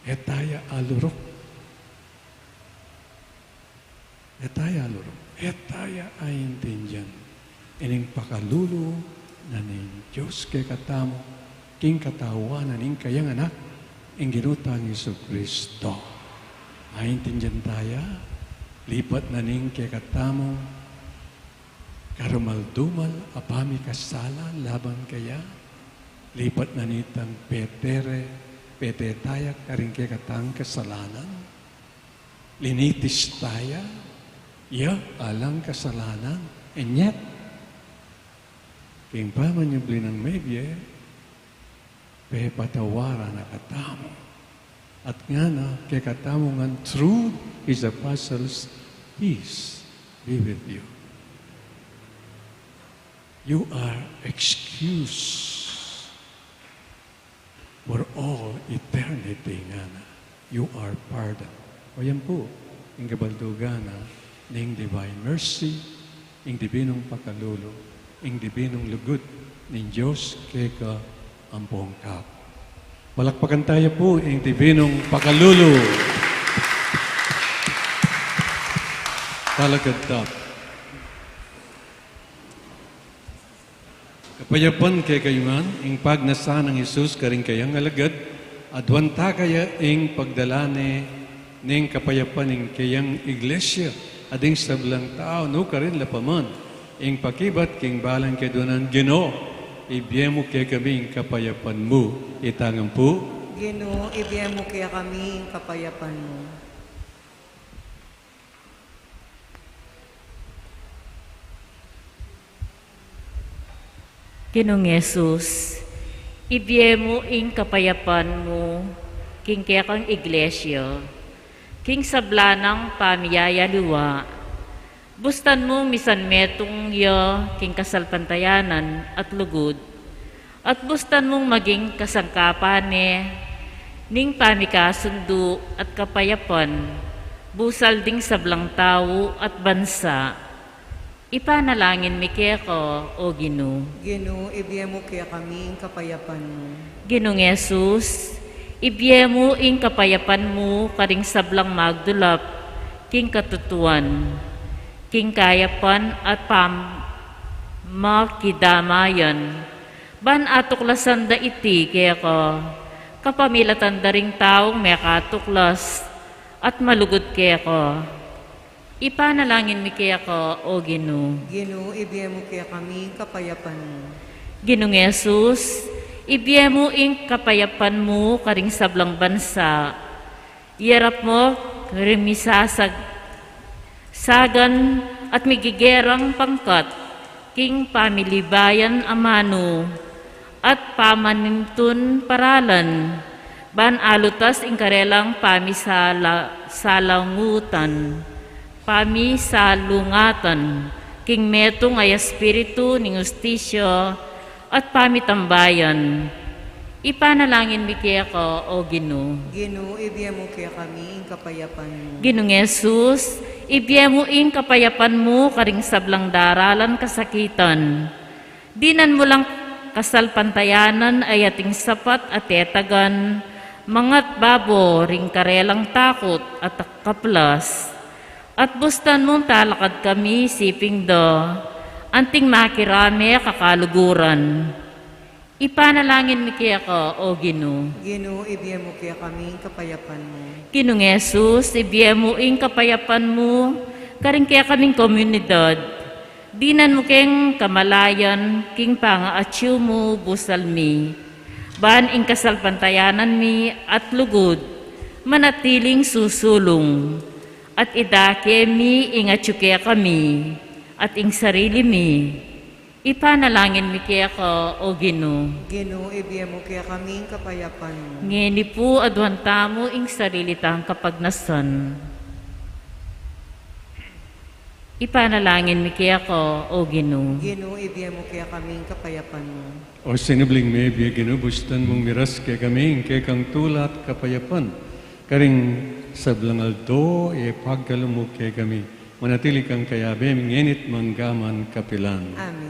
E taya aluruk. E taya aluruk. E taya aintindian ining pakalulu na ning Dios kekatamu, king katawan na ning kayang Anak, ing Ginu tang Jesucristo. Aintindian taya, lipat na ning kekatamu karumal-dumal a pamikasala laban keya, lipat na nitang pete re, pete taya karing kekatang kasalanan, linitis taya, ya alang kasalanan, and yet, king pamanyubli nang mebie, pepatawaran na katamu. At ngana kekatamu ngan through his apostles, "Peace be with you. You are excused for all eternity," ngana. "You are pardoned." O yan pu ing kabaldugan na ning divine mercy, ing dibinung pakalulu, ing dibinung lugud ning Dios keka ampong kap. Palakpakan taya pu ing dibinung pakalulu. Talakad ta. Kapayapan kekayu ngan. Ing pagnasa nang Jesus karing kayang alagad, aduan ta kaya ing pagdala ne ning kapayapan ing kayang iglesia, at ding sablang tau nukarin la pa man. Ing pakibat king balang kedunan, Ginu, ibie mu kekami ing kapayapan mu. Itang ampu. Ginu, ibie mu kekami ing kapayapan mu. Ginung Jesus, ibie mu ing kapayapan mu king kekang iglesia, king sabla nang pamiyayaliwa. Bustan mung misan metung ya king kasalpantayanan at lugud, at bustan mung maging kasangkapan ne ning pamikasundu at kapayapan, busal ding sablang tau at bansa. Ipanalangin mi keka, O Ginu. Ginu, ibie mu kekami ing kapayapan mu. Ginung Jesus, ibie mu ing kapayapan mu karing sablang magdulap king katutuan, king kayapan at pam-, makidamayan, ban atuklasan da iti keka, kapamilatan da ring taung mekatuklas at malugud keka. Ipanalangin mi keka, O Ginu. Ginu, ibie mu kekami ing kapayapan mu. Ginung Jesus, ibie mu ing kapayapan mu karing sablang bansa. Iyarap mu ring misasag-, sagan at migegerang pangkat king pamilibayan amanu at pamanintun paralan, ban alutas ing karelang pamisala-, salangutan. pamisalungatan king metung a espiritu ning hustisya at pamitambayan. Ipanalangin mi keka, O Ginu. Ginu, ibie mu kekami ing kapayapan mu. Ginung Jesus, ibie mu ing kapayapan mu karing sablang daralan kasakitan. Dinan mu lang kasalpantayanan a ating sapat a tetagan, mangat babo ring karelang takut at kaplas. At bustan mung talakad kami siping da, anting makirame kakaluguran. Ipanalangin mi keka, O Ginu. Ginu, ibie mu kekami ing kapayapan mu. Ginung Jesus, ibie mu ing kapayapan mu karing kekaming komunidad. Dinan mu keng kamalayan king pangaatsu mu busal mi. Ban ing kasalpantayanan mi at lugud manatiling susulung, at idake mi ing atsu kekami at ing sarili mi. Ipanalangin mi keka, O Ginu. Ginu, ibie mu kekami ing kapayapan mu. Ngeni pu aduan tamu ing sarili tang kapagnasan. Ipanalangin mi keka, O Ginu. Ginu, ibie mu kekami ing kapayapan mu. O sinubling mebie, Ginu, bustan mung miras kekami ing kekang tula at kapayapan karing sablang aldo a ipagkalub mu kekami. Manatili kang kayabe mi ngeni't mangga man kapilan. Amen.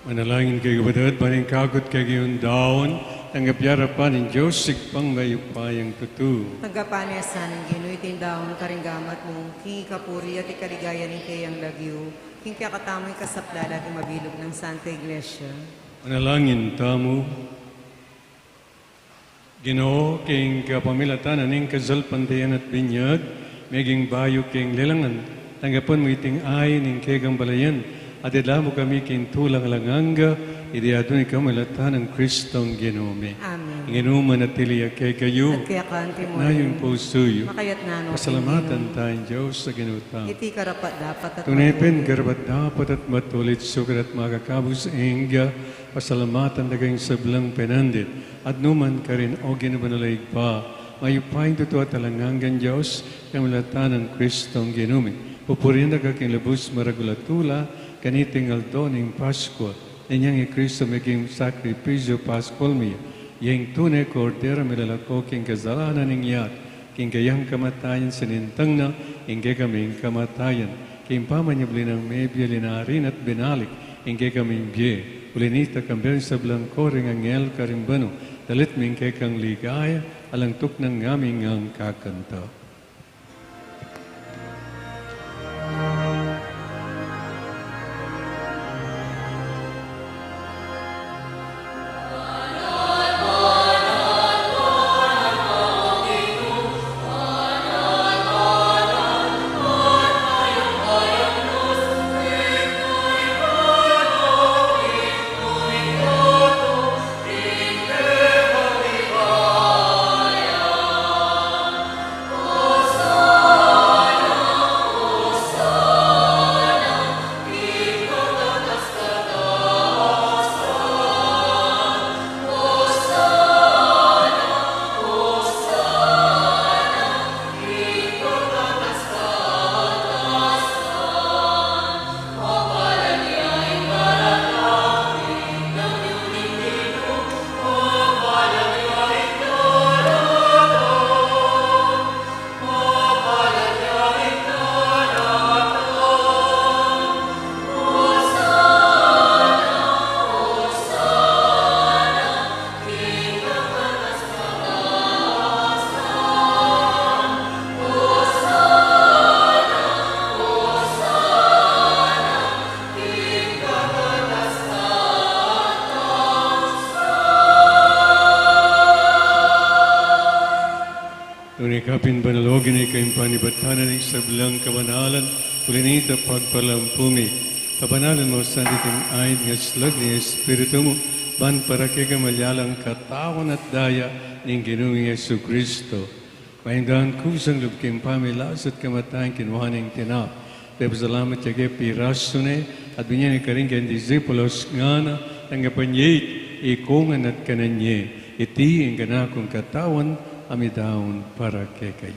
Manalangin kayu, kapatad, ban ing kakut kekayung daun, tanggap ya arapan ning Dios Ibpang mayupayang tutu. Tanggapan na sa ning Ginu iting daun karing gamat mu, king ikapuri at ikaligaya ning keyang lagyu, king kekatamung ikasaplala at ing mabilug nang Santa Iglesia. Manalangin tamu. Ginu, king kapamilatan na ning kasalpantayanan at binyag, meging bayu keng lelangan, tanggapan mu iting ain ning kekang balayan, at idala mu kami king tulang alang angga, iti aduan ning kapamilatan nang Kristong Ginu mi. Amen. Ing Ginu manatili ya kekayu. At keka mu rin. Itas yu ing pusu yu. Makatas na rin. Pasalamatan taya ing Dios a Ginu tamu. Iti karapat-dapat at matulid. Tune pin karapat-dapat at matulid, sukat at makakabus ing pasalamatan da kang sablang penandit, at nukarin man, O Ginu, banal a Ibpa, mayupayang tutu at alang anggang Dios, kapamilatan nang Kristong Ginu mi. Pupurian da ka king lubus maragul a tula, kaniting aldo ning Paskua, inyang i Kristo meging sakripisyu Paskual mi, ya ing tune Kordero milalako king kasalanan ning yatu, king kayang kamatayan sinintang na ing kekaming kamatayan, king pamanyubli nang mebie, linari na at binalik ing kekaming bie. Uli nita, kambe ring sablang kori ning anghel karing banu, dalit mi ing kekang ligaya, alang tuknang ngaming kakanta. Nune kapin banal, o Ginu, ika ing panibatan ning sablang kabanalan, uli nita pagpalampu mi, kabanalan mu sa iting ain at slag ning Espiritu mu, ban para kekami malalang katawan at daya ning Ginung Jesucristo. Mayupayang kusang lub king pamilasa at kamatayan, kinuanan ne ing tinape, pepasalamat ya ke, pirasu ne, at binye ne karing kayang disipulus, ngana, tanggapan ye iti, ikongan at kanan ye. Iti ing kanakung katawan, a midaun para kekayu.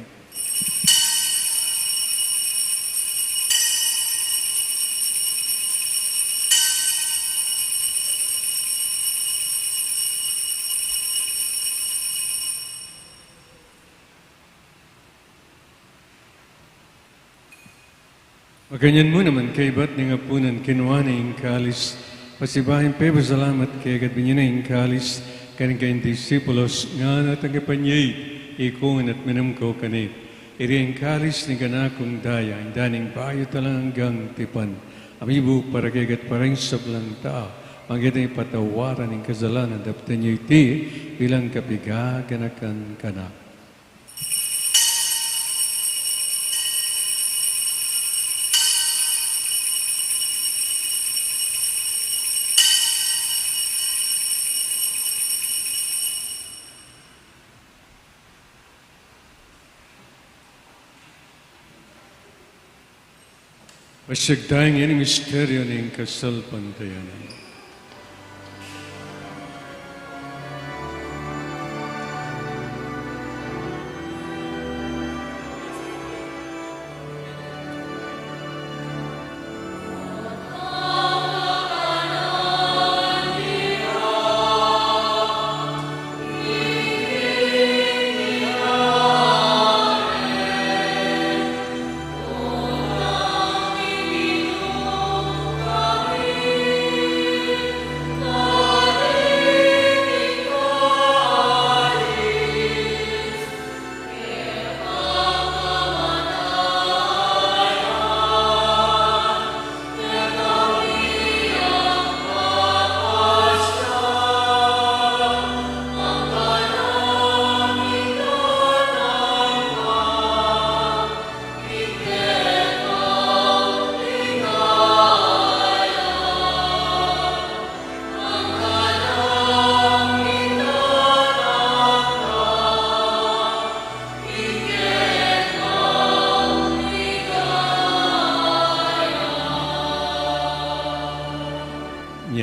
Makanyan mu naman, kaybat ning apunan, kinua ne ing kalis, pasibayu pepasalamat keka at binye ne ing kalis karing kayang disipulus, ngana, tanggapan ye iti, ikongan at minum kayu kaniti. Iti ing kalis ning kanakung daya, inda ning bayu at alang anggang tipan, a mibubug para kekayu at para king sablang tau, para king patawaran ning kasalanan. Daptan ye iti bilang kapaganakan kanaku. Masigtaing ini misteryu ning kasalpantayanan.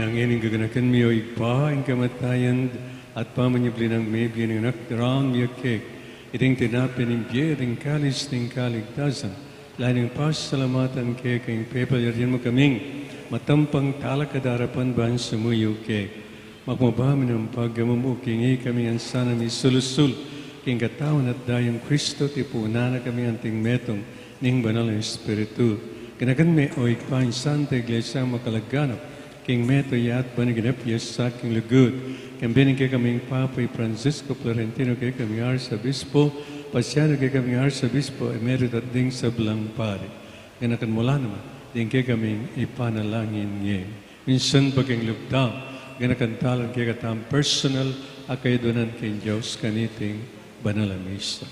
Ngeni gaganakan mi, o Ibpa, ing kamatayan at pamanyubli nang mebie ning Anak daraun mi keka, iting tinape ning bie, iting kalis ning kaligtasan, lalu ning pasalamatan keka, ing pepalyarian mu kaming matampang talakad arapan ban sumuyu keka. Magmabami nang pagkamamuk, ing ikami ngan sana misulusul king katawan at dayang Kristo, tipunan na kami anting metung ning Banal a Espiritu. Ganakan me, o Ibpa, ing Santa Iglesia makalaganap king metung ya at ban ing ginap ya sa king lugud. Kambe ning kekaming Papa i Francisco Florentino, kekaming Arsobispo Paciano, kekaming Arsobispo Emerito at ding sablang pari. Ganakan mu la naman ding kekaming ipanalangin ngeni. Minsan pa king lugtam, ganakan tala ing kekatamung personal a kayadwanan king Dios kaniting banal a misa.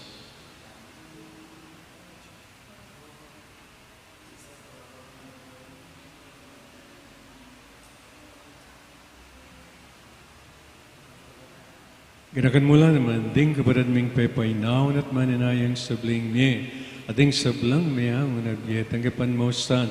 Ganakan mu la naman ding kapatad ming pepainaun at manenayang sablang mie, at ding sablang meangu na bie, tanggapan mu sa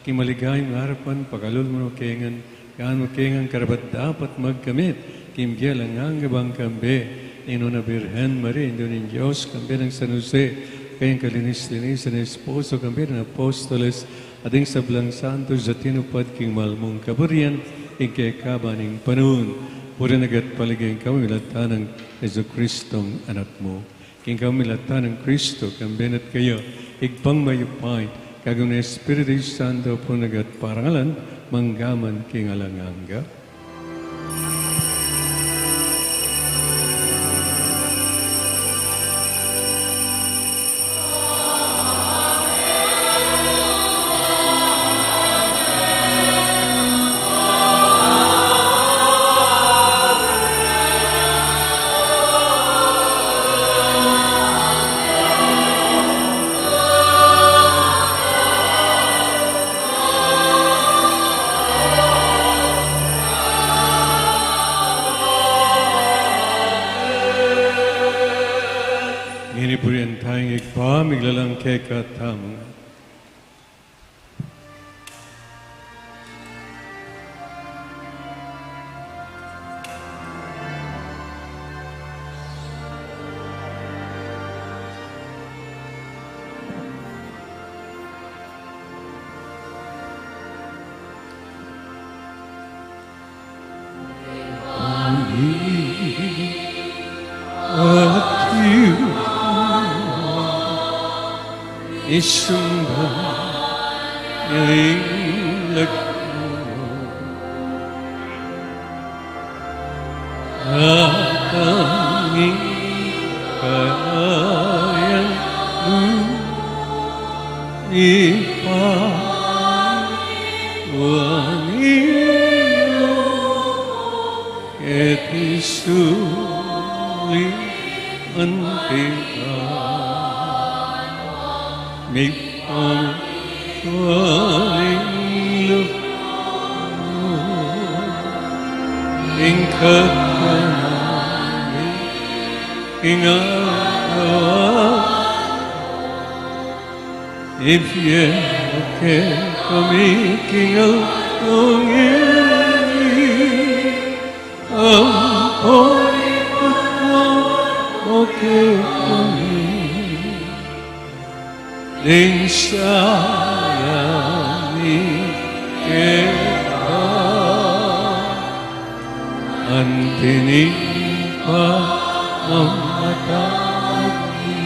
king maligayang arapan, pakalulu mu kami ngan, gawang mu kaming karapat-dapat magkamit king bie alang angga, ban kambe ning Nuan a Birhen Maria, Indu ning Dios, kambe nang San Jose, kayang kalinis-linisan a esposo, kambe ning apostoles, at ding sablang santos a tinupad king mal mung kaburian king kekaban ning panaun. Purian at paligayan ka, milan tana nang Jesucristong Anak mu. King kamilatan nang Kristo, kambe na at kaya, Ibpang mayupaya, kagum ning Espiritu Santo, purian at parangalan, mangga man king alang angga. Ngeni purian taya ing Ibpa, miglalang kekatamu. Isumba ing lagyu. At ang ikayan mu, Ibpa, aniyu keti sulip anti ka. Mipamitua ning lugud mu ing kakanan mi king aldo-aldo. Ibie mu kekami king aldo ngeni, ampon ipatawad mu kekami ding sala mi keka, anti ning pamamatawad mi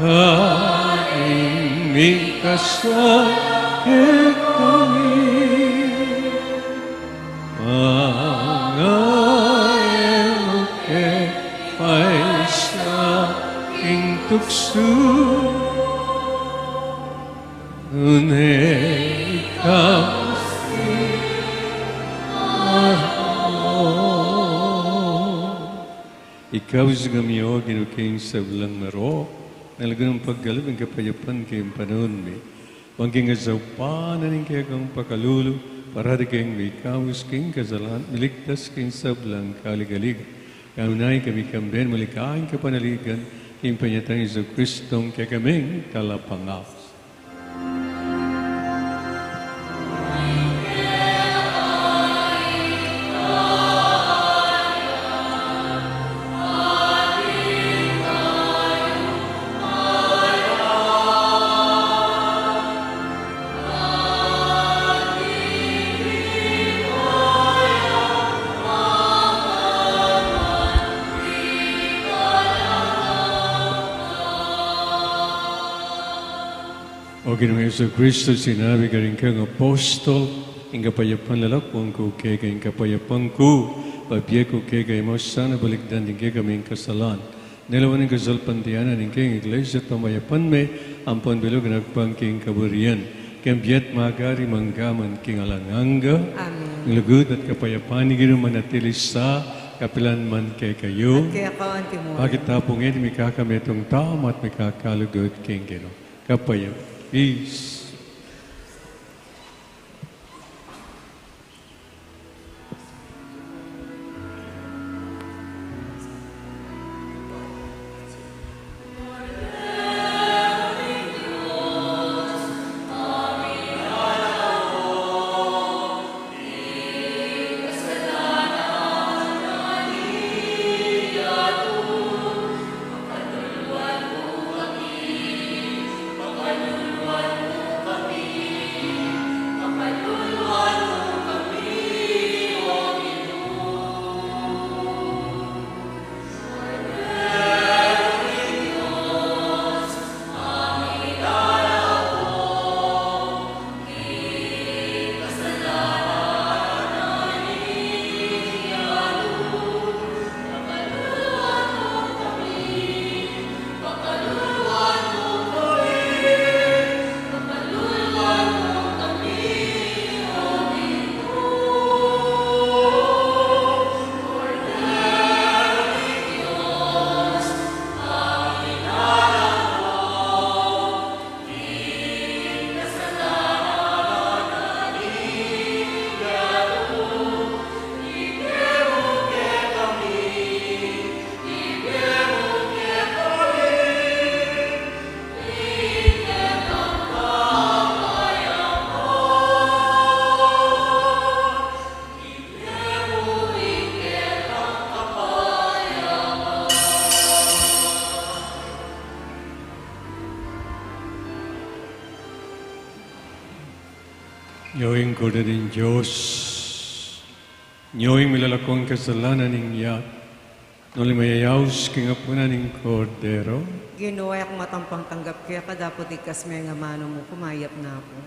karing mikasala kekami. Manga e mu ke paisaul king tuksu, nune ikabus king marok. Ikabus kami, O Ginu, king sablang marok, ngan lagunan pagkalub ing kapayapan king panaun mi. Ban king kasaupan ning kekang pakalulu, parati kaming mikabus king kasalan, miligtas king sablang kaligaligan. Kanyan kami kambe maligayang kapanaligan, king panyatang Jesucristong kekaming Talapangabus. O Ginu Jesucristo, sinabi mu karing kekang apostol, ing kapayapan lalakwan ku kekayu, ing kapayapan ku bibie ku kekayu, e mu sana balikdan ding kekaming kasalan, lawan ing kasalpantayanan ning kekang Iglesia at pamayapan me, ampon bilug agpang king kaburian, king bie at magari mangga man king alang angga. Amen. Ing lugud at kapayapan ning Ginu manatili sa kapilan man kekayu. At keka mu rin. Pakit ta pu ngeni mikakametung tamu at mikakalugud king Ginu. Kapayap is. Io ing Kordero ning Dios, io ing milalako king kasalanan ning yatu, nu ing mayayaus king apunan ning Kordero. Ginu, e ku matampang tanggap keka dapot ikasmu ing amanu mu, kumayap na ku.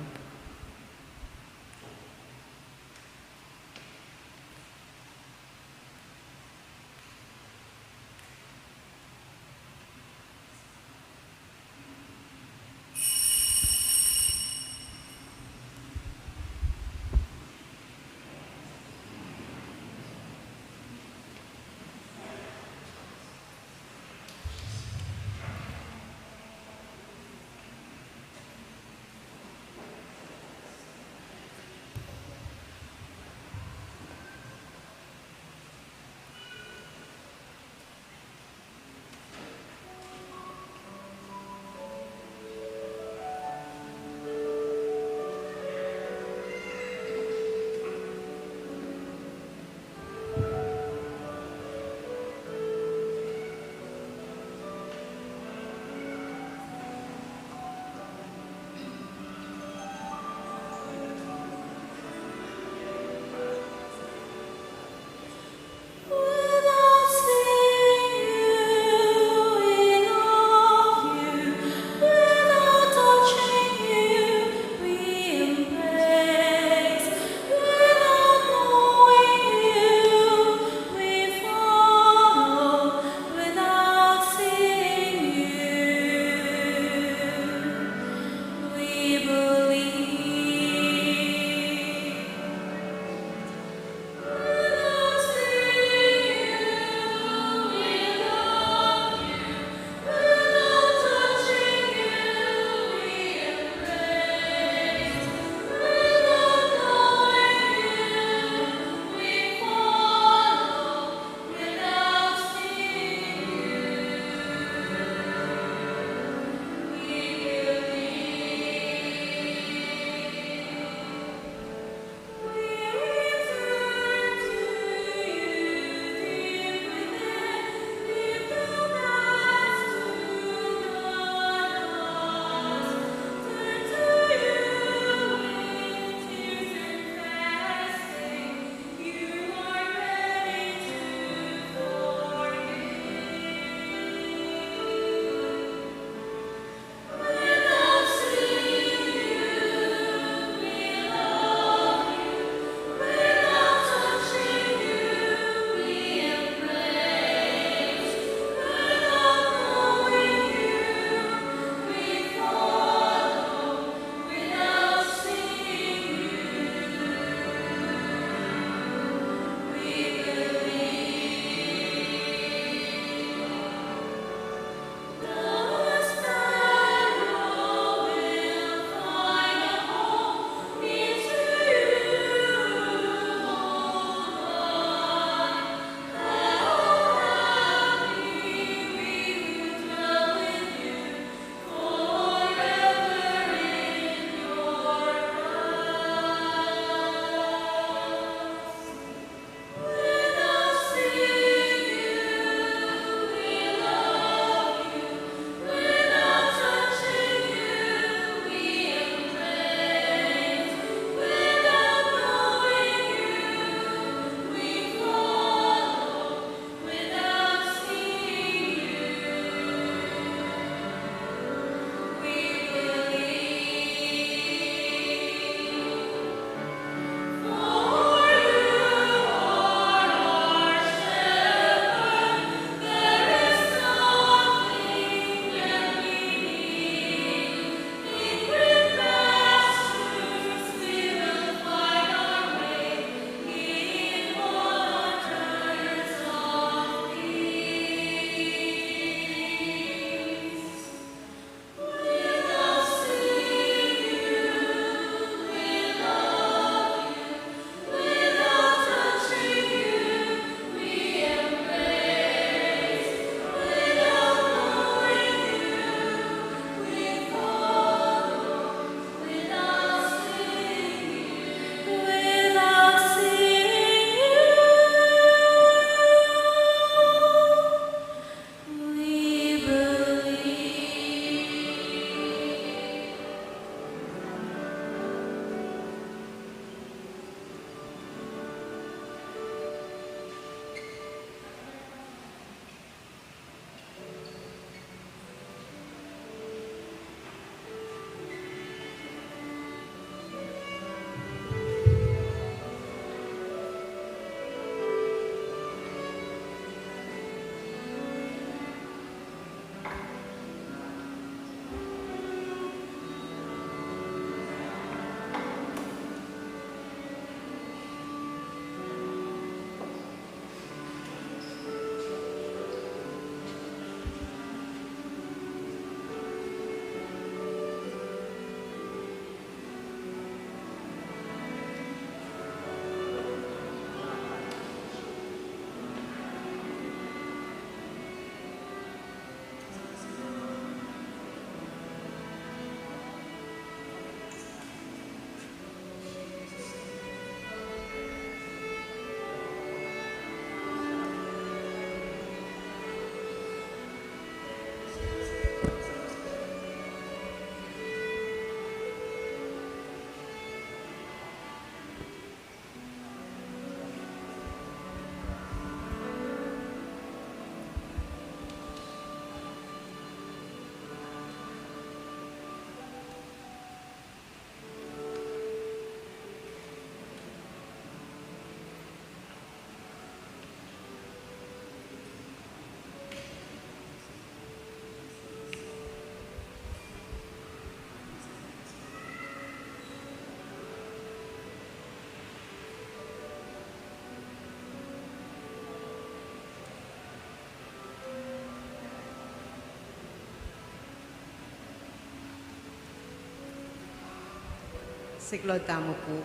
Siklaud tamu pu.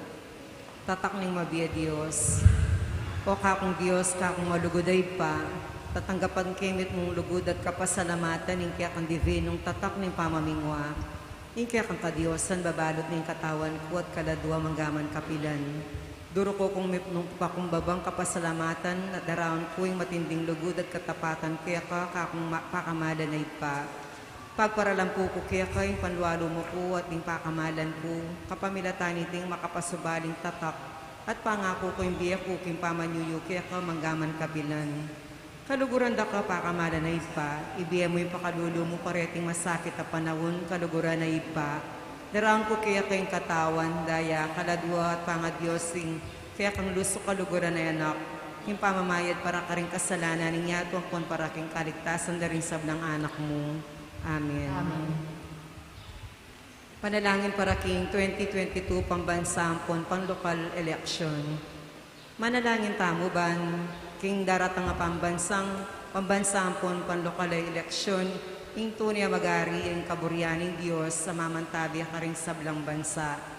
Tatak ning mabie Dios. O kakung Dios, kakung malugud a Ibpa, tatanggapan ke mit mung lugud at kapasalamatan ing kekang divinung tatak ning pamamingwa, ing kekang kadiosan babalud ning katawan ku at kaladua manggaman kapilan. Duru ku kung mipnung pakumbabang kapasalamatan at daraun ku ing matinding lugud at katapatan keka, kakung ma-, pakamalan a Ibpa. Pagparalan pu ku keka ing panlualu mu ku at ding pakamalan ku, kapamilatan niting makapasubaling tatak, at pangaku ku ing bie ku king pamanyuyu keka manggaman kapilan. Kaluguran da ka pakamalan a Ibpa, ibie mu ing pakalulu mu kareting masakit a panaun, kaluguran a Ibpa. Daraun ku keka ing katawan, daya, kaladua at pangadios ing kekang lusu, kaluguran a Anak, king pamamayad para karing kasalanan ning yatu ampon para king kaligtasan da ring sablang anak mu. Amen. Amen. Panalangin para king twenty twenty-two pambansa ampon panlokal eleksyon. Manalangin tamu ban king daratang a pambansang, pambansa ampon panlokal a eleksyon, ing tune a magari ing kaburian ning Dios a mamantabi karing sablang bansa.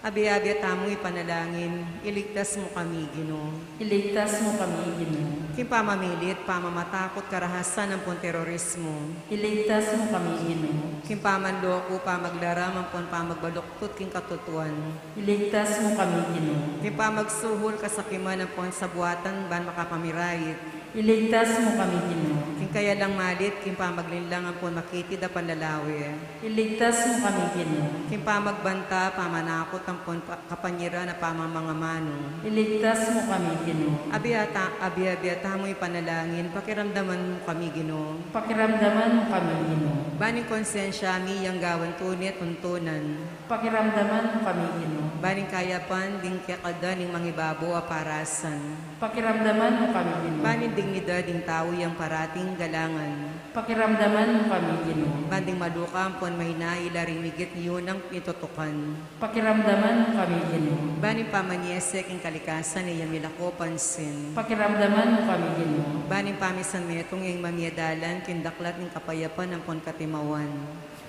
Abi-abi tamu ipanalangin, iligtas mu kami, Ginu. Iligtas mu kami, Ginu. King pamamilit, pamamatakut, karahasan ampon terorismu. Iligtas mu kami, Ginu. King pamanloko, pamaglaram ampon pamagbaluktut king katutuan. Iligtas mu kami, Ginu. King pamagsuhul, kasakiman ampon sabuatan ban makapamirait. Iligtas mu kami, Ginu. King kayalang malit, king pamaglinlang ampon makitid a panlalawe. Iligtas mu kami, Ginu. King pamagbanta, pamanakut ampon pa-, kapanyiran a pamamangamanu. Iligtas mu kami, Ginu. Abiata-, abi-abi tamu ipanalangin, pakiramdaman mu kami, Ginu. Pakiramdaman mu kami, Ginu. Ban ing konsensya mi yang gawan tune tuntunan. Pakiramdaman mu kami, Ginu. Ban ing kayapan ding kekada ning mangibabo a parasan. Pakiramdaman mu kami, Ginu. Ban ing dignidad ding tau yang parating galangan. Pakiramdaman mu kami, Ginu. Ban ding maluka ampon mahina ila ring migit yu nang pitutukan. Pakiramdaman mu kami, Ginu. Ban ing pamanyesek ing kalikasan e ya milako pansin. Pakiramdaman mu kami, Ginu. Ban ing pamisan metung ing mamie dalan king daklat ning kapayapan ampon katimawan.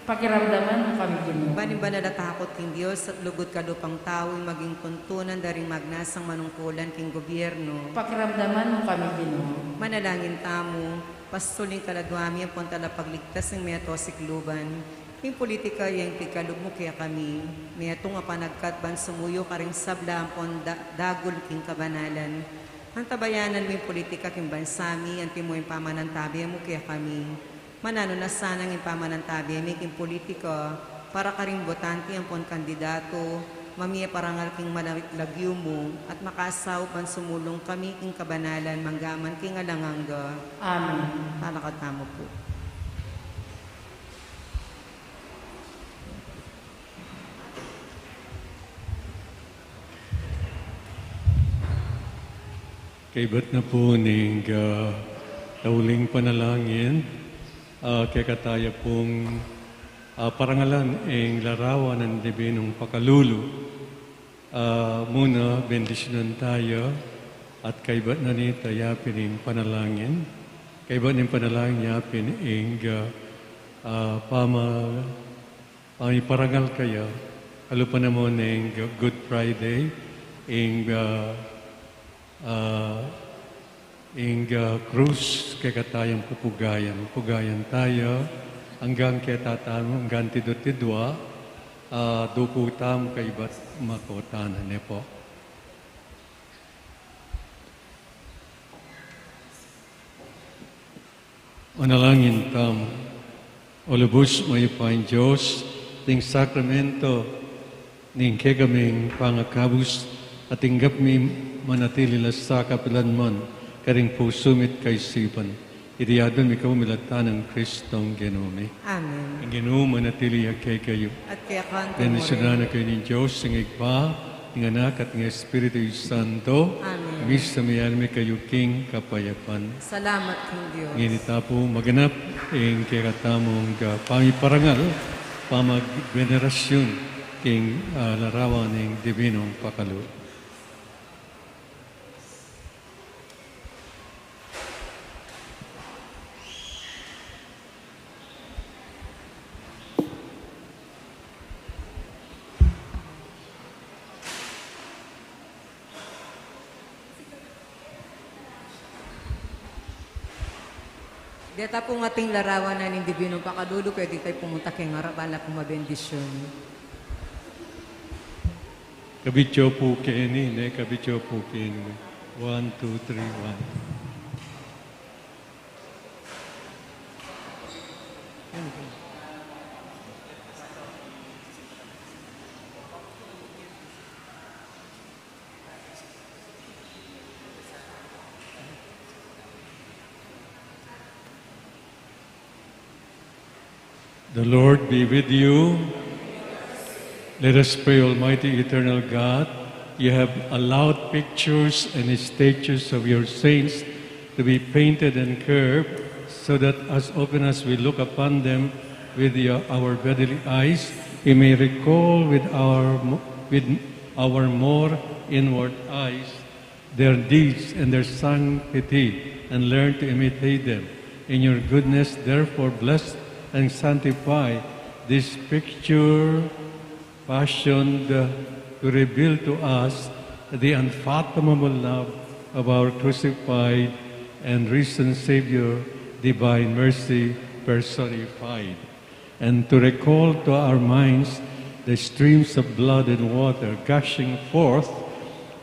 Pakiramdaman mu kami, Ginu. Ban ing banal a takut king Dios at lugud kalupang tau ing maging tuntunan da ring magnasang manungkulan king gobyerno. Pakiramdaman mu kami, Ginu. Manalangin tamu, pastul ing kaladua mi ampon talapagligtas ning meto sikluban. Ing politika ya ing pigkalub mu kekami, metung a panagkat ban sumuyu karing sabla ampon da-, dagul king kabanalan. Antabayanan mu ing politika king bansa mi, antimo ing pamanantabe mu kekami. Mananu na sana ing pamanantabe mi king politika, para karing botante ampon kandidato, mamie parangal king mana-, lagyu mu, at makasaup ban sumulung kami king kabanalan manggaman king alang angga. Amen. Talakad tamu pu. Kaibat na pu ning, ah, tauling panalangin, ah, kekatamu pung, ah, parangalan ing larawan ning dibinung pakalulu. Ah, muna, bendisyunan taya, at kaibat na nita yapin ing panalangin. Kaibat ning panalangin yapin ing, ah, ah, pama-, pamiparangal kaya, kalupa na mu ning Good Friday, ing, ah, ah, ing, ah, krus kekatayang pupugayan. Pugayan taya, anggang ketatamu, anggang tidwa-tidwa, ah, duku tamu kaibat makotanan, ne pu. Manalangin tamu. O lubus mayupayang Dios, ing sakramento ning kekaming pangakabus, ating gap mi manatili la sa kapilan man, karing pusu mi't kaisipan. Iti adwan mi kapamilatan nang Kristong Ginu mi. Amen. Ing Ginu manatili ya kekayu. At keka mu rin. Bendisyunan na kayu ning Dios, ing Ibpa, ing Anak, at ing Espiritu Santo. Amen. Misa mi, almi kayu king kapayapan. Salamat king Dios. Ngeni tamu pu maganap ing kekatamung, ah, pamiparangal, pamagbenerasyun king, ah, larawan ning dibinung pakalulu. Deta pung ating larawan na ning dibinung pakalulu, pwede tayo pumunta keng arap, ala pung mabendisyun. Kabityo pu keni, ne, kabityo pu keni. One, two, three, one. The Lord be with you. Let us pray. Almighty, eternal God, you have allowed pictures and statues of your saints to be painted and carved, so that as often as we look upon them with your, our bodily eyes, we may recall with our mo-, with our more inward eyes their deeds and their sanctity, and learn to imitate them. In your goodness, therefore, bless and sanctify this picture fashioned to reveal to us the unfathomable love of our crucified and risen Savior, divine mercy personified, and to recall to our minds the streams of blood and water gushing forth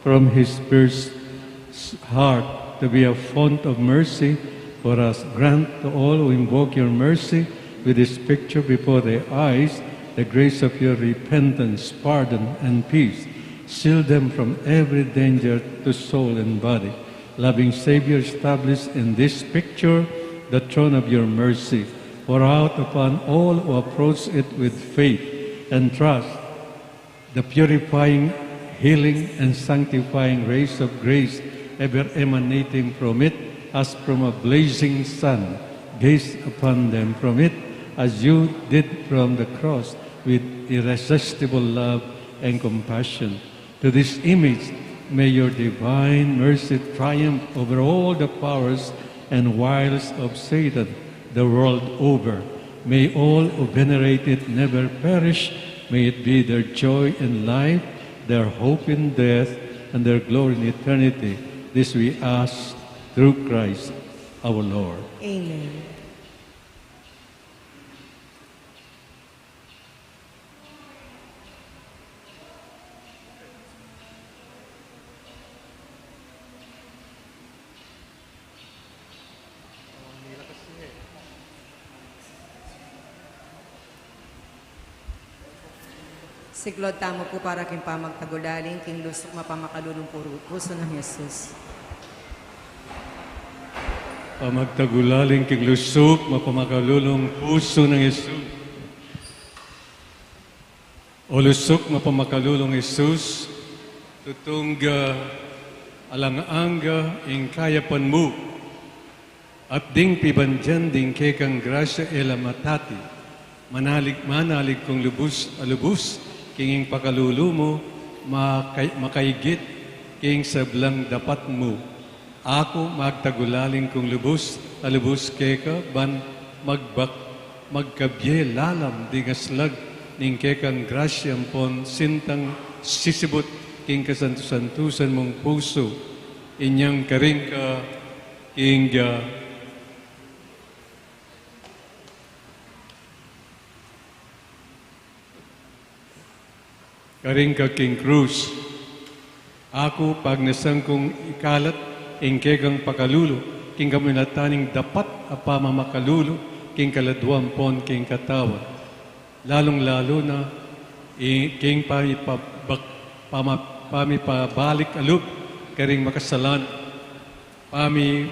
from his pierced heart, to be a font of mercy for us. Grant to all who invoke your mercy with this picture before their eyes the grace of your repentance, pardon, and peace. Shield them from every danger to soul and body. Loving Savior, establish in this picture the throne of your mercy. Pour out upon all who approach it with faith and trust the purifying, healing, and sanctifying rays of grace ever emanating from it, as from a blazing sun. Gaze upon them from it, as you did from the cross, with irresistible love and compassion. To this image, may your divine mercy triumph over all the powers and wiles of Satan the world over. May all who venerate it never perish. May it be their joy in life, their hope in death, and their glory in eternity. This we ask through Christ our Lord. Amen. Siklaud tamu pu para king pamagtagulaling king lusuk mapamakalulung puru-, pusu nang Jesus. Pamagtagulaling king lusuk mapamakalulung pusu nang Jesus. O lusuk mapamakalulung Jesus, tutung, ah, alang angga ing kayapan mu, at ding pibandian ding kekang grasya e la matati, manalig, manalig kung lubus a lubus king ing pakalulu mu, makay-, makaigit king sablang dapat mu. Aku magtagulaling kung lubus a lubus keka, ban magbak-, magkabie lalam ding aslag ning kekang grasya ampon sintang sisibut king kasantu-santusan mung pusu. Inyang karing ka king, ah, karing ka king krus. Aku pagnasan kung ikalat ing kekang pakalulu king kamilatan ning dapat a pamamakalulu king kaladua ampon king katawan, lalung-lalu na i-, king pamipabak-, pama-, pamipabalik a lub karing makasalan, pami-,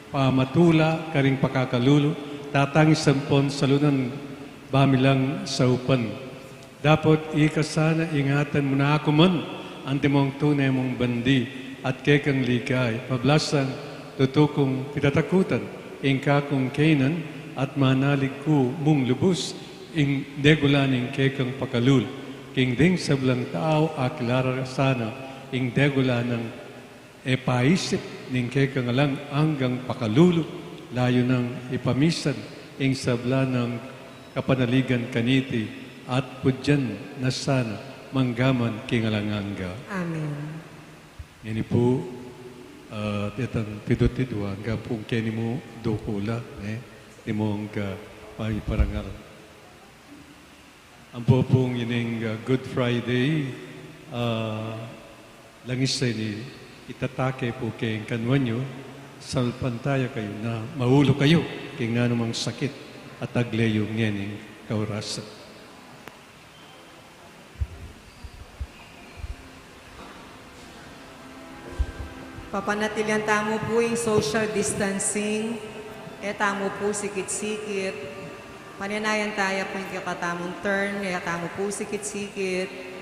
pamatula karing pakakalulu, tatangis ampon salunan bamilang saupan. Dapot ika sana ingatan mu na aku man, antimong tune mung bandi at kekang ligaya, pablasang tutu kung pitatakutan ing kakung kaynan, at manalig ku mung lubus ing degula ning kekang pakalulu. King ding sablang tau akilala sana ing degula nang e paisip ning kekang alang anggang pakalulu, layun nang ipamisan ing sabla nang kapanaligan kaniti, at pudyan na sana manggaman king alang angga. Amen. Ngeni pu, At itang pidut-idwa, angga pung keni mu dukula, ne? Di mu angga paiparangal. Ampo pung ining, ah, Good Friday, ah, langis ini itatake pu keng kanwan yu, salpantaya kayu na maulu kayu keng anumang sakit a tagle yu ngening kaurasan. Papanatilian tamu pu ing social distancing, e tamu pu sikit-sikit. Panenayan taya pu ing kekatamung turn, e tamu pu sikit-sikit.